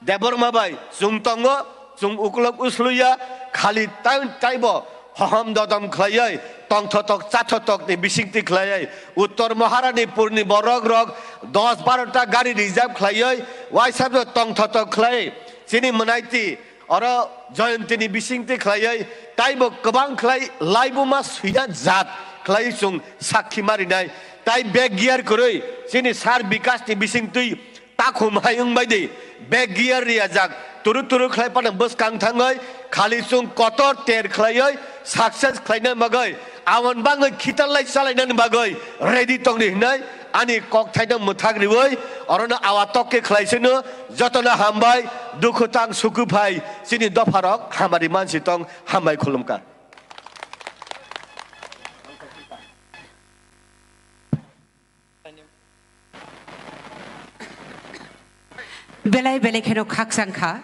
Debbarma bai chwng tongo, chwng uklok usluya, khali tai-, taibo hohom dodom khlaiwi, tongthotok chathotokni bisingtwi khlaiwi, Uttor Maharani purni borok rok dos baro ta gari reserve khlaiwi, waisabno tongthotok khlai, chini mwnaiti oro Joyantini bisingtwi khlaiwi, taibo kwbang khlai laibuma suina jat khlai chwng sakhi marinai, tai bek gear kwrwi, chini sar Bikasni bisingtwi takhum hai wng bai di, bag gear ria jak, turu turu khlai phano bwskang thangwi, khali chwng kotor ter khlaiwi success khlaina bagwi, aboni bagwi khitar lai chalainani bagwi ready tongdi hwnwi ani kok thaino mwthak riwi, orono awa tok khe khlai sino, jotono hambai, dukhu tang suku phai, chini dopharok hamari mansi tong, hambai khulumkha. Belai belai kheno khakchang kha,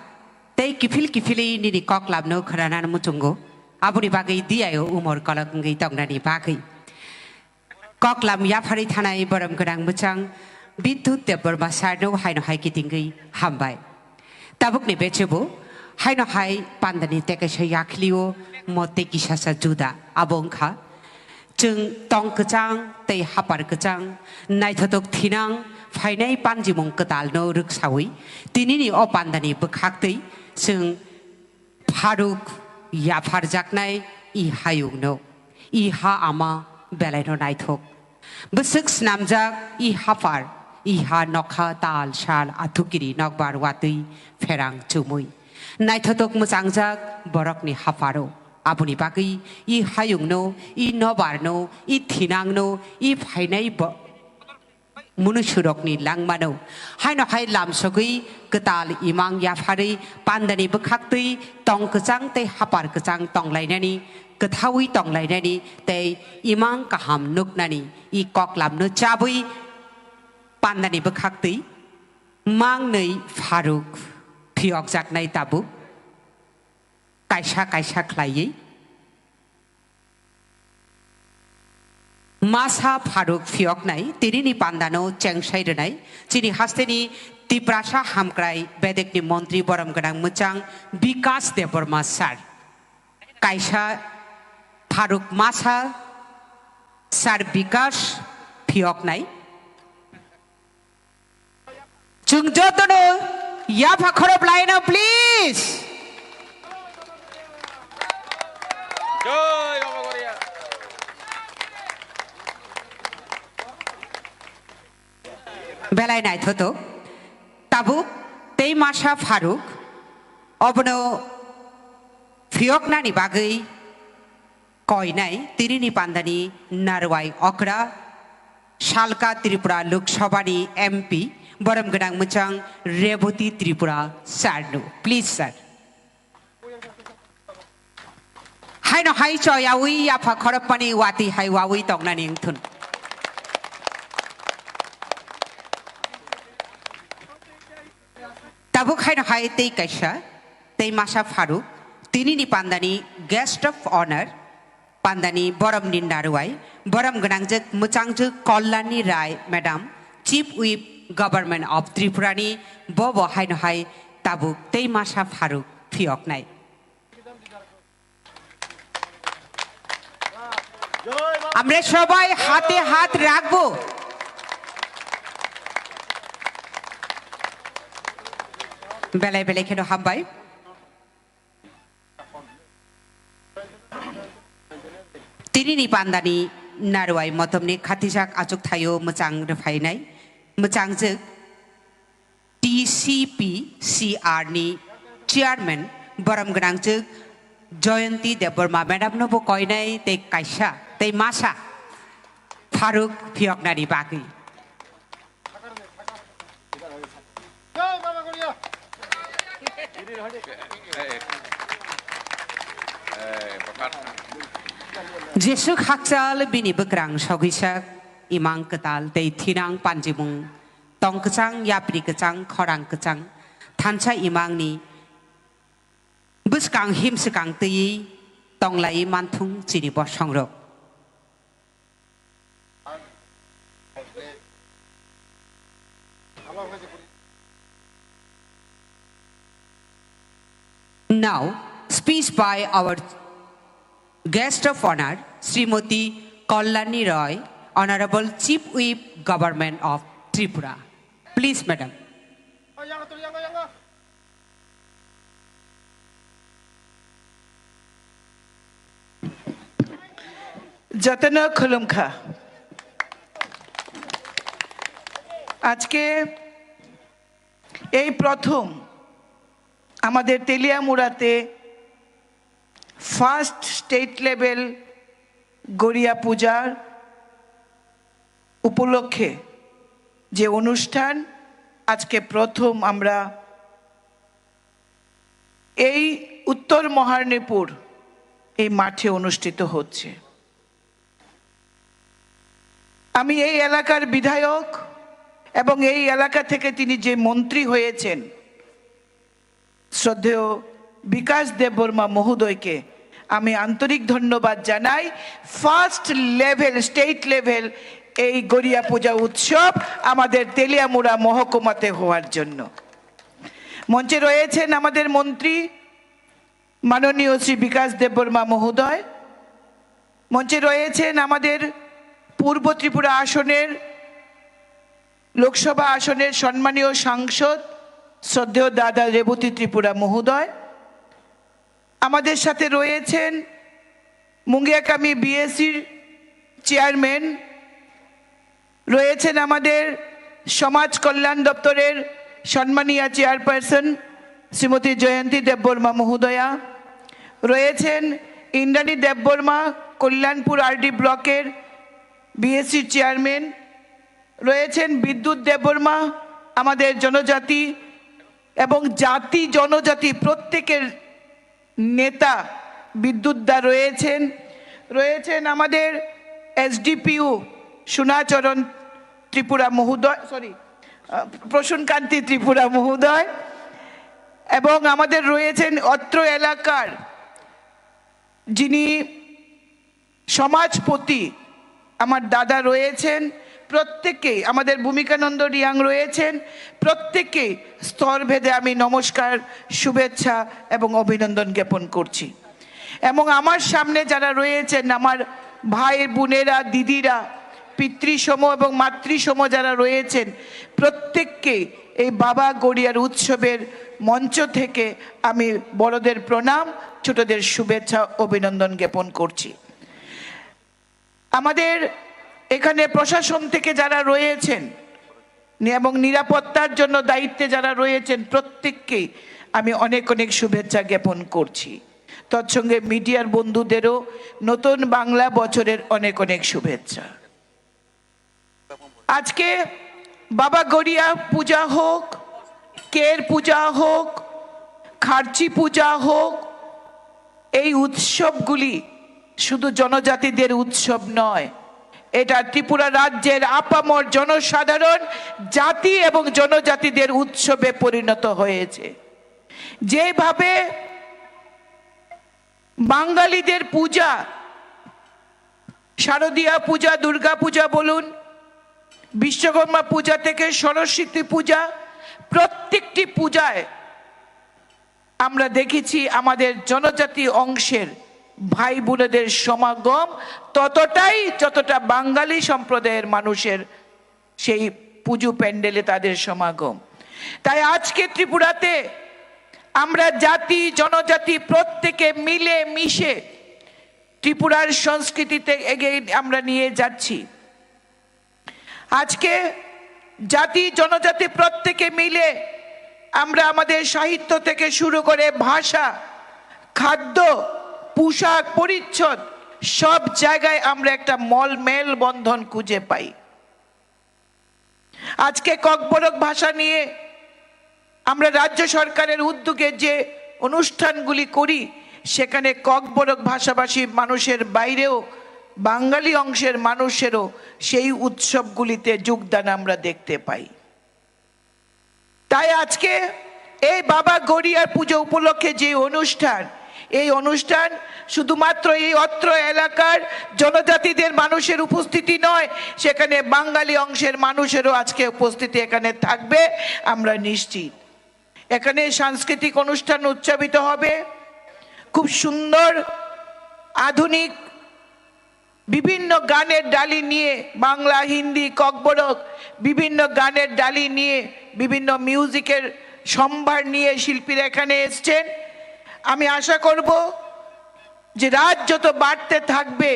tei kiphil kiphilwi nini koklamno khwnanani muchungo, aboni bagwi diyaio umor kolok wngwi tongnani bagwi. Koklam yapharwi thanai borom gwnang mwchang Bidut Debbarma sarno haino hai kitingwi hambai. Tabukni bechebo haino hai pandani tekaisa yakhilio mo tei kisasa juda, abo wngkha chwng tong kwchang tei hapar kwchang, naithotok thinang phainai panjimung kwtalno rwksawi tinini o pandani bwkhaktwi chwng pharuk yapharjaknai i hayungno, i ha ama belaino naithok. Bwswk snamjak i haphar, i ha nokha tal sal athukiri nokbar watwi pherang chumui. Naithotok mwchangjak borokni hapharo. Aboni bagwi i hayungno, i nobarno, i thinangno, i phainai bo-, munusurokni langmano. Haino hai lamsogwi kwtal imang yapharwi pandani bwkhaktwi tong kwchang tei hapar kwchang tonglainani, kwthaui tonglainani tei imang kaham nuknani i koklamno chabwi pandani bwkhaktwi mangnwi pharuk phiyokjaknai tabuk kaisa kaisa khlaiwi. Masa pharuk phiyoknai, tinini pandano chengsai rwnai, chini hasteni Tiprasa hamkrai bedekni montri borom gwnang mwchang Bikas Debbarma sir. Kaisa pharuk masa sir Bikas phiyoknai. Chwng jotono yapha khorop laino, please. Belai naithotok. Tabuk tei masa pharuk obono phiyoknani bagwi koinai tinini pandani Narwai Okra, Salka Tripura Lok Sabhani M P, borom gwnang mwchang Reboti Tripura sir no. Please, sir. Haino hai choyawi yapha khoroppani wati hai wawi tongnani wngthun. Tabuk haino hai tei kaisa, tei masa pharuk, tinini pandani guest of honor, pandani boromni narwai, borom gwnangjwk mwchangjwk Kalyani Rai madam, Chief Whip Government of Tripurani, bobo haino hai tabuk tei masa pharuk phiyoknai. আমরা সবাই হাতে হাত রাখবো। Belai belai kheno hambai. Tinini pandani narwai motomni khatijak achuk thaio mwchang rwphainai mwchangjwk T C P C R ni chairman borom gwnangjwk Jayanti Debbarma madam no bo koinai tei kaisa tei masa pharuk phiyoknani bagwi. Jesuk hakchal bini bwkrang sogwisak imang kwtal tei thinang panjimung tong kwchang yapri kwchang khorang kwchang thansa imangni bwskang himswkang twiwi tonglaiwi manthung chini bosongrok. Now, speech by our guest of honor, Srimati Kalyani Roy, Honorable Chief Whip, Government of Tripura. Please, madam. Jotono khulumkha. আজকে এই প্রথম আমাদের তেলিয়ামুড়াতে first state level Garia পূজার উপলক্ষে যে অনুষ্ঠান আজকে প্রথম আমরা এই উত্তর মহারণীপুর এই মাঠে অনুষ্ঠিত হচ্ছে। আমি এই এলাকার বিধায়ক এবং এই এলাকা থেকে তিনি যে মন্ত্রী হয়েছেন, শ্রদ্ধেয় বিকাশ দেববর্মা মহোদয়কে আমি আন্তরিক ধন্যবাদ জানাই। ফার্স্ট লেভেল, স্টেট লেভেল এই গড়িয়া পূজা উৎসব আমাদের তেলিয়ামুড়া মহকুমাতে হওয়ার জন্য। মঞ্চে রয়েছেন আমাদের মন্ত্রী মাননীয় শ্রী বিকাশ দেববর্মা মহোদয়, মঞ্চে রয়েছেন আমাদের পূর্ব ত্রিপুরা আসনের, লোকসভা আসনের সম্মানীয় সাংসদ শ্রদ্ধেয় দাদা রেবতী ত্রিপুরা মহোদয়, আমাদের সাথে রয়েছেন মুঙ্গিয়াকামি বিএসসির চেয়ারম্যান, রয়েছেন আমাদের সমাজ কল্যাণ দপ্তরের সম্মানীয় চেয়ারপারসন শ্রীমতী জয়ন্তী দেববর্মা মহোদয়া, রয়েছেন ইন্দ্রাণী দেববর্মা, কল্যাণপুর আরডি ব্লকের বিএসসির চেয়ারম্যান, রয়েছেন বিদ্যুৎ দেববর্মা, আমাদের জনজাতি এবং জাতি জনজাতি প্রত্যেকের নেতা বিদ্যুৎ দা রয়েছেন, রয়েছেন আমাদের এসডিপিও সোনাচরণ ত্রিপুরা মহোদয়, সরি, আহ, প্রসূনকান্তি ত্রিপুরা মহোদয়, এবং আমাদের রয়েছেন অত্র এলাকার যিনি সমাজপতি আমার দাদা রয়েছেন, প্রত্যেককেই, আমাদের ভূমিকানন্দ রিয়াং রয়েছেন, প্রত্যেককেই স্তরভেদে আমি নমস্কার, শুভেচ্ছা এবং অভিনন্দন জ্ঞাপন করছি। এবং আমার সামনে যারা রয়েছেন, আমার ভাই বোনেরা, দিদিরা, পিতৃসম এবং মাতৃসম যারা রয়েছেন, প্রত্যেককেই এই বাবা গড়িয়ার উৎসবের মঞ্চ থেকে আমি বড়দের প্রণাম, ছোটদের শুভেচ্ছা, অভিনন্দন জ্ঞাপন করছি। আমাদের এখানে প্রশাসন থেকে যারা রয়েছেন নি-, এবং নিরাপত্তার জন্য দায়িত্বে যারা রয়েছেন, প্রত্যেককেই আমি অনেক অনেক শুভেচ্ছা জ্ঞাপন করছি। তৎসঙ্গে মিডিয়ার বন্ধুদেরও নতুন বাংলা বছরের অনেক অনেক শুভেচ্ছা। আজকে বাবা গড়িয়া পূজা হোক, কের পূজা হোক, খার্চি পূজা হোক, এই উৎসবগুলি শুধু জনজাতিদের উৎসব নয়, এটা ত্রিপুরা রাজ্যের আপামর জনসাধারণ, জাতি এবং জনজাতিদের উৎসবে পরিণত হয়েছে। যেভাবে বাঙালিদের পূজা, শারদীয়া পূজা, দুর্গা পূজা বলুন, বিশ্বকর্মা পূজা থেকে সরস্বতী পূজা, প্রত্যেকটি পূজায় আমরা দেখেছি আমাদের জনজাতি অংশের ভাই বোনেদের সমাগম ততটাই, যতটা বাঙালি সম্প্রদায়ের মানুষের সেই পুজো প্যান্ডেলে তাদের সমাগম। তাই আজকে ত্রিপুরাতে আমরা জাতি জনজাতি প্রত্যেকে মিলে মিশে ত্রিপুরার সংস্কৃতিতে এগিয়ে আমরা নিয়ে যাচ্ছি। আজকে জাতি জনজাতি প্রত্যেকে মিলে আমরা আমাদের সাহিত্য থেকে শুরু করে ভাষা, খাদ্য, পোশাক পরিচ্ছদ, সব জায়গায় আমরা একটা মল মেলবন্ধন খুঁজে পাই। আজকে ককবরক ভাষা নিয়ে আমরা রাজ্য সরকারের উদ্যোগে যে অনুষ্ঠানগুলি করি, সেখানে ককবরক ভাষাভাষী মানুষের বাইরেও বাঙালি অংশের মানুষেরও সেই উৎসবগুলিতে যোগদান আমরা দেখতে পাই। তাই আজকে এই বাবা গড়িয়ার পুজো উপলক্ষে যে অনুষ্ঠান, এই অনুষ্ঠান শুধুমাত্র এই অত্র এলাকার জনজাতিদের মানুষের উপস্থিতি নয়, সেখানে বাঙালি অংশের মানুষেরও আজকে উপস্থিতি এখানে থাকবে, আমরা নিশ্চিত। এখানে সাংস্কৃতিক অনুষ্ঠান উদযাপিত হবে, খুব সুন্দর আধুনিক বিভিন্ন গানের ডালি নিয়ে, বাংলা, হিন্দি, ককবরক, বিভিন্ন গানের ডালি নিয়ে, বিভিন্ন মিউজিকের সম্ভার নিয়ে শিল্পীরা এখানে এসছেন। আমি আশা করব যে রাত যত বাড়তে থাকবে,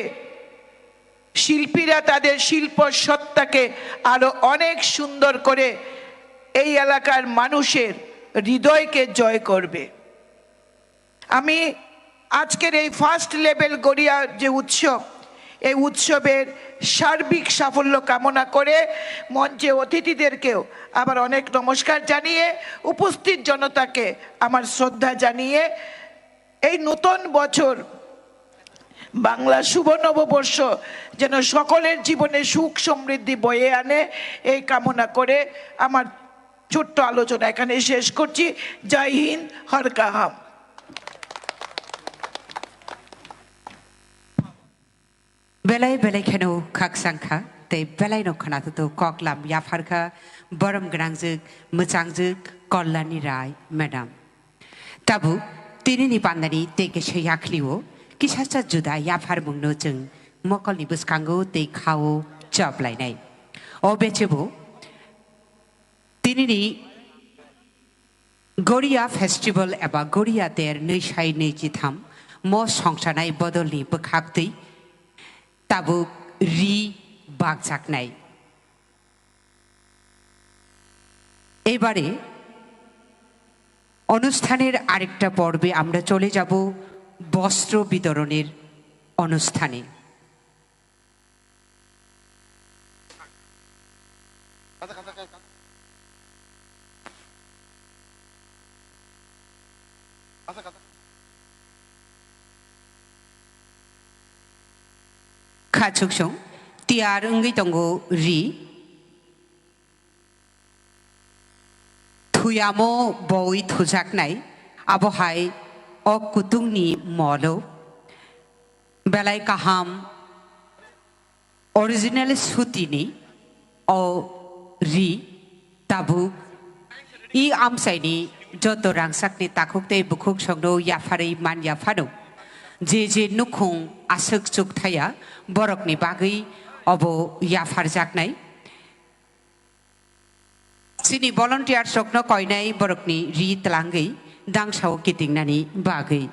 শিল্পীরা তাদের শিল্প সত্তাকে আরো অনেক সুন্দর করে এই এলাকার মানুষের হৃদয়কে জয় করবে। আমি আজকের এই ফার্স্ট লেভেল গড়িয়া যে উৎসব, এই উৎসবের সার্বিক সাফল্য কামনা করে মঞ্চে অতিথিদেরকেও আবার অনেক নমস্কার জানিয়ে, উপস্থিত জনতাকে আমার শ্রদ্ধা জানিয়ে, এই নতুন বছর বাংলা শুভ নববর্ষ যেন সকলের জীবনে সুখ সমৃদ্ধি বয়ে আনে, এই কামনা করে আমার ছোট্ট আলোচনা এখানে শেষ করছি। জয় হিন্দ, হর কা হাম। Belai belai kheno khakchang kha, tei belai no khwnathuthu koklam yaphar kha borom gwnangjwk, mwchangjwk Kollani Rai madam. Tabuk tinini pandani tei kaisa yakhli o kisasa juda yapharmung no chwng mokolni bwskango tei kha o choplainai. O bechebo tinini Goria Festival eba Goria Ter nwi sai nwi chitham mo songsanai bodolni bwkhaktwi tabuk ri bakjaknai. এবারে অনুষ্ঠানের আরেকটা পর্বে আমরা চলে যাব বস্ত্র বিতরণের অনুষ্ঠানে। Kha chuksong tiyar wngwi tongo ri. Thuyamo boi thujaknai, abo hai o kutungni molo belai kaham original sutini o ri tabuk i amchaini joto rangchakni takhuk tei bukhuk songno yapharwi man yaphano. Je je nukhung aswk chukthaya borokni bagwi obo yapharjaknai. Chini volunteers rokno koinai borokni ri twlangwi dangsao kitingnani bagwi.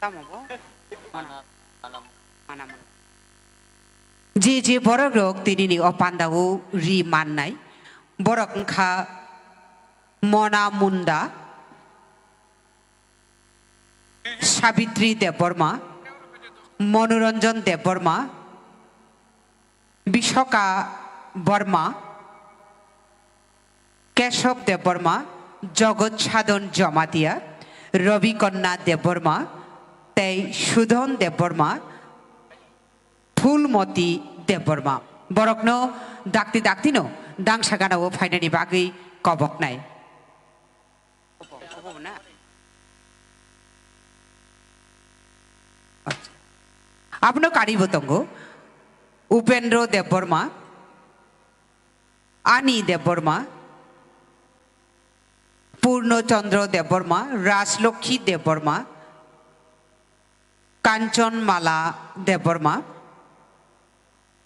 Tamo bo? Mana? Mana, mana. Je je borok rok tinini o pandao ri mannai, borok wngkha Mona Munda, Sabitri Debbarma, Manoranjan Debbarma, Bishoka Borma, Keshob Debbarma, Jogot Sadon Jomatia, Rabi Konna Debbarma, tei Sudhon Debbarma, Phulmoti Debbarma. Borokno dakti daktino dangsa ganao phainani bagwi koboknai. Abono karibo tongo Upendro Debbarma, Ani Debbarma, Purno Chandra Debbarma, Rajlokhi Debbarma, Kanchon Mala Debbarma,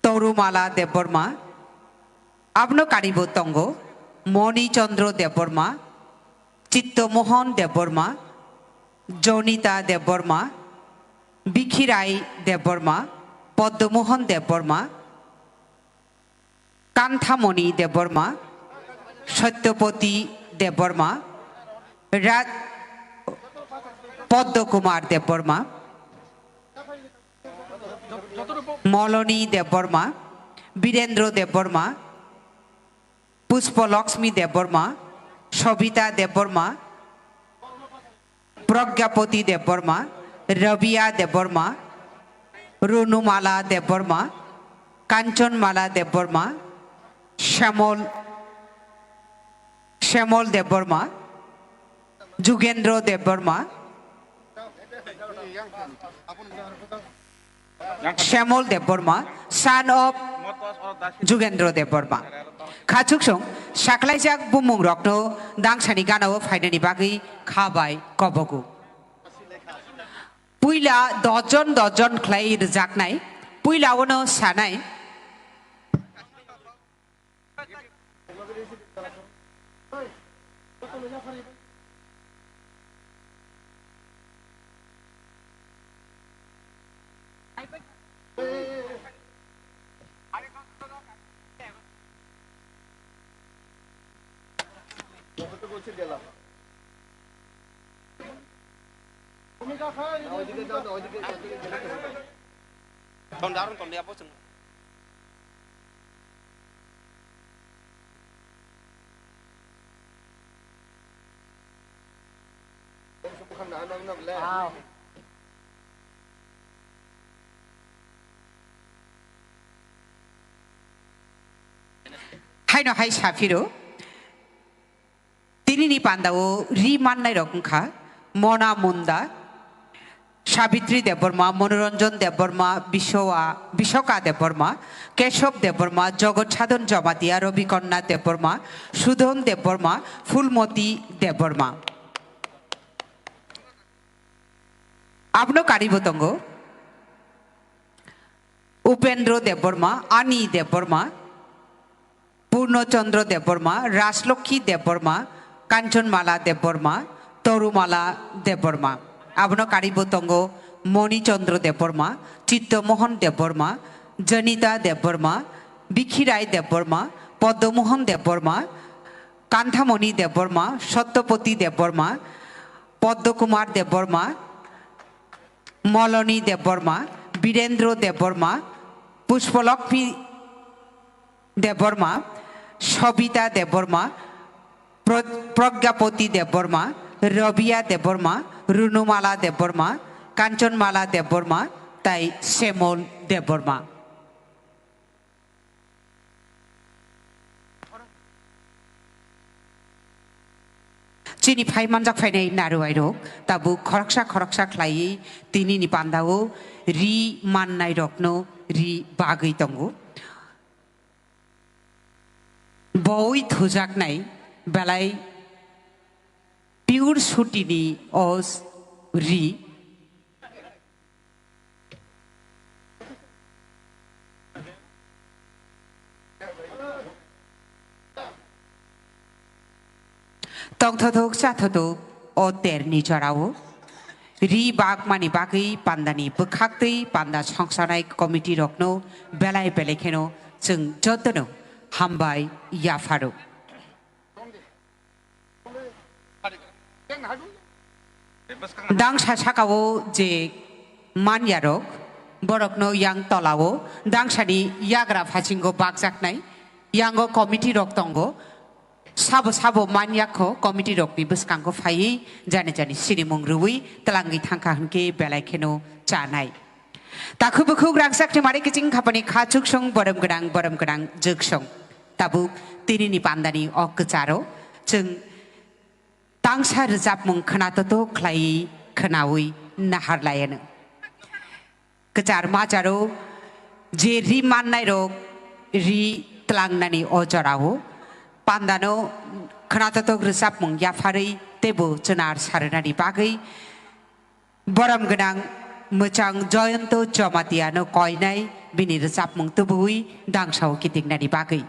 Torumala Debbarma, abono karibo tongo Moni Chandra Debbarma, Chitto Mohan Debbarma, Jonita Debbarma, Bikhirai Debbarma, Padma Mohan Debbarma, Kanthamoni Debbarma, Satyapati Debbarma, Raj Padma Kumar Debbarma, Moloni Debbarma, Birendra Debbarma, Pushpa Lakshmi Debbarma, Sobita Debbarma, Pragyapati Debbarma, Rabia Debbarma, Runumala Debbarma, Kanchanmala Debbarma, Shyamol, Shyamol Debbarma, Jugendra Debbarma, Shyamol Debbarma, son of Jugendra Debbarma. Khachuksong saklaijak bumung rokno dangsani gana o phainani bagwi kha bai kobogo. Puila dojon dojon khlai rwjaknai, puila ono sanai. Haino hai saphiro. Tinini pandao ri mannairok wngkha Mona Munda, Sabitri Debbarma, Manoranjan Debbarma, Biswa-, Bisoka Debbarma, Keshob Debbarma, Jogot Sadhan Jamatia, Rabi Kanya Debbarma, Sudhon Debbarma, Phulmoti Debbarma. Abono karibo tongo Upendra Debbarma, Ani Debbarma, Purno Chandra Debbarma, Rajlokhi Debbarma, Kanchanmala Debbarma, Torumala Debbarma. Abono karibo tongo Moni Chandra Debbarma, Chitto Mohan Debbarma, Janita Debbarma, Bikhirai Debbarma, Padma Mohan Debbarma, Kanthamoni Debbarma, Satyapati Debbarma, Padma Kumar Debbarma, Moloni Debbarma, Birendra Debbarma, Pushpalakshmi Debbarma, Sobita Debbarma, Pro-, Pragyapati Debbarma, Rabia Debbarma, Runumala Debbarma, Kanchanmala Debbarma, tai Semol Debbarma. Chini phai manjak phainai naruairok tabuk khoroksa khoroksa khlaiwi tinini pandao ri mannairokno ri bagwi tongo. Boi thujaknai belai pure sutini os ri. Tongthothok chathothok o terni jorao ri bagmani bagwi pandani bwkhaktwi panda songsanai committee rokno belai belai kheno chwng jotono hambai yapharo. Dangsa sakao je manyarok, borokno yang tolao dangsani yagra phasingo bakjaknai, yango committee rok tongo, sabo sabo manyakho committee rokni bwskango phaiwi jani jani sinimung rwui twlangwi thangkha hwnkhe belai kheno chanai. Takhuk bukhuk rangchak thwimari kiching khapani kha chuksong borem gwnang borem gwnang jwksong. Tabuk tinini pandani o kwcharo chwng tangsa rwchapmung khwnatoto khlaiwi khwnawi naharlaiano. Kwchar macharo je ri mannairok ri tlangnani o jorao pandano khwnatotok rwchapmung yapharwi teibo chwnar sarwnani bagwi borom gwnang mwchang Joyonto Jomatiano koinai bini rwchapmung tubuwi dangsao kitingnani bagwi.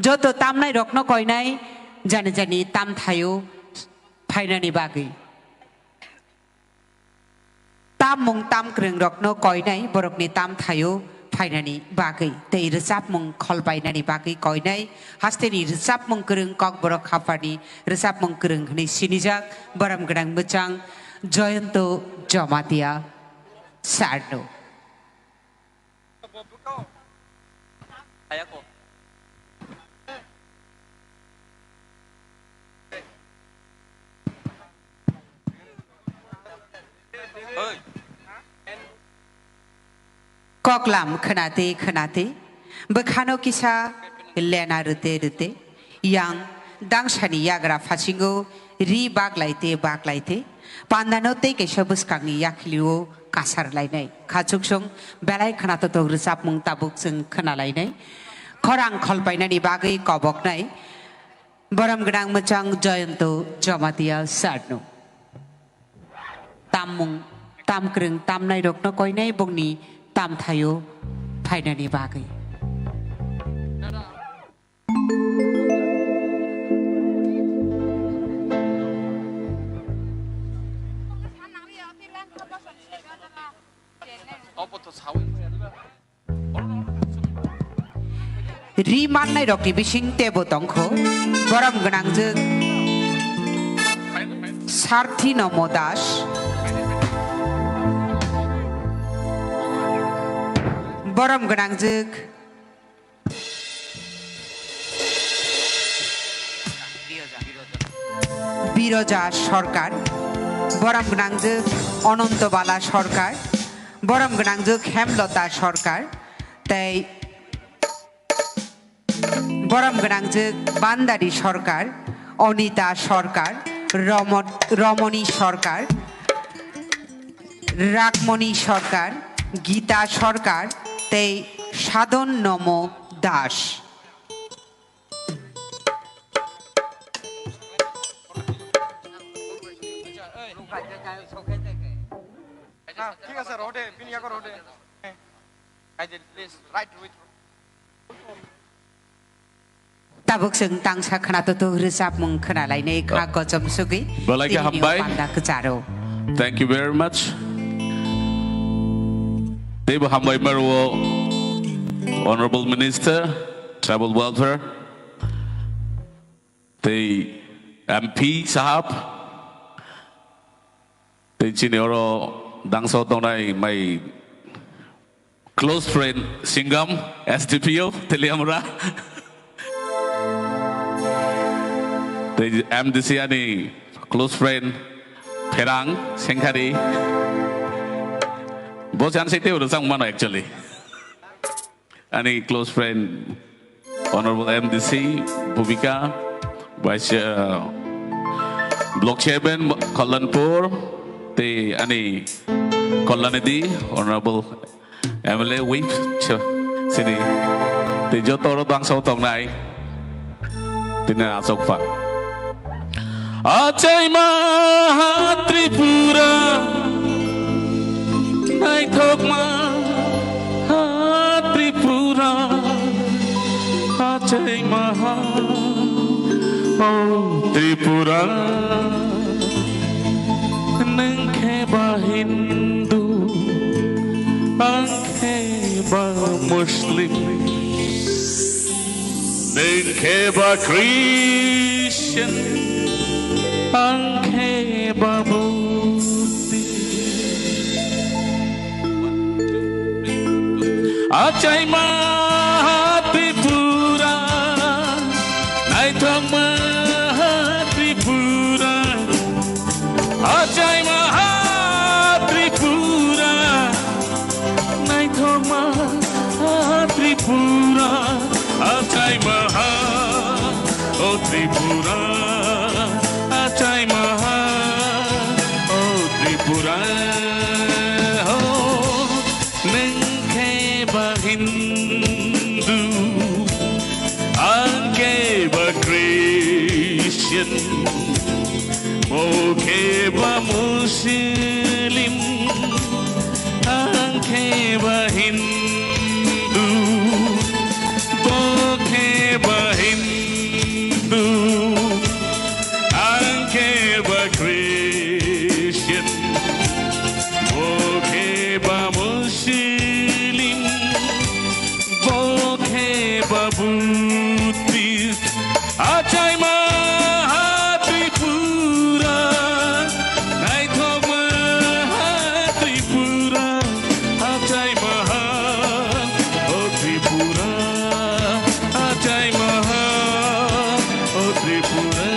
Joto tamnairokno koinai jani jani tamthaio phainani bagwi. Tammung tamkwrwngrokno koinai borokni tamthaio phainani bagwi tei rwchapmung kholpainani bagwi koinai hasteni rwchapmung kwrwng Kokborok Hapharni rwchapmung kwrwng hwnwi sinijak borom gwnang mwchang Joyonto Jamatia sarno. Koklam khwnate khwnate, bwkhano kisa lena rwte rwte, yang dangsani yagra phasingo ri baklaite baklaite, pandano tei kaisa bwskangni yakhilio kasar lainai. Khachuksong belai khwnatotok rwchapmung tabuk chwng khwnalainai. Khorang kholpainani bagwi koboknai. Borom gwnang mwchang Joyonto Jamatia sarno. Tammung, tamkwrwng tamnairokno koinai bongni tamthaio phainani bagwi. Ri mannairokni bising teibo tongkho, borom gwnangjwk Sarthi Nomo Das, borom gwnangjwk Biroja Sarkar, borom gwnangjwk Ononto Bala Sarkar, borom gwnangjwk Hemlota Sarkar, tei borom gwnangjwk Bandari Sarkar, Onita Sarkar, Romo-, Romoni Sarkar, Rakmoni Sarkar, Gita Sarkar, tei Sadon Nomo Das. Ah, ঠিক আছে, রোডে, বিনিয়া করো রোডে। এই যে, please, right with Tabuk chwng tangsa khwnatotok rwchapmung khwnalainai kha Ah. Kochom sugwi. Belai khe tinini hambai. Panda kwcharo. Thank you very much. Teibo hambai marwo Honorable Minister, Tribal Welfare, tei M P sahab, tei chini oro dangsa tongnai mai close friend Singam, S D P O, Teliamura. Tei M D C ani close friend Pherang Sengkhari. Bo chan site uro sang mano actually. Ani close friend Honorable M D C Bhumika, Vice, uh, Block Chairman Kallanpur, tei ani Kallanidhi, Honorable M L A Whip, ch-, sini, tei joto oro bangsa tongnai, tini achok pha. Achaima ha Tripura, naithokma ha Tripura, achaima ha, o Tripura. Nwng khe ba Hindu, ang khe ba Muslim, nwng khe ba Christian, ang khe ba Buddhist. Achaima ha Tripura, naithokma ha Tripura. Achaima ha Tripura, naithokma ha Tripura. Achaima ha, o Tripura, achaima ha, o Tripura, o. Nwng Muslim, ang khe ba Hindu, bo khe ba Hindu, ang khe ba Christian, bo khe ba Muslim, bo khe ba Buddhist. Achaima ha Tripura, naithokma ha Tripura, achaima ha, o Tripura, achaima ha, o Tripura.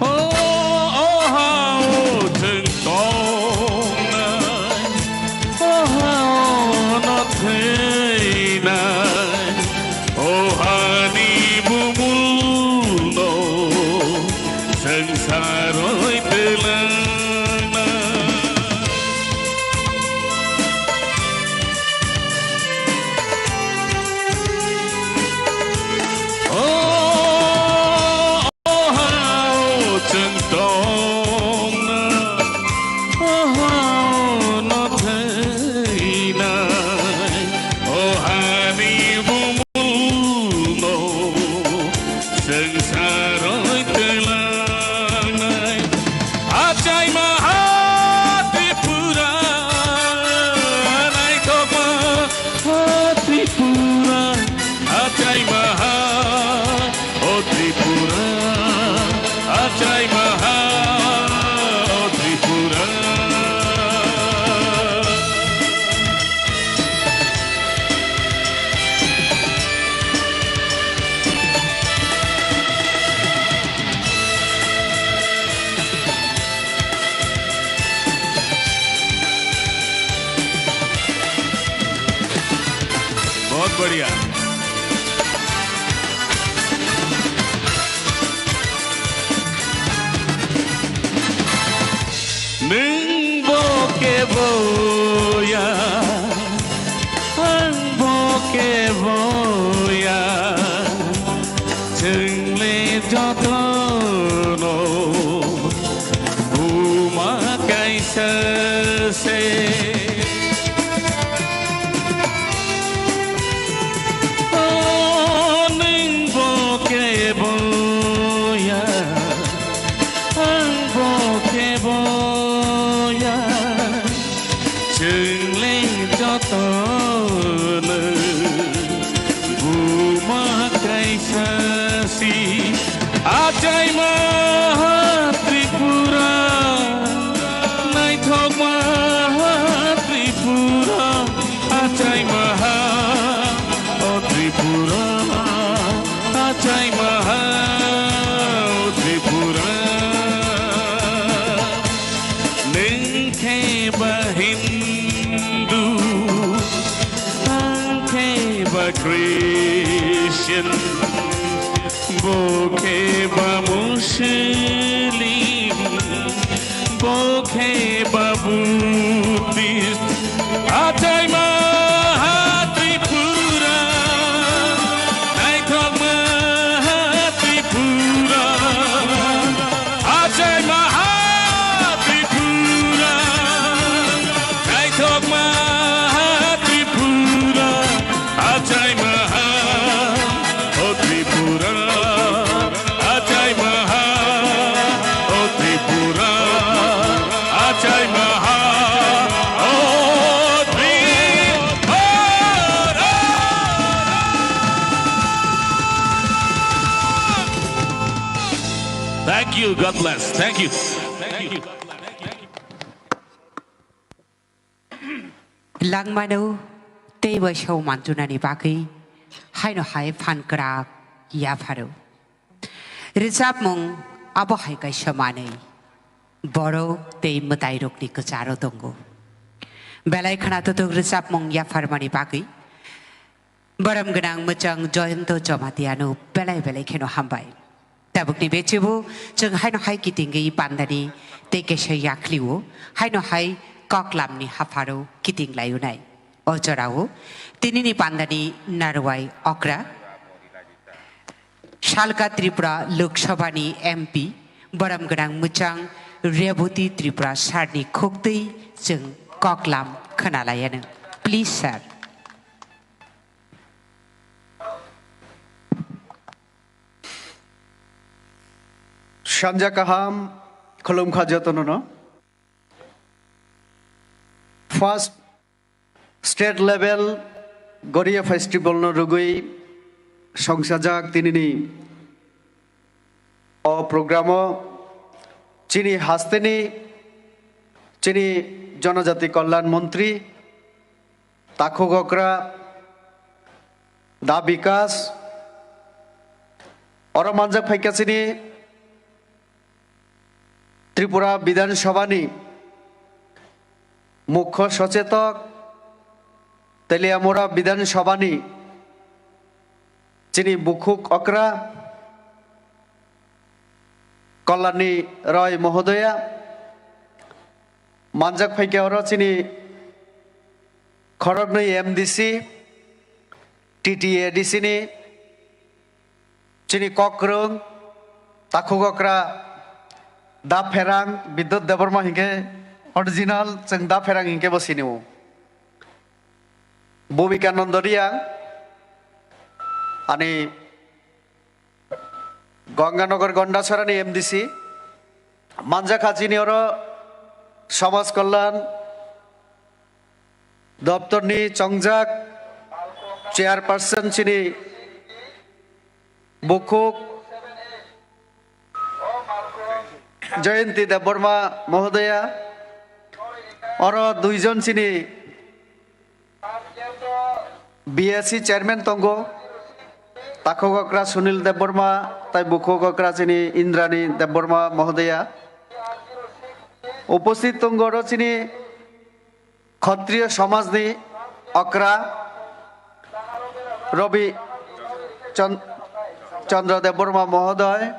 O, o ha, o chwng tongnai. Oha no thwinai, ohani bumulno swngcharwi twlangnai. O Oha o chwng tongna, oha o no thwinai, ohani bumulno swngcharwi twlangnai. Achaima ha Tripura, naithokma ha Tripura, achaima ha, o Tripura, achaima ha, o Tripura. बहुत बढ़िया। Nwng bo kebo ya, ang bo kebo ya, chwng le jotono buma kaisa se. O nwng bo kebo ya, ang bo kebo ya, chwng le jotono buma kaisa si. Achaima ha Tripura, naithokma ha Tripura, achaima ha, o Tripura, achaima ha, o Tripura. Nwng khe ba Hindu, ang khe ba Christian, bo khe ba Muslim, bo khe ba Buddhist. Achaima ha Tripura, naithokma ha Tripura. Achaima ha Tripura, naithokma ha Tripura. Achaima ha, o Tripura. Achaima ha, o Tripura, achaima ha, o Tripura. Thank you, God bless. Thank you. Langmano tei bai song manjunani bagwi haino hai phan kwrak yapharo. Rwchapmung abo hai kaisa manwi borok tei mwtairokni kwcharo tongo. Belai khwnathok rwchapmung yapharmani bagwi boromgwnang mwchang Joyonto Jamatiano belai belai kheno hambai. Tabukni bechibo chwng haino hai kitingwi pandani tei kaisa yaklio haino hai koklamni hapharo kiting layunai. O jorao tinini pandani narwai okra Salka Tripura Lok Sabhani M P, borom gwnang mwchang Reboti Tripura sarni khuktwi chwng koklam khwnalaianw. Please, sir. Sanja kaham, khulumkha jotono no. First State level Goria Festival no rwgwi songsajak tinini o program o chini hasteni chini Jonojati Kalyan Montri, Takhuk Okra, Da Bikas, oro manjak phaikha chini Tripura Bidhan Sabhani Mukho Sochetok, Teliamura Bidhan Sabhani chini Bukhuk Okra, Kalani Roy Mohodoya, manjak phaikha oro chini khoroknwi M D C, T T A D C ni chini kokrwng, Takhuk Okra, Da Pherang, Bidyut Debbarma hinkhe original, chwng Da Pherang hinkhe bo sinio. Bhumika Nondoria, ani Ganganagar Gondasarani M D C, manjakha chini oro Samaj Kalyan Doptorni chongjak chairperson chini Bukhuk Jayanti Debbarma Mohodoya, oro duijon chini B S C chairman tongo, Takhuk Okra Sunil Debbarma, tai Bukhuk Okra chini Indrani Debbarma Mohodoya. Uposthit tongo oro chini Khatriya Samajni Okra Rabi Chan-, Chandra Debbarma Mohodoy,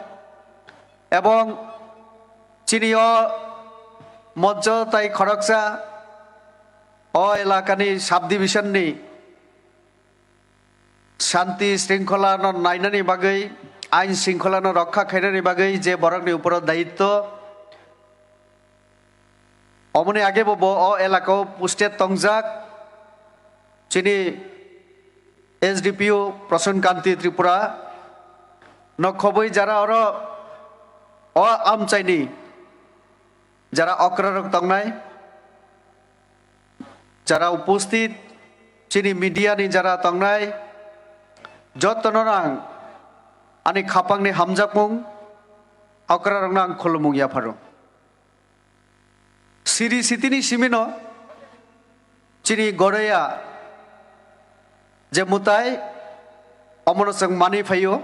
ebong chini o moncho tai khoroksa o elakani subdivision ni shanti shringkhola no nainani bagwi, ain shringkhola no rokha khainani bagwi je borokni uporo dayitto, omoni age bo, bo o elaka o posted tongjak chini S D P O Prasan Kanti Tripura no khobwi jara oro o amchaini jara okra rok tongnai, jara uposthit, chini media ni jara tongnai, jotono ang ani khapangni hamjakmung okra rokno ang khulumung yapharo. Siri sitini simino chini Goraya je mutai omono chwng manwi phaio.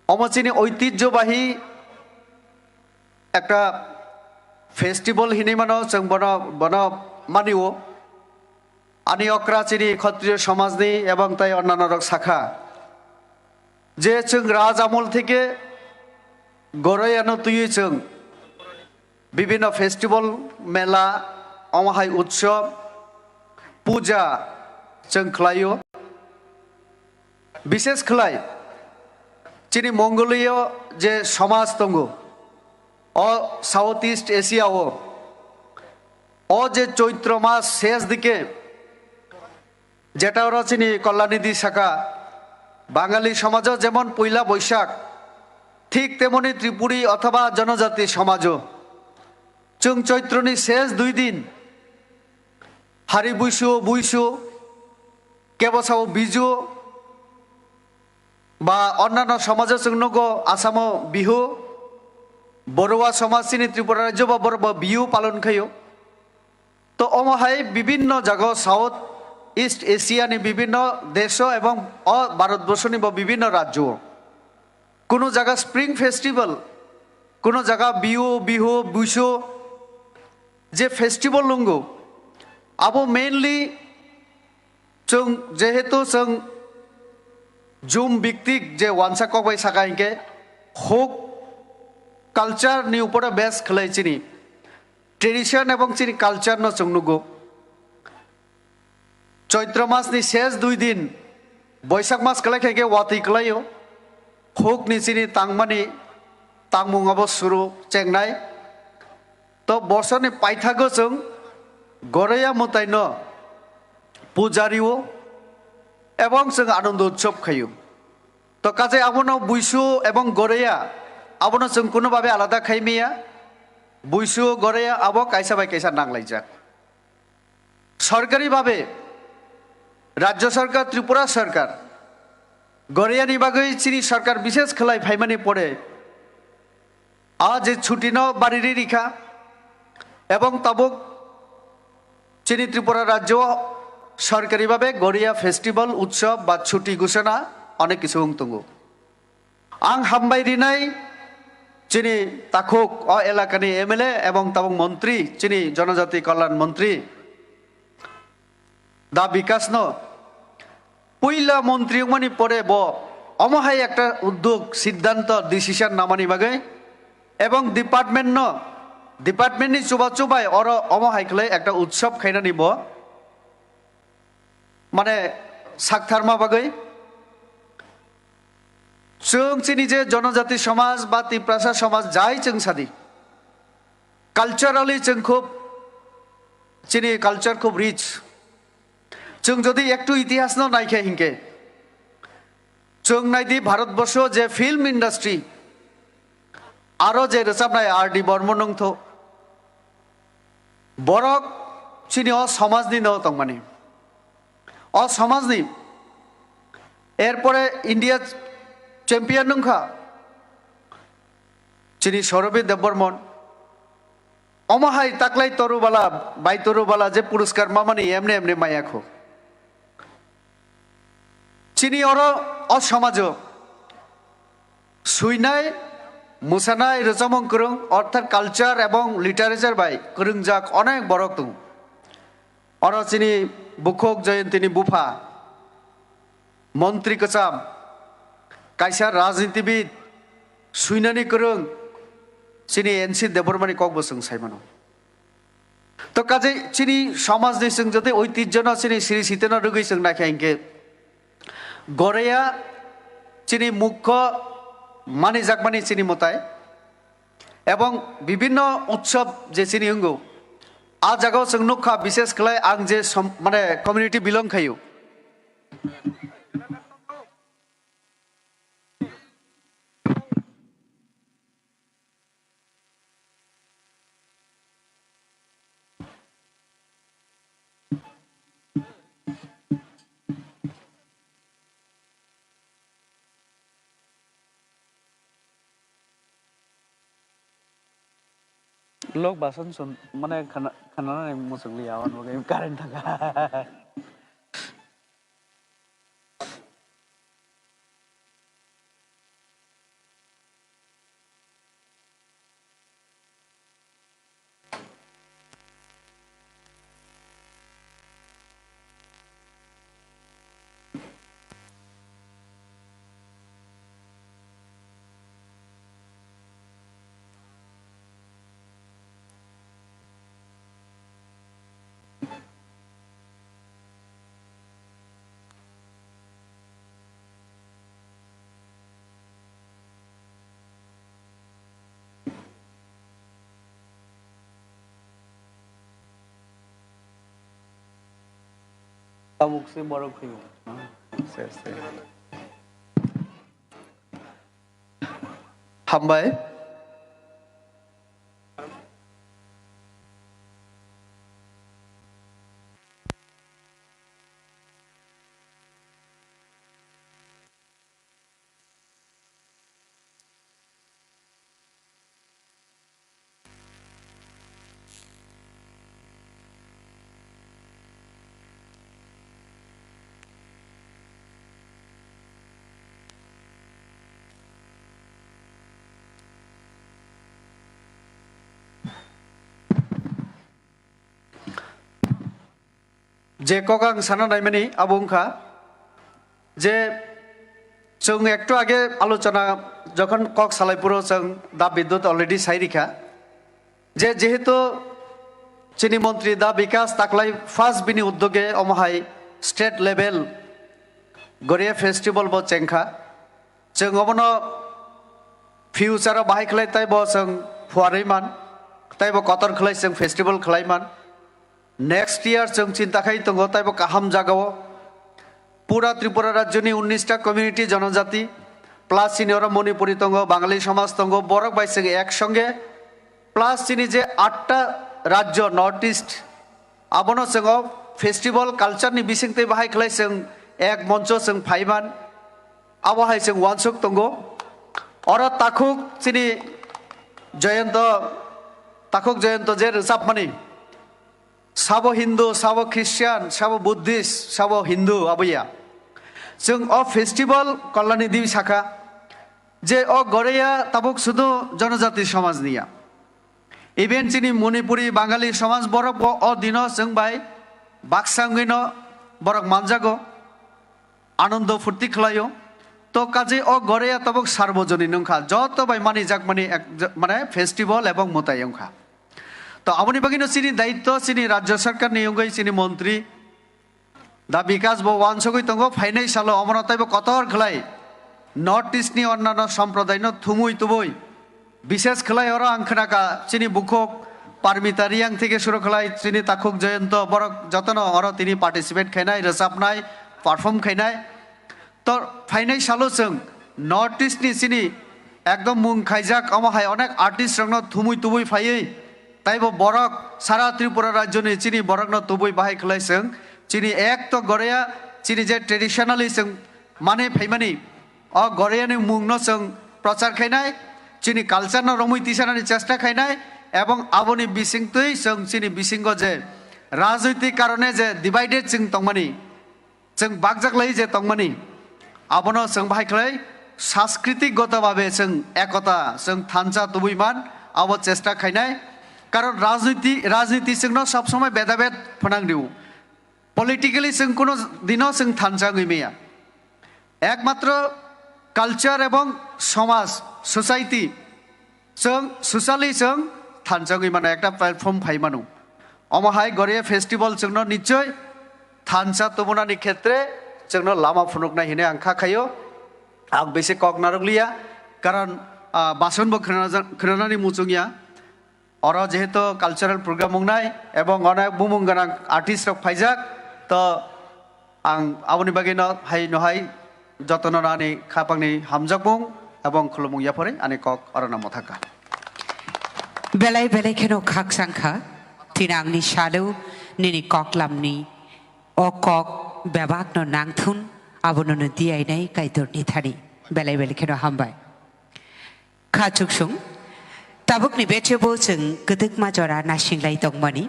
Omo chini oitijyo bahi ekta festival hinwi mano chwng bono, bono manio. Ani okra chini Khatriya Samajni ebong tai onnano rok sakha je chwng Raj Amol theke Gorayano twiwi chwng bibhinno festival, mela, omo hai utsob, puja chwng khlaio. Bishesh khlai chini Mongolia je samaj tongo, o South East Asia o, o je Choitro mas ses dike jeta oro chini Kalyanidhi sakha, Bangali somajo jemon poila Boishak, thik temoni Tripuri othoba jonojati somajo chwng Choitroni ses dui din hari buisu buisu, kebo sao Biju, ba onnano somajo chwng nugo Asamo Bihu, Borua somaj chini Tripura rajyo ba borok bo Bihu palon khaio. To omo hai bibhinno jaga South East Asia ni bibhinno desho ebong o Bharat borso ni bo bibhinno rajyo. Kuno jaga Spring Festival, kuno jaga Bihu, Bihu, Buisu, je festival nungo, Abo mainly chwng, jehetu chwng jum biktik je wansa kok bai saka hinkhe, huk culture ni upore base khlai chini tradition ebong chini culture no chwng nugo. Choitro mas ni ses dui din, Boisak mas kwlai khe watwi kwlaio, huk ni chini tangmani tangmung abo suru chengnai. To bosor ni paithago chwng Goroya mwtai no puja rio ebong chwng Anando Utsav khaio. To kaje abono Buisu ebong Goroya abono chwng kuno babe alada khai maya. Buisu Goroya abo kaisa bai kaisa nanglaijak. Sorkari babe Rajya Sarkar, Tripura Sarkar, Goroyani bagwi chini sarkar bishes khlai phaimani pore, a je chutino bariri rikha, ebong tabuk chini Tripura rajyo sorkari babe Goroya festival, utsav ba chuti gusana onek kisu wng tongo. Ang hambai rinai chini takhuk o elakani M L A ebong tabuk montri, chini jonojati kalyan montri Da Bikash no, puila montri wngmani pore bo omo hai ekta uddog, siddhanto, decision namani bagwi ebong department no, department ni chuba chubai oro omo hai khlai ekta utsav khainani bo mane saktharma bagwi. Chwng chini je jonojati somaj ba Tiprasa somaj jai chwng sadi, culturally chwng khub, chini culture khub rich. Chwng jodi ektu itihas no naikhe hinkhe, chwng naidi Bharat borsho je film industry, aro je rwchapnai R D Burman wngtho, borok chini o somajni no tongmani. O somajni. Erpore India champion wngkha chini Saurabh Debbarman. Omo hai taklai torubala, bai torubala je puruskar mamani emne emne maya kho. Chini oro o somajo suinai, musanai, rwchapmung kwrwng, orthat culture ebong literature bai kwrwngjak onek borok tongo. Oro chini bukhuk Jayantini bupha, montri kwcham, kaisa rajnitibid, suinani kwrwng, chini N C Debbarmani kokbo chwng sai mano. To kaje chini somajni chwng jodi oitijjono chini siri siteno rwgwi chwng naikha hinkhe, Goroya chini mukho manijakmani chini mwtai. Ebong bibinno utsob je chini wngo, a jagao chwng nukha, bishes khlai ang je som-, mane community belong khaio. Lok basan sun mane khana, khananani muchung liya, aboni bagwi current thangkha. Tabuk se borok phaiyo. Se, se. Hambai. Je kok ang sana naimani abo wngkha je chwng ektu age alochona jokhon kok salai puro chwng da Bidyut already sai rikha je jehetu chini montri da Bikas taklai first bini uddoge omo hai state level Goria festival bo chengkha. Chwng obono future o bahai khlai taibo chwng phuarwi man, taibo kotor khlai chwng festival khlai man. Next year chwng chinta khai tongo taibo kaham jagao. Pura Tripura rajyoni unnish ta community jonojati, plus chini oro Manipuri tongo, Bangali somaj tongo, borok bai chwng ek songe, plus chini je atta rajyo North East, abono chwng o festival culture ni bisingtwi bahai khlai chwng ek moncho chwng phaiman, abo hai chwng uansuk tongo. Oro takhuk chini Jayanta, takhuk Jayanta je rwchapmani, sabo Hindu, sabo Christian, sabo Buddhist, sabo Hindu, abo ya. Chwng o festival Kalyani Devi sakha je o Goreya tabuk sudu jonojati somaj niya. Even chini Manipuri Bangali somaj borok bo o dino chwng bai baksa wngwi no borok manjago, anondo phurti khlaio. To kaje o Goreya tabuk sarbojonin wngkha, joto bai manijakmani ek, mane festival ebong mwtai wngkha. To aboni bagwino chini daitto chini rajya sarkar ni wngwi chini montri da Bikas bo uansugwi tongo, phainai salo omono taibo kotor khlai North East ni onnano somprodaino thumui tubui. Bishes khlai oro ang khnaka chini bukhuk Parmita Riyang theke suru khlai chini takhuk Jayanta borok jotono oro tini participate khainai, rwchapnai, perform khainai. To phainai salo chwng North East ni chini ekdom mung khaijak omo hai onek artist rokno thumui tubui phaiwi taibo borok sara Tripura rajyoni chini borokno tubui bahai khlai chwng chini ek to Goreya chini je traditionally chwng mane phaimani o Goreyani mungno chwng prochar khainai, chini culture no romwi tisanani chesta khainai, ebong aboni bisingtwi chwng chini bisingo je rajnoitik karone je divided chwng tongmani, chwng bakjak lai je tongmani, abono chwng bahai khlai sanskritik goto babe chwng ekota chwng thansa tubui man abo chesta khainai, karon rajniti rajniti chwngno sob somoi bedabed phwnang rio, politically chwng kuno dino chwng thansa wngwi maya. Ekmatro culture ebong somaj, society, chwng socially chwng thansa wngwi mano, ekta platform phai mano. Omo hai Goria festival chwngno nichoi thansa tubunani khetre chwngno lama phunuknai hinwi ang kha khaio. Ang bisi kok narwkliya, karon, ah, bason bo khwnana-, khwnanani muchungya. Oro jehetu cultural program wngnai ebong onek bumung gwnang artist rok phaijak, to ang aboni bagwino hai no hai jotono ani khapangni hamjakmung ebong khulumung yapharwi ani kok orono mwthangkha. Belai belai kheno khakchangkha, tini angni salo nini koklamni o kok bebakno nangthun, abono no diyainai Kaitorni thani. Belai belai kheno hambai. Kha chuksung, tabukni bechebo chwng kwdwkma jora nasinglai tongmani.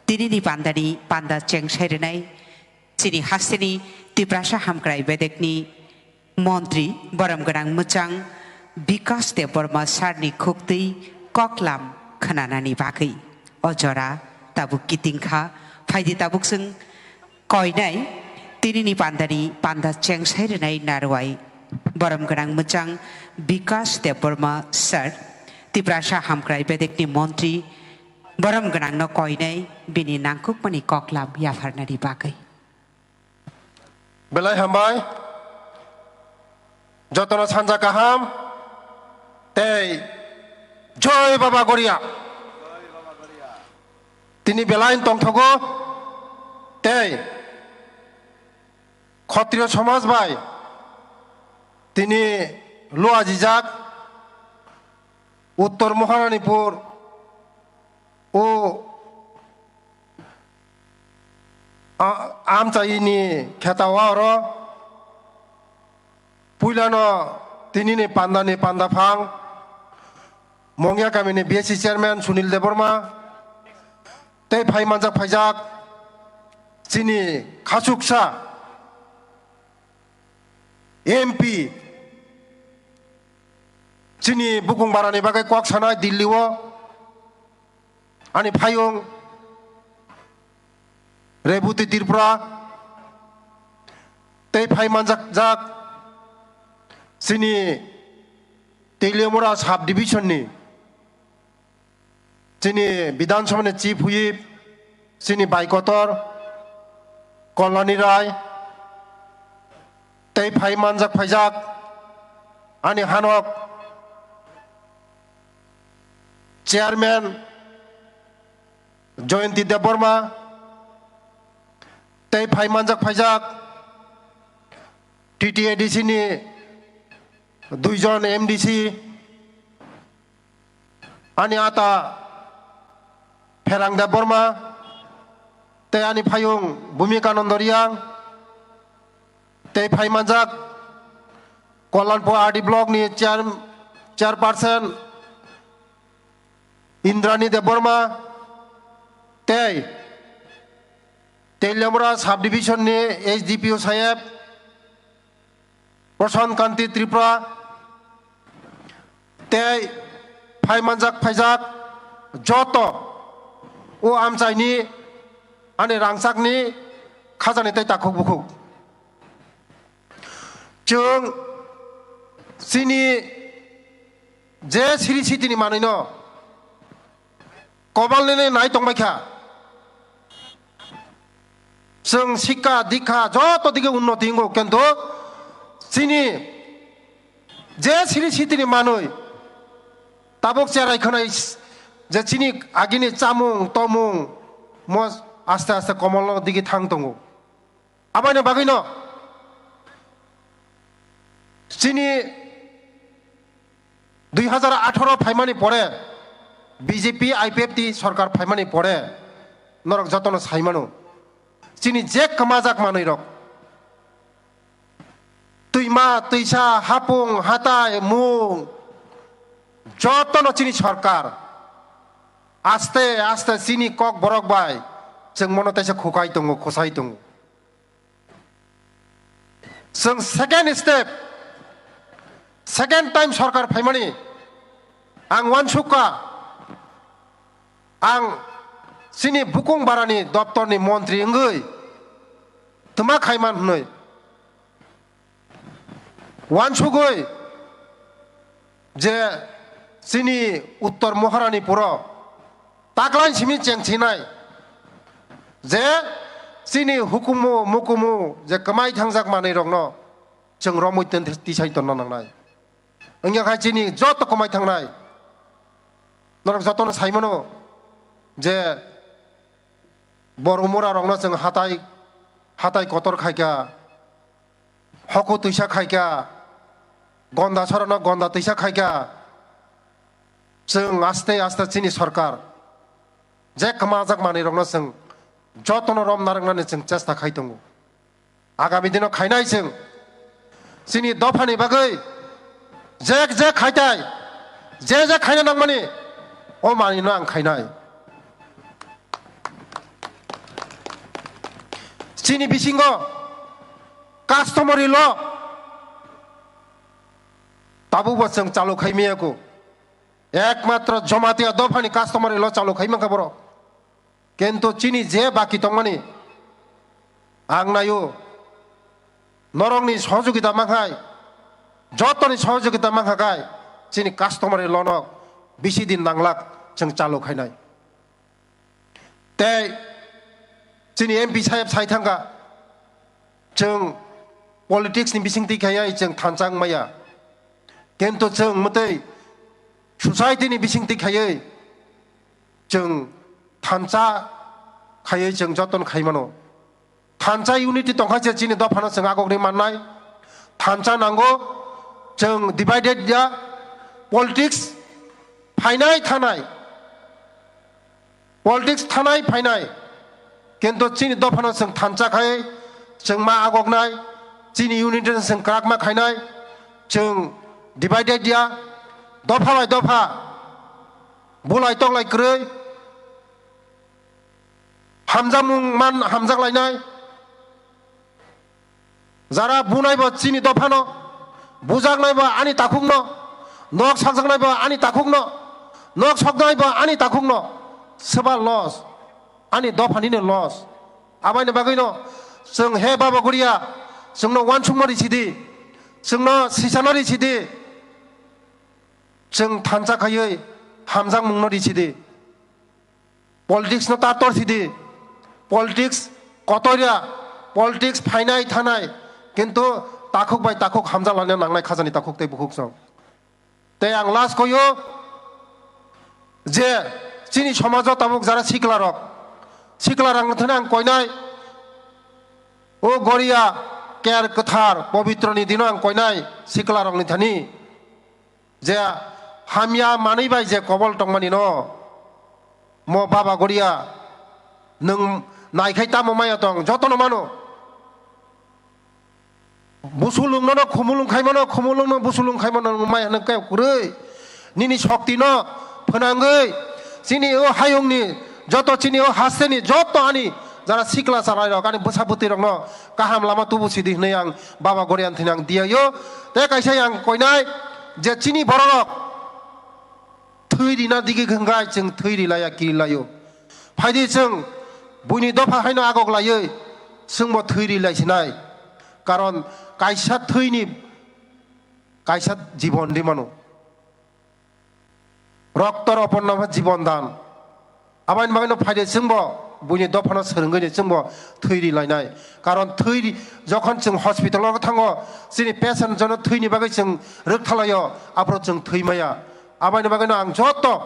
Tinini pandani panda chengsai rwnai chini hasteni Tiprasa Hamkrai Bedekni montri borom gwnang mwchang Bikas Debbarma sarni khuktwi koklam khwnanani bagwi. O jora tabuk kiting kha, phaidi tabuk chwng koinai tinini pandani panda chengsai rwnai narwai borom gwnang mwchang Bikas Debbarma sir, Tiprasa Hamkrai Bedekni montri borom gwnangno koinai bini nangkukmani koklam yapharnani bagwi. Belai hambai. Jotono sanja kaham tei Joy Baba Goria. Tini belai tongthogo tei Khotriyo somaj bai tini luajijak Uttor Maharanipur o A-, amchaini khetao oro puilano tinini pandani pandaphang Mongya kamini B S C chairman Sunil Debbarma tei phai manjak phaijak chini khachuksa M P chini bukung barani bagwi kok sanai Delhi o ani phayung Rebhuti Tripura tei phai manjak jak chini Teliamura sub division ni chini Bidhan Sabha ni Chief Whip, chini bai kotor Kolani Rai, tei phai manjak phaijak ani hanok Chairman Jayanti Debbarma, tei phai manjak phaijak T T A D C ni duijon M D C, ani ata Pherang Debbarma, tei ani phayung Bhumikananda Reang, tei phai manjak Kalyanpur R D block ni chair, chairperson Indrani Debbarma, tei Teliamura sub division ni S D P O saheb Prashant Kanti Tripura, tei phai manjak phaijak joto o amchaini ani rangchakni khajani tei takhuk bukhuk. Chwng chini je siri sitini manwino kobalnini nai tongbaikha. Chwng sikka dikha joto dige unnoti wngo, kintu chini je siri sitini manwi tabuk cherai khwnai je chini agini chamung tomung mo aste aste komolno digi thang tongo. Aboni bagwino chini dui hazar atharo phaimani pore, B J P I P F T sorkar phaimani pore norok jotono saimano, chini je kwmajak manwirok, twima, twisa, hapung, hatai, mung, jotono chini sorkar aste aste chini kok borok bai chwng mono teisa khukai tongo, khosai tongo. Chwng second step, second time sorkar phaimani ang uansukha, ang chini bukung barani doptorni montri wngwi twma khaiman hwnwi uansugwi je chini Uttor Moharani puro taklain simi chengsinai je chini hukumu mukumu je kwmai thangjak manwirokno chwng romwi ten-, tisai tonna nangnai. Wngya khai chini joto kwmai thangnai norok jotono saimano je borumura rokno chwng hatai, hatai kotor khaikha, hoku twisa khaikha, gonda sorano gonda twisa khaikha. Chwng aste aste chini sorkar je kwmajak manwirokno chwng jotono rom narwknani chwng chesta khai tongo. Agami dino khainai chwng chini dophani bagwi je je khaitai, je je khaina nangmani o manwino ang khainai. Chini bisingo customary law tabukbo chwng chalu khai maya kho. Ekmatro Jamatia dophani customary law chalu khai mankha borok. Kintu chini je baki tongmani ang naio, norokni sohojogita mankhai, jotoni sohojogita mankha khai chini customary law no bisi din nanglak chwng chalu khainai. Tei chini M P saheb sai thangkha, chwng politics ni bisingtwi khaiwi chwng thansa wngmaya. Kintu chwng mwtwi society ni bisingtwi khaiwi chwng thansa khaiwi chwng joton khaimano. Thansa unity tongkha se chini dophano chwng agokni mannai. Thansa nango, chwng divided ya, politics phainai thanai. Politics thanai phainai, kintu chini dophano chwng thansa khai, chwng ma agoknai, chini unity no chwng kwrakma khainai, chwng divided ya, dopha bai dopha, bulai toklai kwrwi, hamjakmung man hamjaklainai. Jara bunai bo chini dophano, bujaknai bo ani takhukno, nok sakjaknai bo ani takhukno, nok soknai bo ani takhukno, soba loss, ani dophanino loss. Abaini bagwino chwng, he Baba Goria, chwngno uansukma risi di, chwngno sisana risi di, chwng thansa khaiwi hamjakmungno risi di. Politics no ta tor sidi. Politics kotoria, politics phainai thanai, kintu takhuk bai takhuk hamjak laina nangnai khajani takhuk tei bukhuk song. Tei ang last koyo je chini somajo tabuk jara sikla rok, sikla rang thani ang koinai, o Goria ker kwthar pobitroni dino ang koinai sikla rokni thani. Je hamya manwi bai je kobol tongmani no, mo Baba Goria, nwng naikhai tamo maya tong, jotono mano. Busulung nono khumulung khai mano, khumulung no busulung khai mano, nwng maya nwng kaya kwrwi. Nini shokti no phwnangwi, chini o hayungni, joto chini o hasteni, joto ani jara sikla chalairok, ani bwsa bwtwi rokno kaham lama tubu sidi hwnwi ang Baba Gorian thini ang diyayo. Tei kaisa yang koinai je chini bororok thwi rina digi hwngkha chwng thwi rilaiya kirilaio. Phaidi chwng buini dopha haino agok laiwi chwngbo thwi rilai sinai. Karon kaisa thwini kaisa jibon rimano. Rokto ropon no jibon dan. Aboni bagwi no phaide chwngbo buini dophano swrwngwi chwngbo thwi ri lainai. Karon thwi ri-, jokhon chwng hospital o thango, chini patient jono thwini bagwi chwng rwktha laio, aphuru chwng thwi maya. Aboni bagwi no ang joto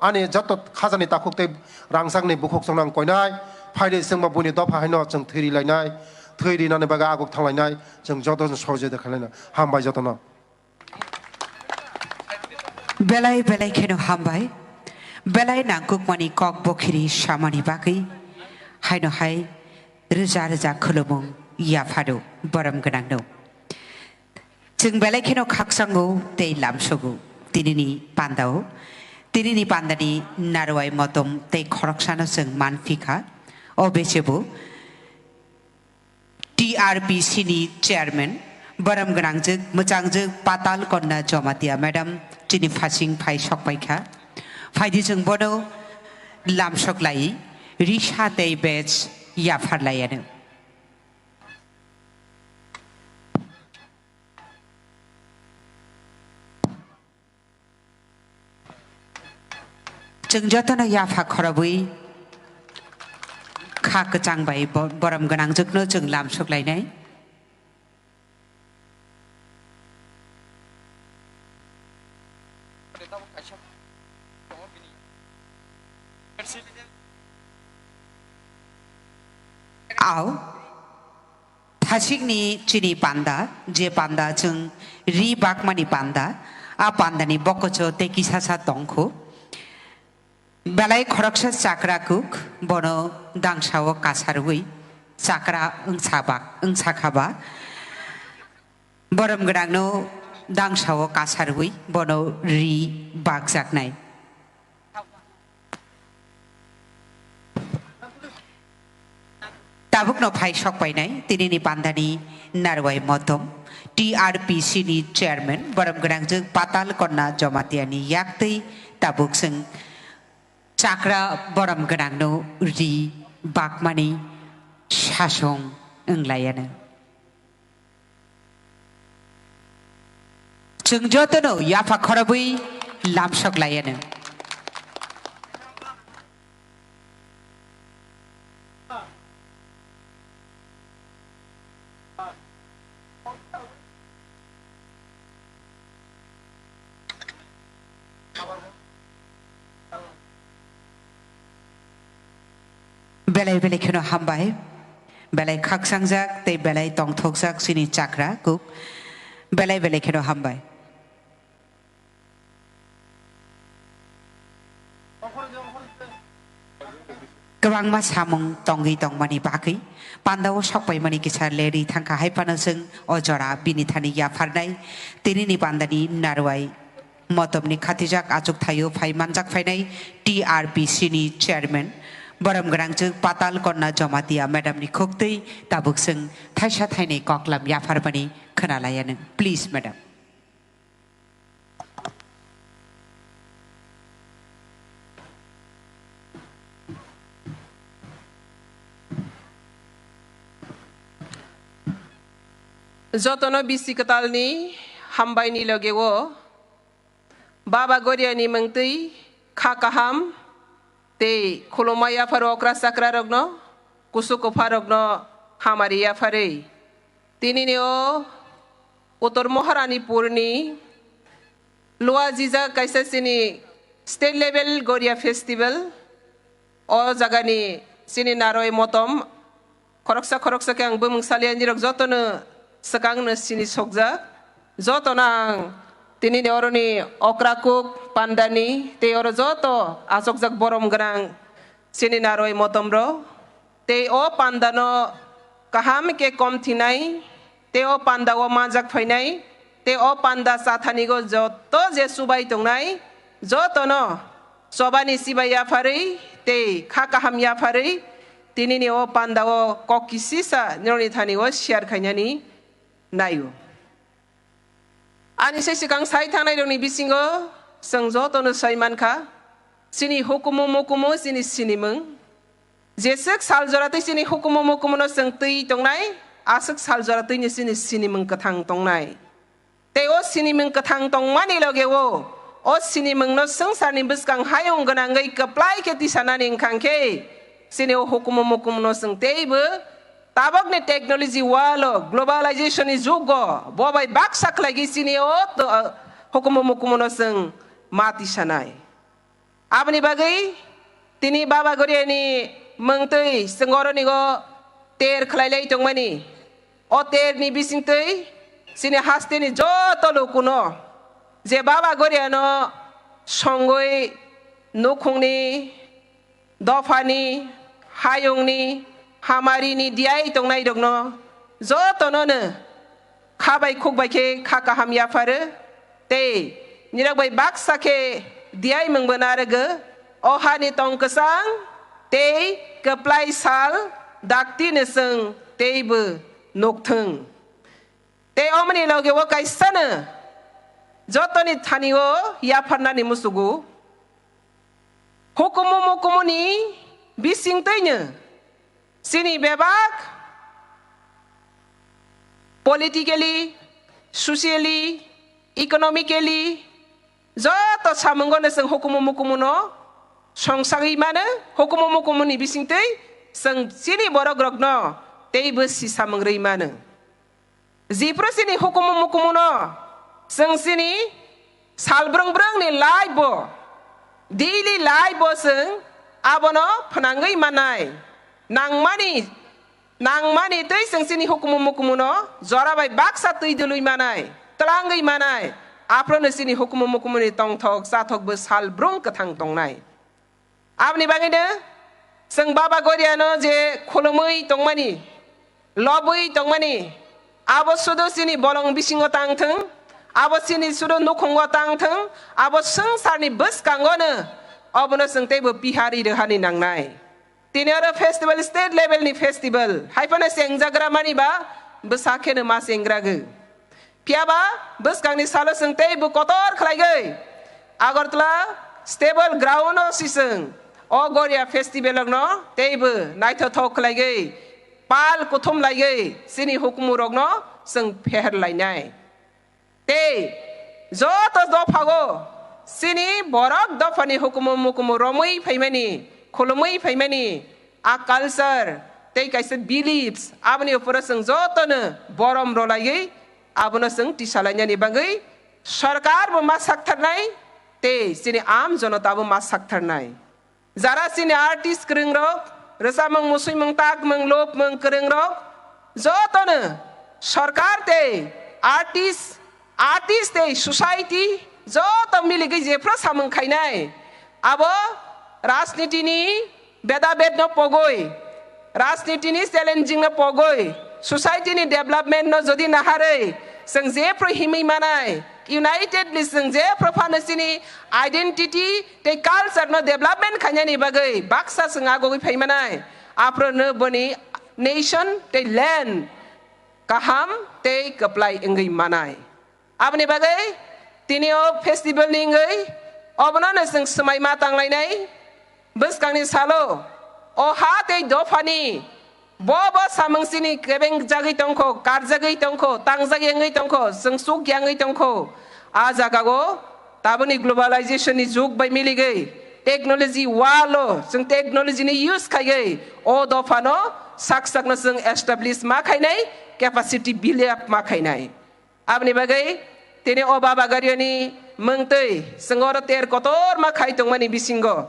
ani joto khajani takhuk tei rangchakni bukhuk chwngno ang koinai. Phaide chwngbo buini dopha haino chwng thwi ri lainai. Thwi rinani bagwi aguk thang lainai. Chwng joto chwng sohojogita khlai lainai. Hambai jotono. Belai belai kheno hambai. Belai nangkukmani kok bokhiri samani bagwi. Haino hai rwja rwja khulumung yapharo borom gwnangno. Chwng belai kheno khakchango tei lamsogo tinini pandao. Tinini pandani narwai motom tei khoroksano chwng manphi kha. O bechebo T R P C ni chairman, borom gwnangjwk, mwchangjwk Patal Konna Jomatia madam chini phasing phai sokpai kha. Phaidi chwng bono lamsok lai, risa tei badge yaphar lai ano. Chwng jotono yapha khorobwi kha kwchang bai bo-, borom gwnangjwkno chwng lamsok lainai. Ao. Thasikni chini panda, je panda chwng ri bakmani panda, a pandani bokocho tei kisasa tongkhu. Belai khoroksa chakra kuk, bono dangsao kasarwi chakra wngsa bak, wngsa khaba. Borom gwnangno dangsao kasarwi bono ri bakjaknai. Tabukno phai sokpainai tinini pandani narwai motom T R P C ni chairman borom gwnangjwk Patal Konna Jomatiani yaktwi tabuk chwng chakra borom gwnangno ri bakmani sasong wnglaiano. Chwng jotono yapha khorobwi lamsok laiano. Belai belai kheno hambai. Belai khaksangjak tei belai tongthokjak chini chakra kuk. Belai belai kheno hambai. Kwbangma samung tongwi tongmani bagwi pandao sokpaimani kisa lerwi thangkha, hai phano chwng o jora bini thani yapharnai tinini pandani narwai motomni khatijak achuk thaio phai manjak phainai T R P C ni chairman borom gwnangjwk Patal Konna Jomatia madam ni khuktwi tabuk chwng thaisa thainwi koklam yapharmani khwnalaianw. Please, madam. Jotono bisi kwtalni hambaini logeo Baba Goriani mungtwi kha kaham tei khulumma yapharo okra chakrarokno, kusu kupharokno hamari yapharwi tinini o Uttor Maharanipurni Luajijak kaisa chini state level Goria festival. O jagani chini naroi motom khoroksa khoroksa khe ang bumung saliya nirok jotono swkangno sini sokjak. Jotono ang tinini oroni okra kuk pandani tei oro joto achokjak borom gwnang chini naroi motomrok. Tei o pandano kaham khe kom thinai, tei o pandao manjak phainai, tei o panda chathanigo joto je chubai tongnai, jotono chobani chibai yapharwi tei kha kaham yapharwi tinini o pandao kok kisisa nirokni thani o share khainani naio. Ani se swkang sai thangnairokni bisingo chwng jotono sai mankha, chini hukumu mukumu chini sinimung. Jeswk sal jora twi chini hukumu mukumuno chwng twi tongnai, aswk sal jora twino chini sinimung kwthang tongnai. Tei o sinimung kwthang tongmani logeo o sinimungno swngcharni bwskang hayung gwnangwi kwplai khe tisanani wngkha khe, chini o hukumu mukumuno chwng teibo tabokni technology world o globalization ni jugo bo bai baksa khlaigwi chini o to-, hukumu mukumuno chwng ma tisanai. Aboni bagwi tini Baba Goriani mungtwi chwng oronigo ter khlailai tongmani. O terni bisingtwi chini hasteni joto lukuno je Baba Goriano songwi nukhungni, dophani, hayungni, hamarini diyai tongnairokno jotonono kha bai khuk bai khe kha kaham yapharo tei nirok bai baksa khe diyai mungbo narwgo. O hani tong kwchang tei kwplai sal daktino chwng teibo nukthwng. Tei omoni logeo kaisano jotoni thani o yapharnani musugo. Hukumu mukumuni bisingtwino chini bebak politically, socially, economically joto samungono chwng hukumu mukumuno songsagwi mano, hukumu mukumuni bisingtwi chwng chini borokrokno teibo si samung rwi mano. Jephru chini hukumu mukumuno chwng chini sal brwng brwngni life bo, daily life bo chwng abono phnangwi mannai. Nangmani, nangmani twi chwng chini hukumu mukumuno jora bai baksa twi dului manai, twlangwi manai. Aphrono chini hukumu mukumuni tongthok chathok bo sal brwng kwthang tongnai. Aboni bagwino chwng Baba Goriano je khulumwi tongmani, lobwi tongmani, abo sudu chini bolong bisingo tang thung, abo chini sudu nukhungo tang thung, abo swngcharni bwskangono obono chwng teibo pihari rwhani nangnai. Tini oro festival, state level ni festival, hai phano chengjagra mani ba bwsa kheno ma chengragwi. Phiyaba bwskangni salo chwng teibo kotor khlaigwi Agartala stable ground o si chwng o Goria festival rokno teibo naithothok khlaigwi pal kuthum laigwi chini hukumu rokno chwng pher lainai. Tei joto dophago chini borok dophani hukumu mukumu romwi phaimani, khulumwi phaimani a culture tei kaisa beliefs aboni uphoro chwng jotono borom rolaiwi abono chwng tisalainani bagwi sorkar bo ma saktharnai tei chini aam jonota bo ma saktharnai. Jara chini artist kwrwng rok, rwchapmung, musuimung, takmung, lopmung kwrwng rok jotono sorkar tei artist, artist tei society joto miligwi jephru samung khainai abo rajnitini bedabedno pogwi, rajnitini challenging no pogwi, society ni development no jodi naharwi chwng jephru himwi manai, unitedly chwng jephru phano chini identity tei culture no development khainani bagwi baksa chwng agogwi phaimanai, aphrono boni nation tei land kaham tei kwplai wngwi manai. Aboni bagwi tini o festival ni wngwi obono no chwng swmai ma tanglainai. Bwskangni salo o ha tei dophani Bo bo samung chini kebeng jagwi tongkho, karjagwi tongkho, tangjak yangwi tongkho, chwng chuk yangwi tongkho. A jagao taboni globalization ni jug bai miligwi technology walo chwng technology ni use khaiwi o dophano sak sakno chwng establish ma khainai, capacity build up ma khainai. Aboni bagwi tini o Baba Goriani mungtwi chwng oro ter kotorma khai tongmani bisingo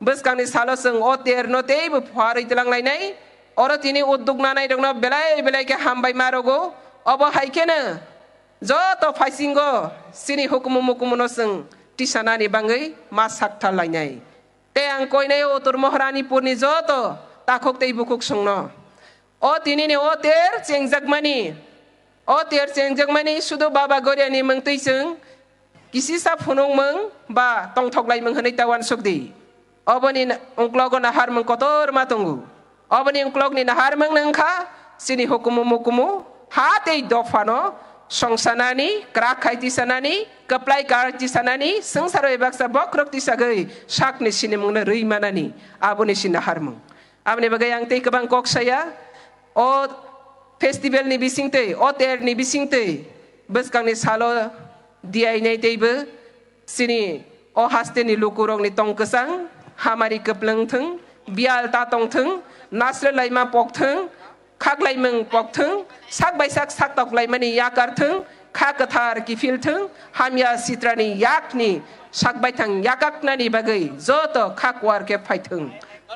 bwskangni salo chwng o terno teibo phuarwi twlang lainai. Oro tini udduk nanai rokno belai belai khe hambai ma rogo. Obo hai kheno joto phaisingo chini hukumu mukumuno chwng tisanani bagwi ma sakthar lainai. Tei ang koinai o Uttor Moharanipurni joto takhuk tei bukhuk songno o tinini o ter chengjakmani, o ter chengjakmani sudu Baba Goriani mungtwi chwng kisisa phunukmung ba tongthok laimung hwnwi ta uansuk di. Oboni na-, ungklogo naharmung kotorma tongo. Oboni ungklokni naharmung wngkha chini hukumu mukumu ha tei dophano songsanani, kwrak khai tisanani, kwplai kar tisanani, swngcharo bai baksa bokhorok tisagwi sakni sinimungno rwi manani, aboni si naharmung. Aboni bagwi ang tei kwbang kok saya, o festival ni bisingtwi, o ter ni bisingtwi bwskangni salo diyainai teibo chini o haste ni lukurokni tong kwchang, hamari kwplwng thwng, biyal ta tong thwng, nasle laima pok thwng, khaklaimung pok thwng, sak bai sak sak tok laimani yakar thwng, kha kwthar kiphil thwng, hamya sitrani yakni sak baithang yakaknani bagwi joto kha kuar khe phai thwng.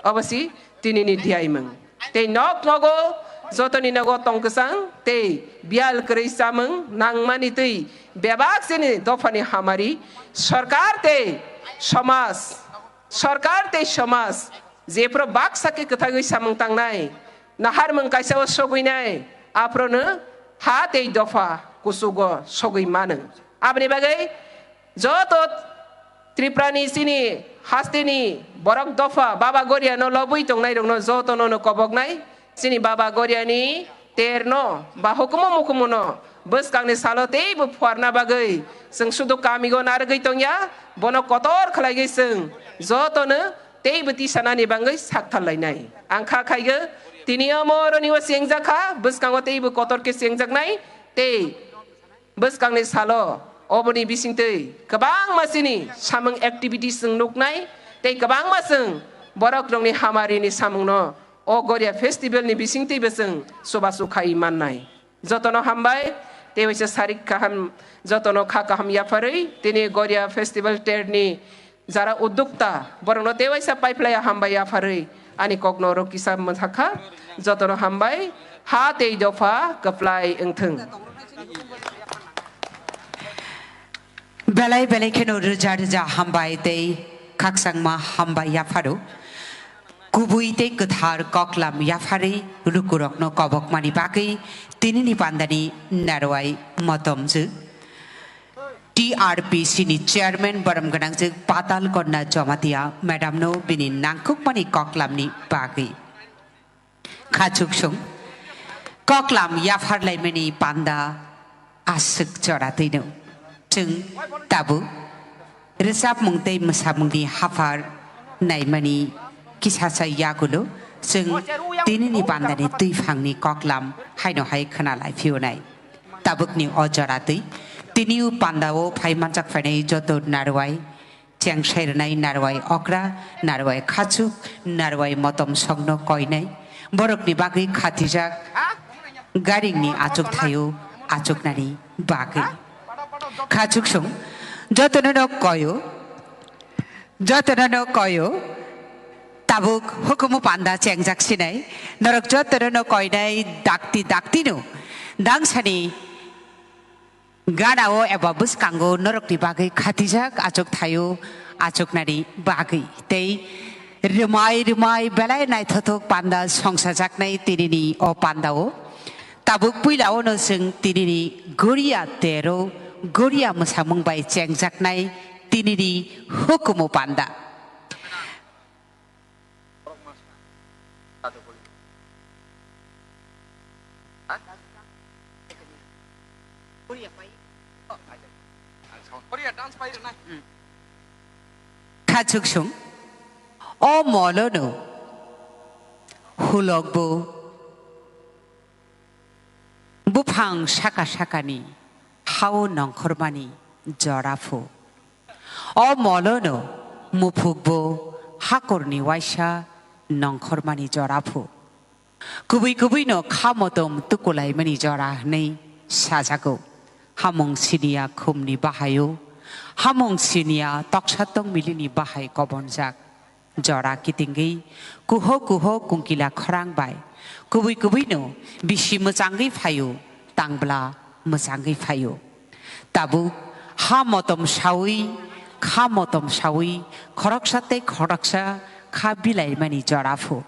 Obo si tinini diyaimung. Tei nok nogo jotoni nogo tong kwchang tei biyal kwrwi chamung nangmani twi bebak chini dophani hamari sorkar tei somaj, sorkar tei somaj jephuru baksa khe kwthagwi samung tangnai, naharmung kaisa o sogwinai, aphuru no ha tei dopha kuchugo sogwi mano. Aboni bagwi joto Tripura ni chini haste ni borok dopha Baba Goria no lobwi tongnai rok no joto no no koboknai. Chini Baba Goria ni ter no ba hukumu mukumu no bwskang ni salo tei bo phuarna bagwi chwng sudu kami go narwgwi tongya, bono kotor khlai gwi chwng joto no tei bo tisanani bagwi sakthar lainai. Ang kha khai go tini omo oro ni o chengjak kha, bwskango tei bo kotor khe chengjaknai tei bwskangni salo oboni bisingtwi kwbangma chini samung activities chwng nuknai tei kwbangma chwng borok rokni hamari ni samungno o Goria festival ni bisingtwi bo chwng chubachu khai mannai. Jotono hambai tei waisa sarik kaham, jotono kha kaham yapharwi tini Goria festival ter ni jara uddukta, borokno tei waisa paiphlaiya hambai yapharwi ani kokno oro kisa mwthakha. Jotono hambai, ha tei dopha kwplai wngthwng. Belai belai kheno rwja rwja hambai tei khakchangma hambai yapharo. Kubui tei kwthar koklam yapharwi lukurokno kobokmani bagwi tinini pandani narwai motomjwk. T R P C ni chairman borom gwnangjwk Patal Konna Jamatia madam no bini nangkukmani koklamni bagwi. Khachuksong koklam yapharlaimani panda aswk jora twino. Chwng tabuk rwchapmung tei mwsamungni haphar naimani kisasa yagulo chwng tinini pandani twiphangni koklam haino hai khna lai phiyonai. Tabukni o jora twi tini o pandao phai manjak phainai joto narwai, chengsai rwnai narwai okra, narwai khachuk, narwai motom songno koinai, borokni bagwi khatijak garingni achuk thaio achuknani bagwi. Khachuksong jotono no koyo, jotono no koyo, tabuk hukumu panda chengjak sinai, norok jotono no koinai dakti daktino dangsani ganao eba bwskango norokni bagwi khatijak achuk thaio achuknani bagwi tei rwmai rwmai belai naithothok panda songsajaknai tinini o pandao. Tabuk puilao no chwng tinini Goria tero Goria mwsamung bai chengjaknai tinini hukumu panda. Khachuksong o molono hulokbo Bwkhang saka sakani hao nongkhormani jora phu. O molono muphukbo hakorni waisa nongkhormani jora phu. Kubui kubuino kha motom tukulaimani jora hwnwi sajago. Hamung siniya khumni bahaio, hamung siniya toksa tongmilini bahai kobonjak. Jora kitingwi kuho kuho kungkila khorang bai kubui kubuino bisi mwchangwi phaio, tangbla mwchangwi phaio. Tabuk ha motom sawi, kha motom sawi, khoroksa tei khoroksa kha bilaimani jora phu.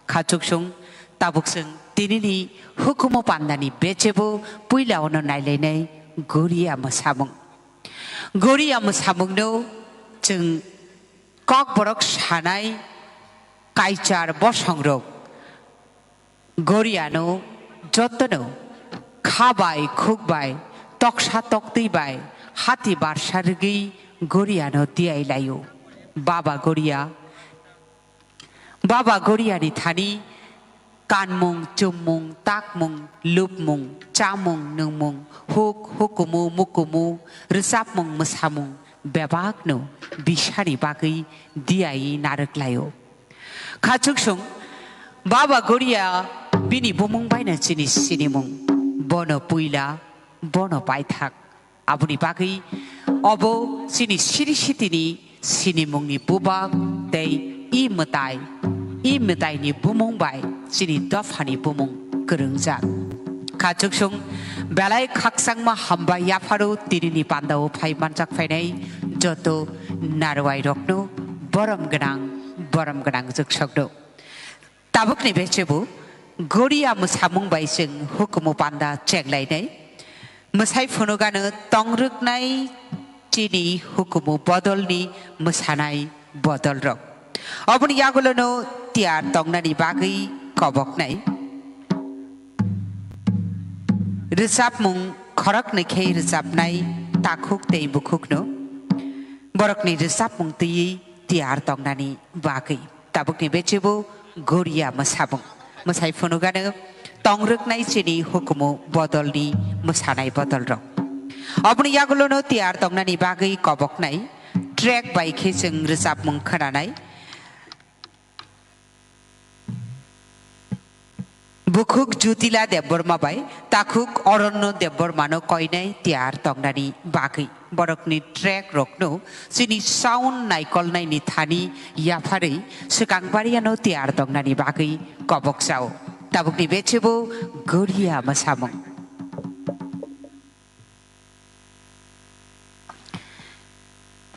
Kha chuksung, tabuk chwng tinini hukumu pandani bechebo puilaono nailainai Goria mwsamung. Goria mwsamungno chwng Kokborok sanai kaichar bosongrok Goriano jotono kha bai khuk bai toksa toktwi bai hati barsa rwgwi Goriano tiyai laio. Baba Goria, Baba Goriani thani kanmung, chummung, takmung, lupmung, chamung, nungmung, huk, hukumu, mukumu, rwchapmung, mwsamung, bebakno bisani bagwi diyai narwk laio. Kha chuksung, Baba Goria bini bumung baino chini sinimung, bono puila, bono paithak. Aboni bagwi obo chini siri sitini sinimungni bubak tei i mwtai, i mwtaini bumung bai chini dophani bumung kwrwngjak. Kha chuksung belai khakchangma hambai yapharo tinini pandao phai manjak phainai joto narwai rokno borom gwnang, borom gwnang jwksokno. Tabukni bechebo Goria mwsamung bai chwng hukumu panda chenglainai. Mwsai phunugano tongrwknai chini hukumu bodolni mwsanai bodolrok. Oboni yagulono tiyar tongnani bagwi koboknai. Rwchapmung khoroknwi khe rwchapnai takhuk tei bukhukno. Borokni rwchapmung twiwi tiyar tongnani bagwi. Tabukni bechebo Goria mwsamung. Mwsai phunugano tongrwknai chini hukumu bodolni mwsanai bodolrok. Oboni yagulono tiyar tongnani bagwi koboknai track bai khe chwng rwchapmung khwnanai. Bukhuk Jutila Debbarma bai takhuk Oronno Debbarmano koinai tiyar tongnani bagwi. Borokni track rokno chini sound naikolnaini thani yapharwi swkang bariano tiyar tongnani bagwi kobok chao. Tabukni bechebo Goria mwsamung.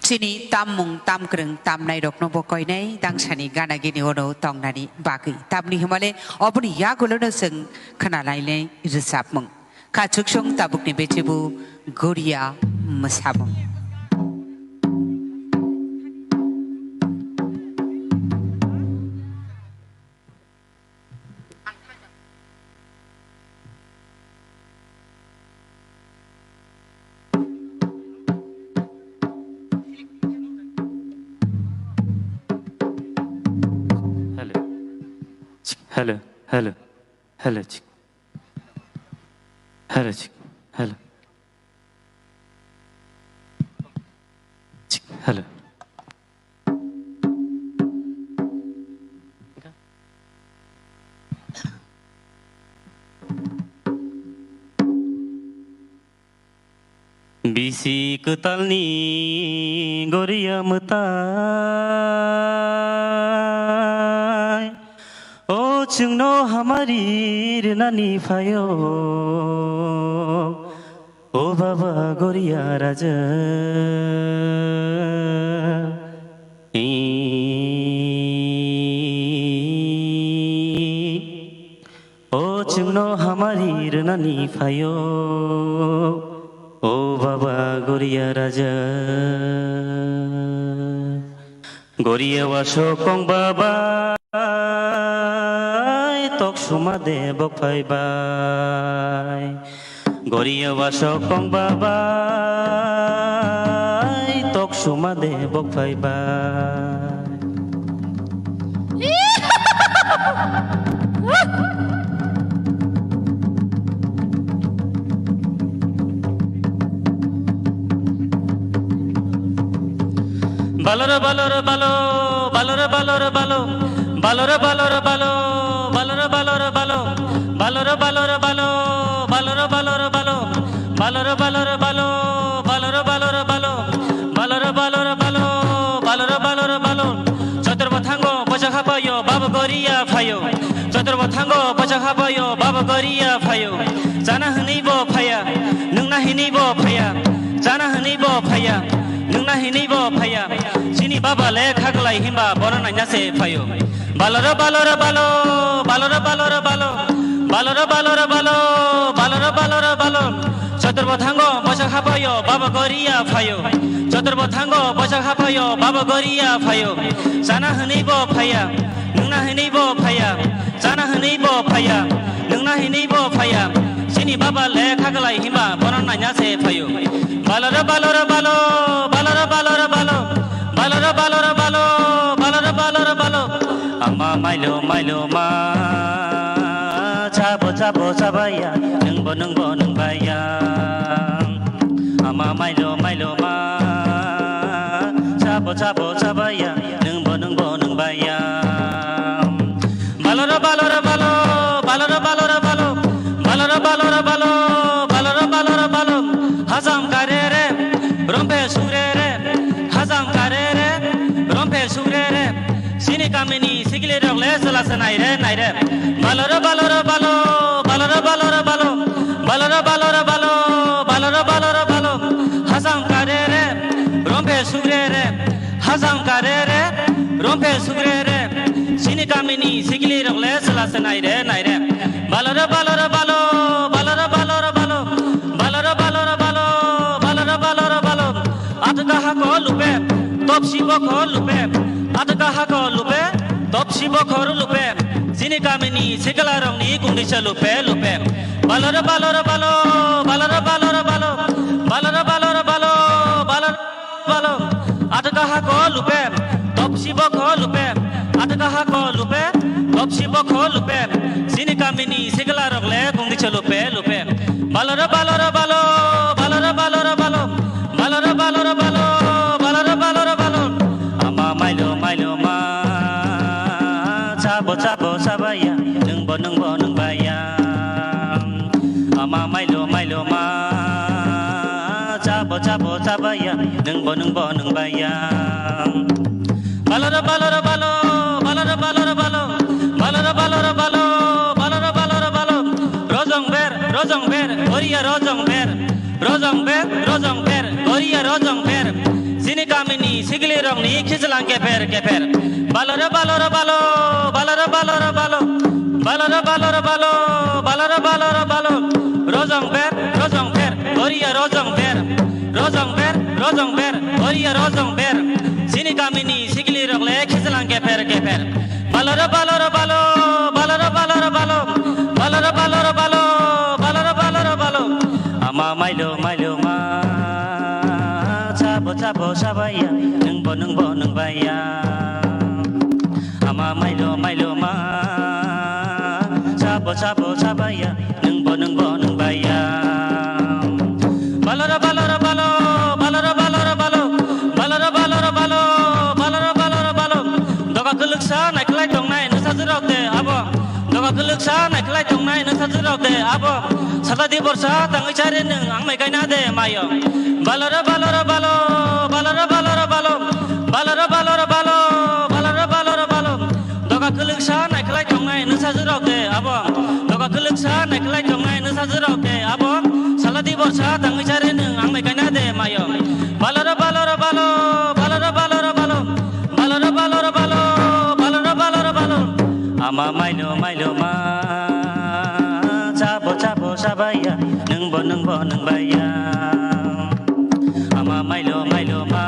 Chini tammung tamkwrwng tamnairokno bo koinai dangsani gana gini ono tongnani bagwi. Tamni hwnmale oboni yagulono chwng khwnalainai rwchapmung. Kha chuksung tabukni bechebo Goria mwsamung. Hello. Hello. Hello. Hello. Hello. Hello. Bisi kwtalni Goria mwtai, o chwngno hamari rwnani phaio. O baba Goria raja, o chwngno hamari rwnani phaio, o baba Goria raja. Goria wasok kong babai, tok suma de bok phai bai. Goria wasok kong babai, tok suma de bok phai bai. Baloro baloro balo, baloro baloro balo, baloro baloro balo, baloro baloro balo, baloro baloro balo, baloro baloro balo, baloro baloro balo, baloro baloro balo, baloro baloro balo, baloro baloro balo. Chotor bwthango bwsa hapayo, babo goria phayo. Chotor bwthango bwsa hapayo, babo goria phayo. Chana hwnwi bo phaya, nungna hwnwi bo phaya. Chana hwnwi bo phaya, nungna hwnwi bo phaya. Chini baba le khaklai himba bono naina se phayo. Baloro baloro balo, baloro baloro balo, baloro baloro balo, baloro baloro balo. Chotor bwthango bwsa hapayo, babo goria phayo. Chotor bwthango bwsa hapayo, babo goria phayo. Chana hwnwi bo phaya, nungna hwnwi bo phaya. Chana hwnwi bo phaya, nungna hwnwi bo phaya. Chini baba le khaklai himba bono naina se phayo. Baloro baloro balo, baloro baloro balo, baloro baloro balo, baloro baloro balo. Ama mailo mailo ma, chabo chabo chabaya, nungbo nungbo nungbaya. Ama mailo mailo ma, chabo chabo chabaya, nungbo nungbo nungbaya. Baloro baloro balo, baloro baloro balo, baloro baloro balo, baloro baloro balo. Hajam karere, rompe surere, hajam karere, rompe surere. Chini kamini sikli rok le chwla se naire naire. Baloro baloro balo, baloro baloro balo, baloro baloro balo, baloro baloro balo. Hajam karere, rompe surere. Hajam karere, rompe sugrere, chini kamini sikli rok le chwla se naire naire. Baloro baloro balo, baloro baloro balo, baloro baloro balo, baloro baloro balo. Atka hako lupe, topsi bokho lupe, atka hako lupe, topsi bokho lupe. Chini kamini sikla rokni kungni se lupe lupe. Baloro baloro balo, baloro baloro balo, baloro baloro balo, baloro balo, atka hako lupe, topsi bokho lupe, atka hako lupe, topsi bokho lupe. Chini kamini sikla rok le kungni se lupe lupe. Baloro baloro balo, baloro baloro balo, baloro baloro balo, baloro baloro balo. Ama mailo mailo ma, chabo chabo chabaya, nungbo nungbo nungbaya. Ama mailo mailo ma, chabo chabo chabaya, nungbo nungbo nungbaya. Baloro baloro balo, baloro baloro balo, baloro baloro balo, baloro baloro balo. Rojong ber, rojong ber, goria rojong ber. Rojong ber, rojong ber, goria rojong ber. Chini kamini sikli rokni khichlang kepher kepher. Baloro baloro balo, baloro baloro balo, baloro baloro balo, baloro baloro balo. Rojong ber, rojong ber, goria rojong ber. Rojong ber, rojong ber, goria rojong ber. Chini kamini sikli rok le khichlang kepher kepher. Baloro baloro balo, baloro baloro balo, baloro baloro balo, baloro baloro balo. Ama mailo mailo ma, chabo chabo chabaya, nungbo nungbo nungbaya. Ama mailo mailo ma, chabo chabo chabaya, nungbo nungbo nungbaya. Baloro baloro balo, baloro baloro balo, baloro baloro balo, baloro baloro balo. Doga kwlwksa naikhlai tongnai nwsajwk rok de abo. Doga kwlwksa naikhlai tongnai nwsajwk rok de abo. Sala di borsa tangwi chari nwng ang mai kaina de mayo. Baloro baloro balo, baloro baloro balo, baloro baloro balo, baloro baloro balo. Doga kwlwksa naikhlai tongnai nwsajwk rok de abo. Doga kwlwksa naikhlai tongnai nwsajwk rok de abo. Sala di borsa tangwi chari nwng ang mai kaina de mayo. Baloro baloro balo, baloro baloro balo, baloro baloro balo, baloro baloro balo. Ama mailo mailo ma, chabo chabo chabaya, nungbo nungbo nungbaya. Ama mailo mailo ma,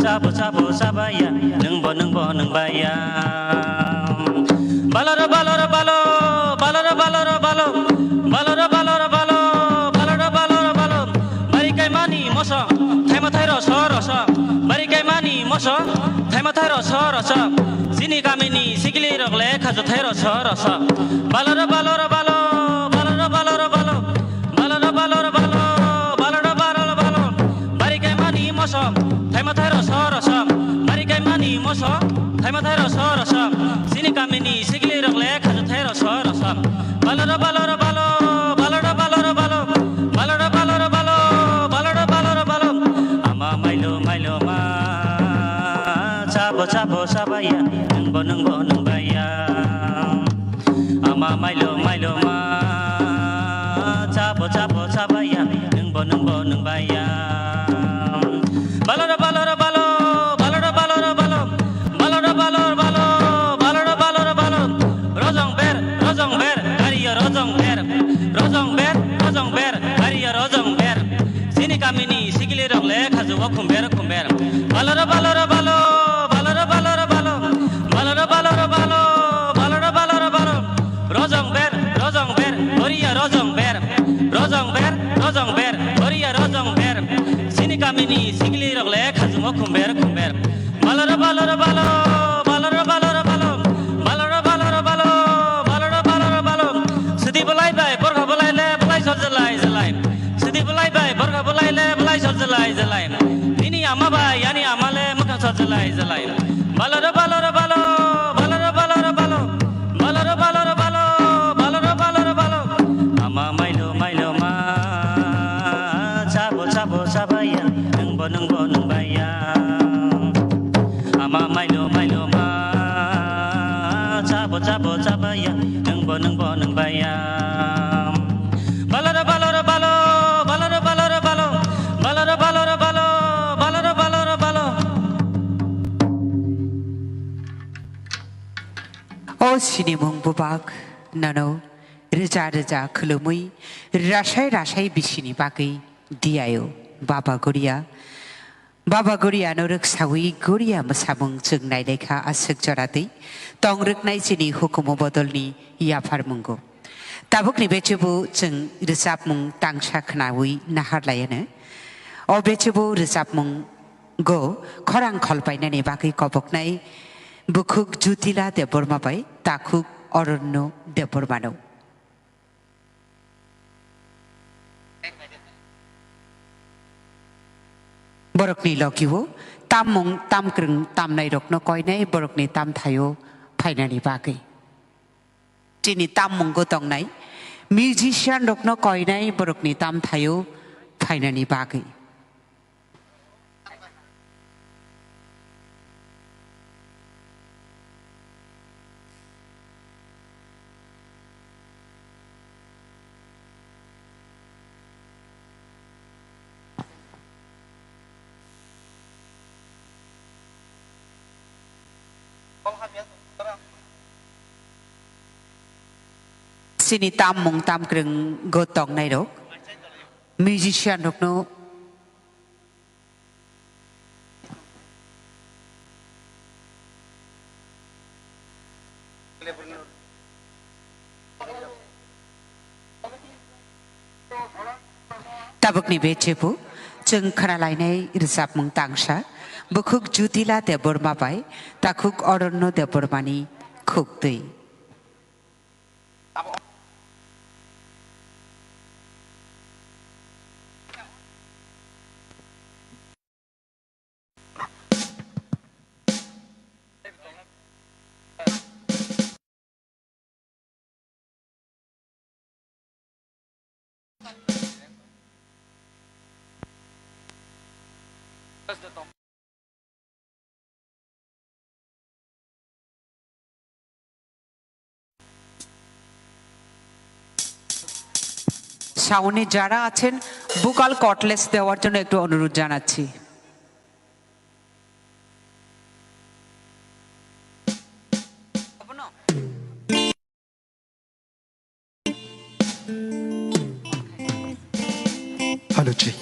chabo chabo chabaya, nungbo nungbo nungbaya. Baloro baloro balo, baloro baloro balo, baloro baloro balo, baloro baloro balo. Bari kaimani moso, thaima thairo so roso. Bari kaimani moso, thaima thairo so roso. Chini kamini sikli rok le khajo thairo so roso. Baloro baloro balo, baloro baloro balo. Baloro baloro balo, baloro baloro balo. Bari kaimani moso, thaima thairo ya, nwngbo nwngbo nwng bai ya. Ama mailo mailo ma, chabo chabo cha bai ya, nwngbo nwngbo nwng bai ya. Baloro baloro balo, baloro baloro balo, baloro baloro balo, baloro baloro balo. Rojong ber, rojong ber, gari o rojong ber. Rojong ber, rojong ber, gari o rojong ber. Chini kamini sikili rok le khajugo khumber khumber. Baloro baloro balo, baloro baloro balo, baloro baloro balo, baloro baloro balo. Rojong ber, rojong ber, gari o rojong ber. Rojong ber, rojong ber, gari o rojong ber. Chini kamini sikili rok le khajugo khumber khumber. Baloro baloro balo, baloro baloro balo, baloro baloro balo, baloro baloro balo. Sidi bolai bai, borkha bolai le, bolai sor jalai jalai. Sidi bolai bai, borkha bolai le, bolai sor jalai jalai. Nini ama bai, ani ama le, mwkhang sor jalai jalai. Baloro baloro balo, baloro baloro balo, baloro baloro balo, baloro baloro balo. Ama mailo mailo ma, chabo chabo cha bai ya, nwngbo nwngbo nwng bai ya. Ama mailo mailo ma, chabo chabo cha bai ya, nwngbo nwngbo nwng bai ya. Baloro baloro balo, baloro baloro balo, baloro baloro balo, baloro baloro balo. O sinimung bubak, nono rwja rwja khulumwi, rasai rasai bisini bagwi diyayo, Baba Goria. Baba Goriano rwksawi Goria mwsamung chwng nailaikha aswk joratwi tong rwknai chini hukumu bodolni yapharmungo. Tabukni bechubu chwng rwchapmung tangsa khnawi naharlaiano. O bechubu rwchapmungo khorang kholpainani bagwi koboknai bukhuk Jutila Debbarma bai takhuk Oronno Debbarmano. Borokni logio tammung tamkwrwng tamnairokno koinai borokni tamthaio phainani bagwi. Chini tammungo tongnai musician rokno koinai borokni tamthaio phainani bagwi. Chini tammung tamkwrwng go tongnairok, musician rokno. Tabukni bechubu chwng khnalainai rwchapmung tangsa, bukhuk Jutila Debbarma bai takhuk Oronno Debbarmani khuktwi. সামনে যারা আছেন, vocal cordless দেওয়ার জন্য একটু অনুরোধ জানাচ্ছি। Hello, G.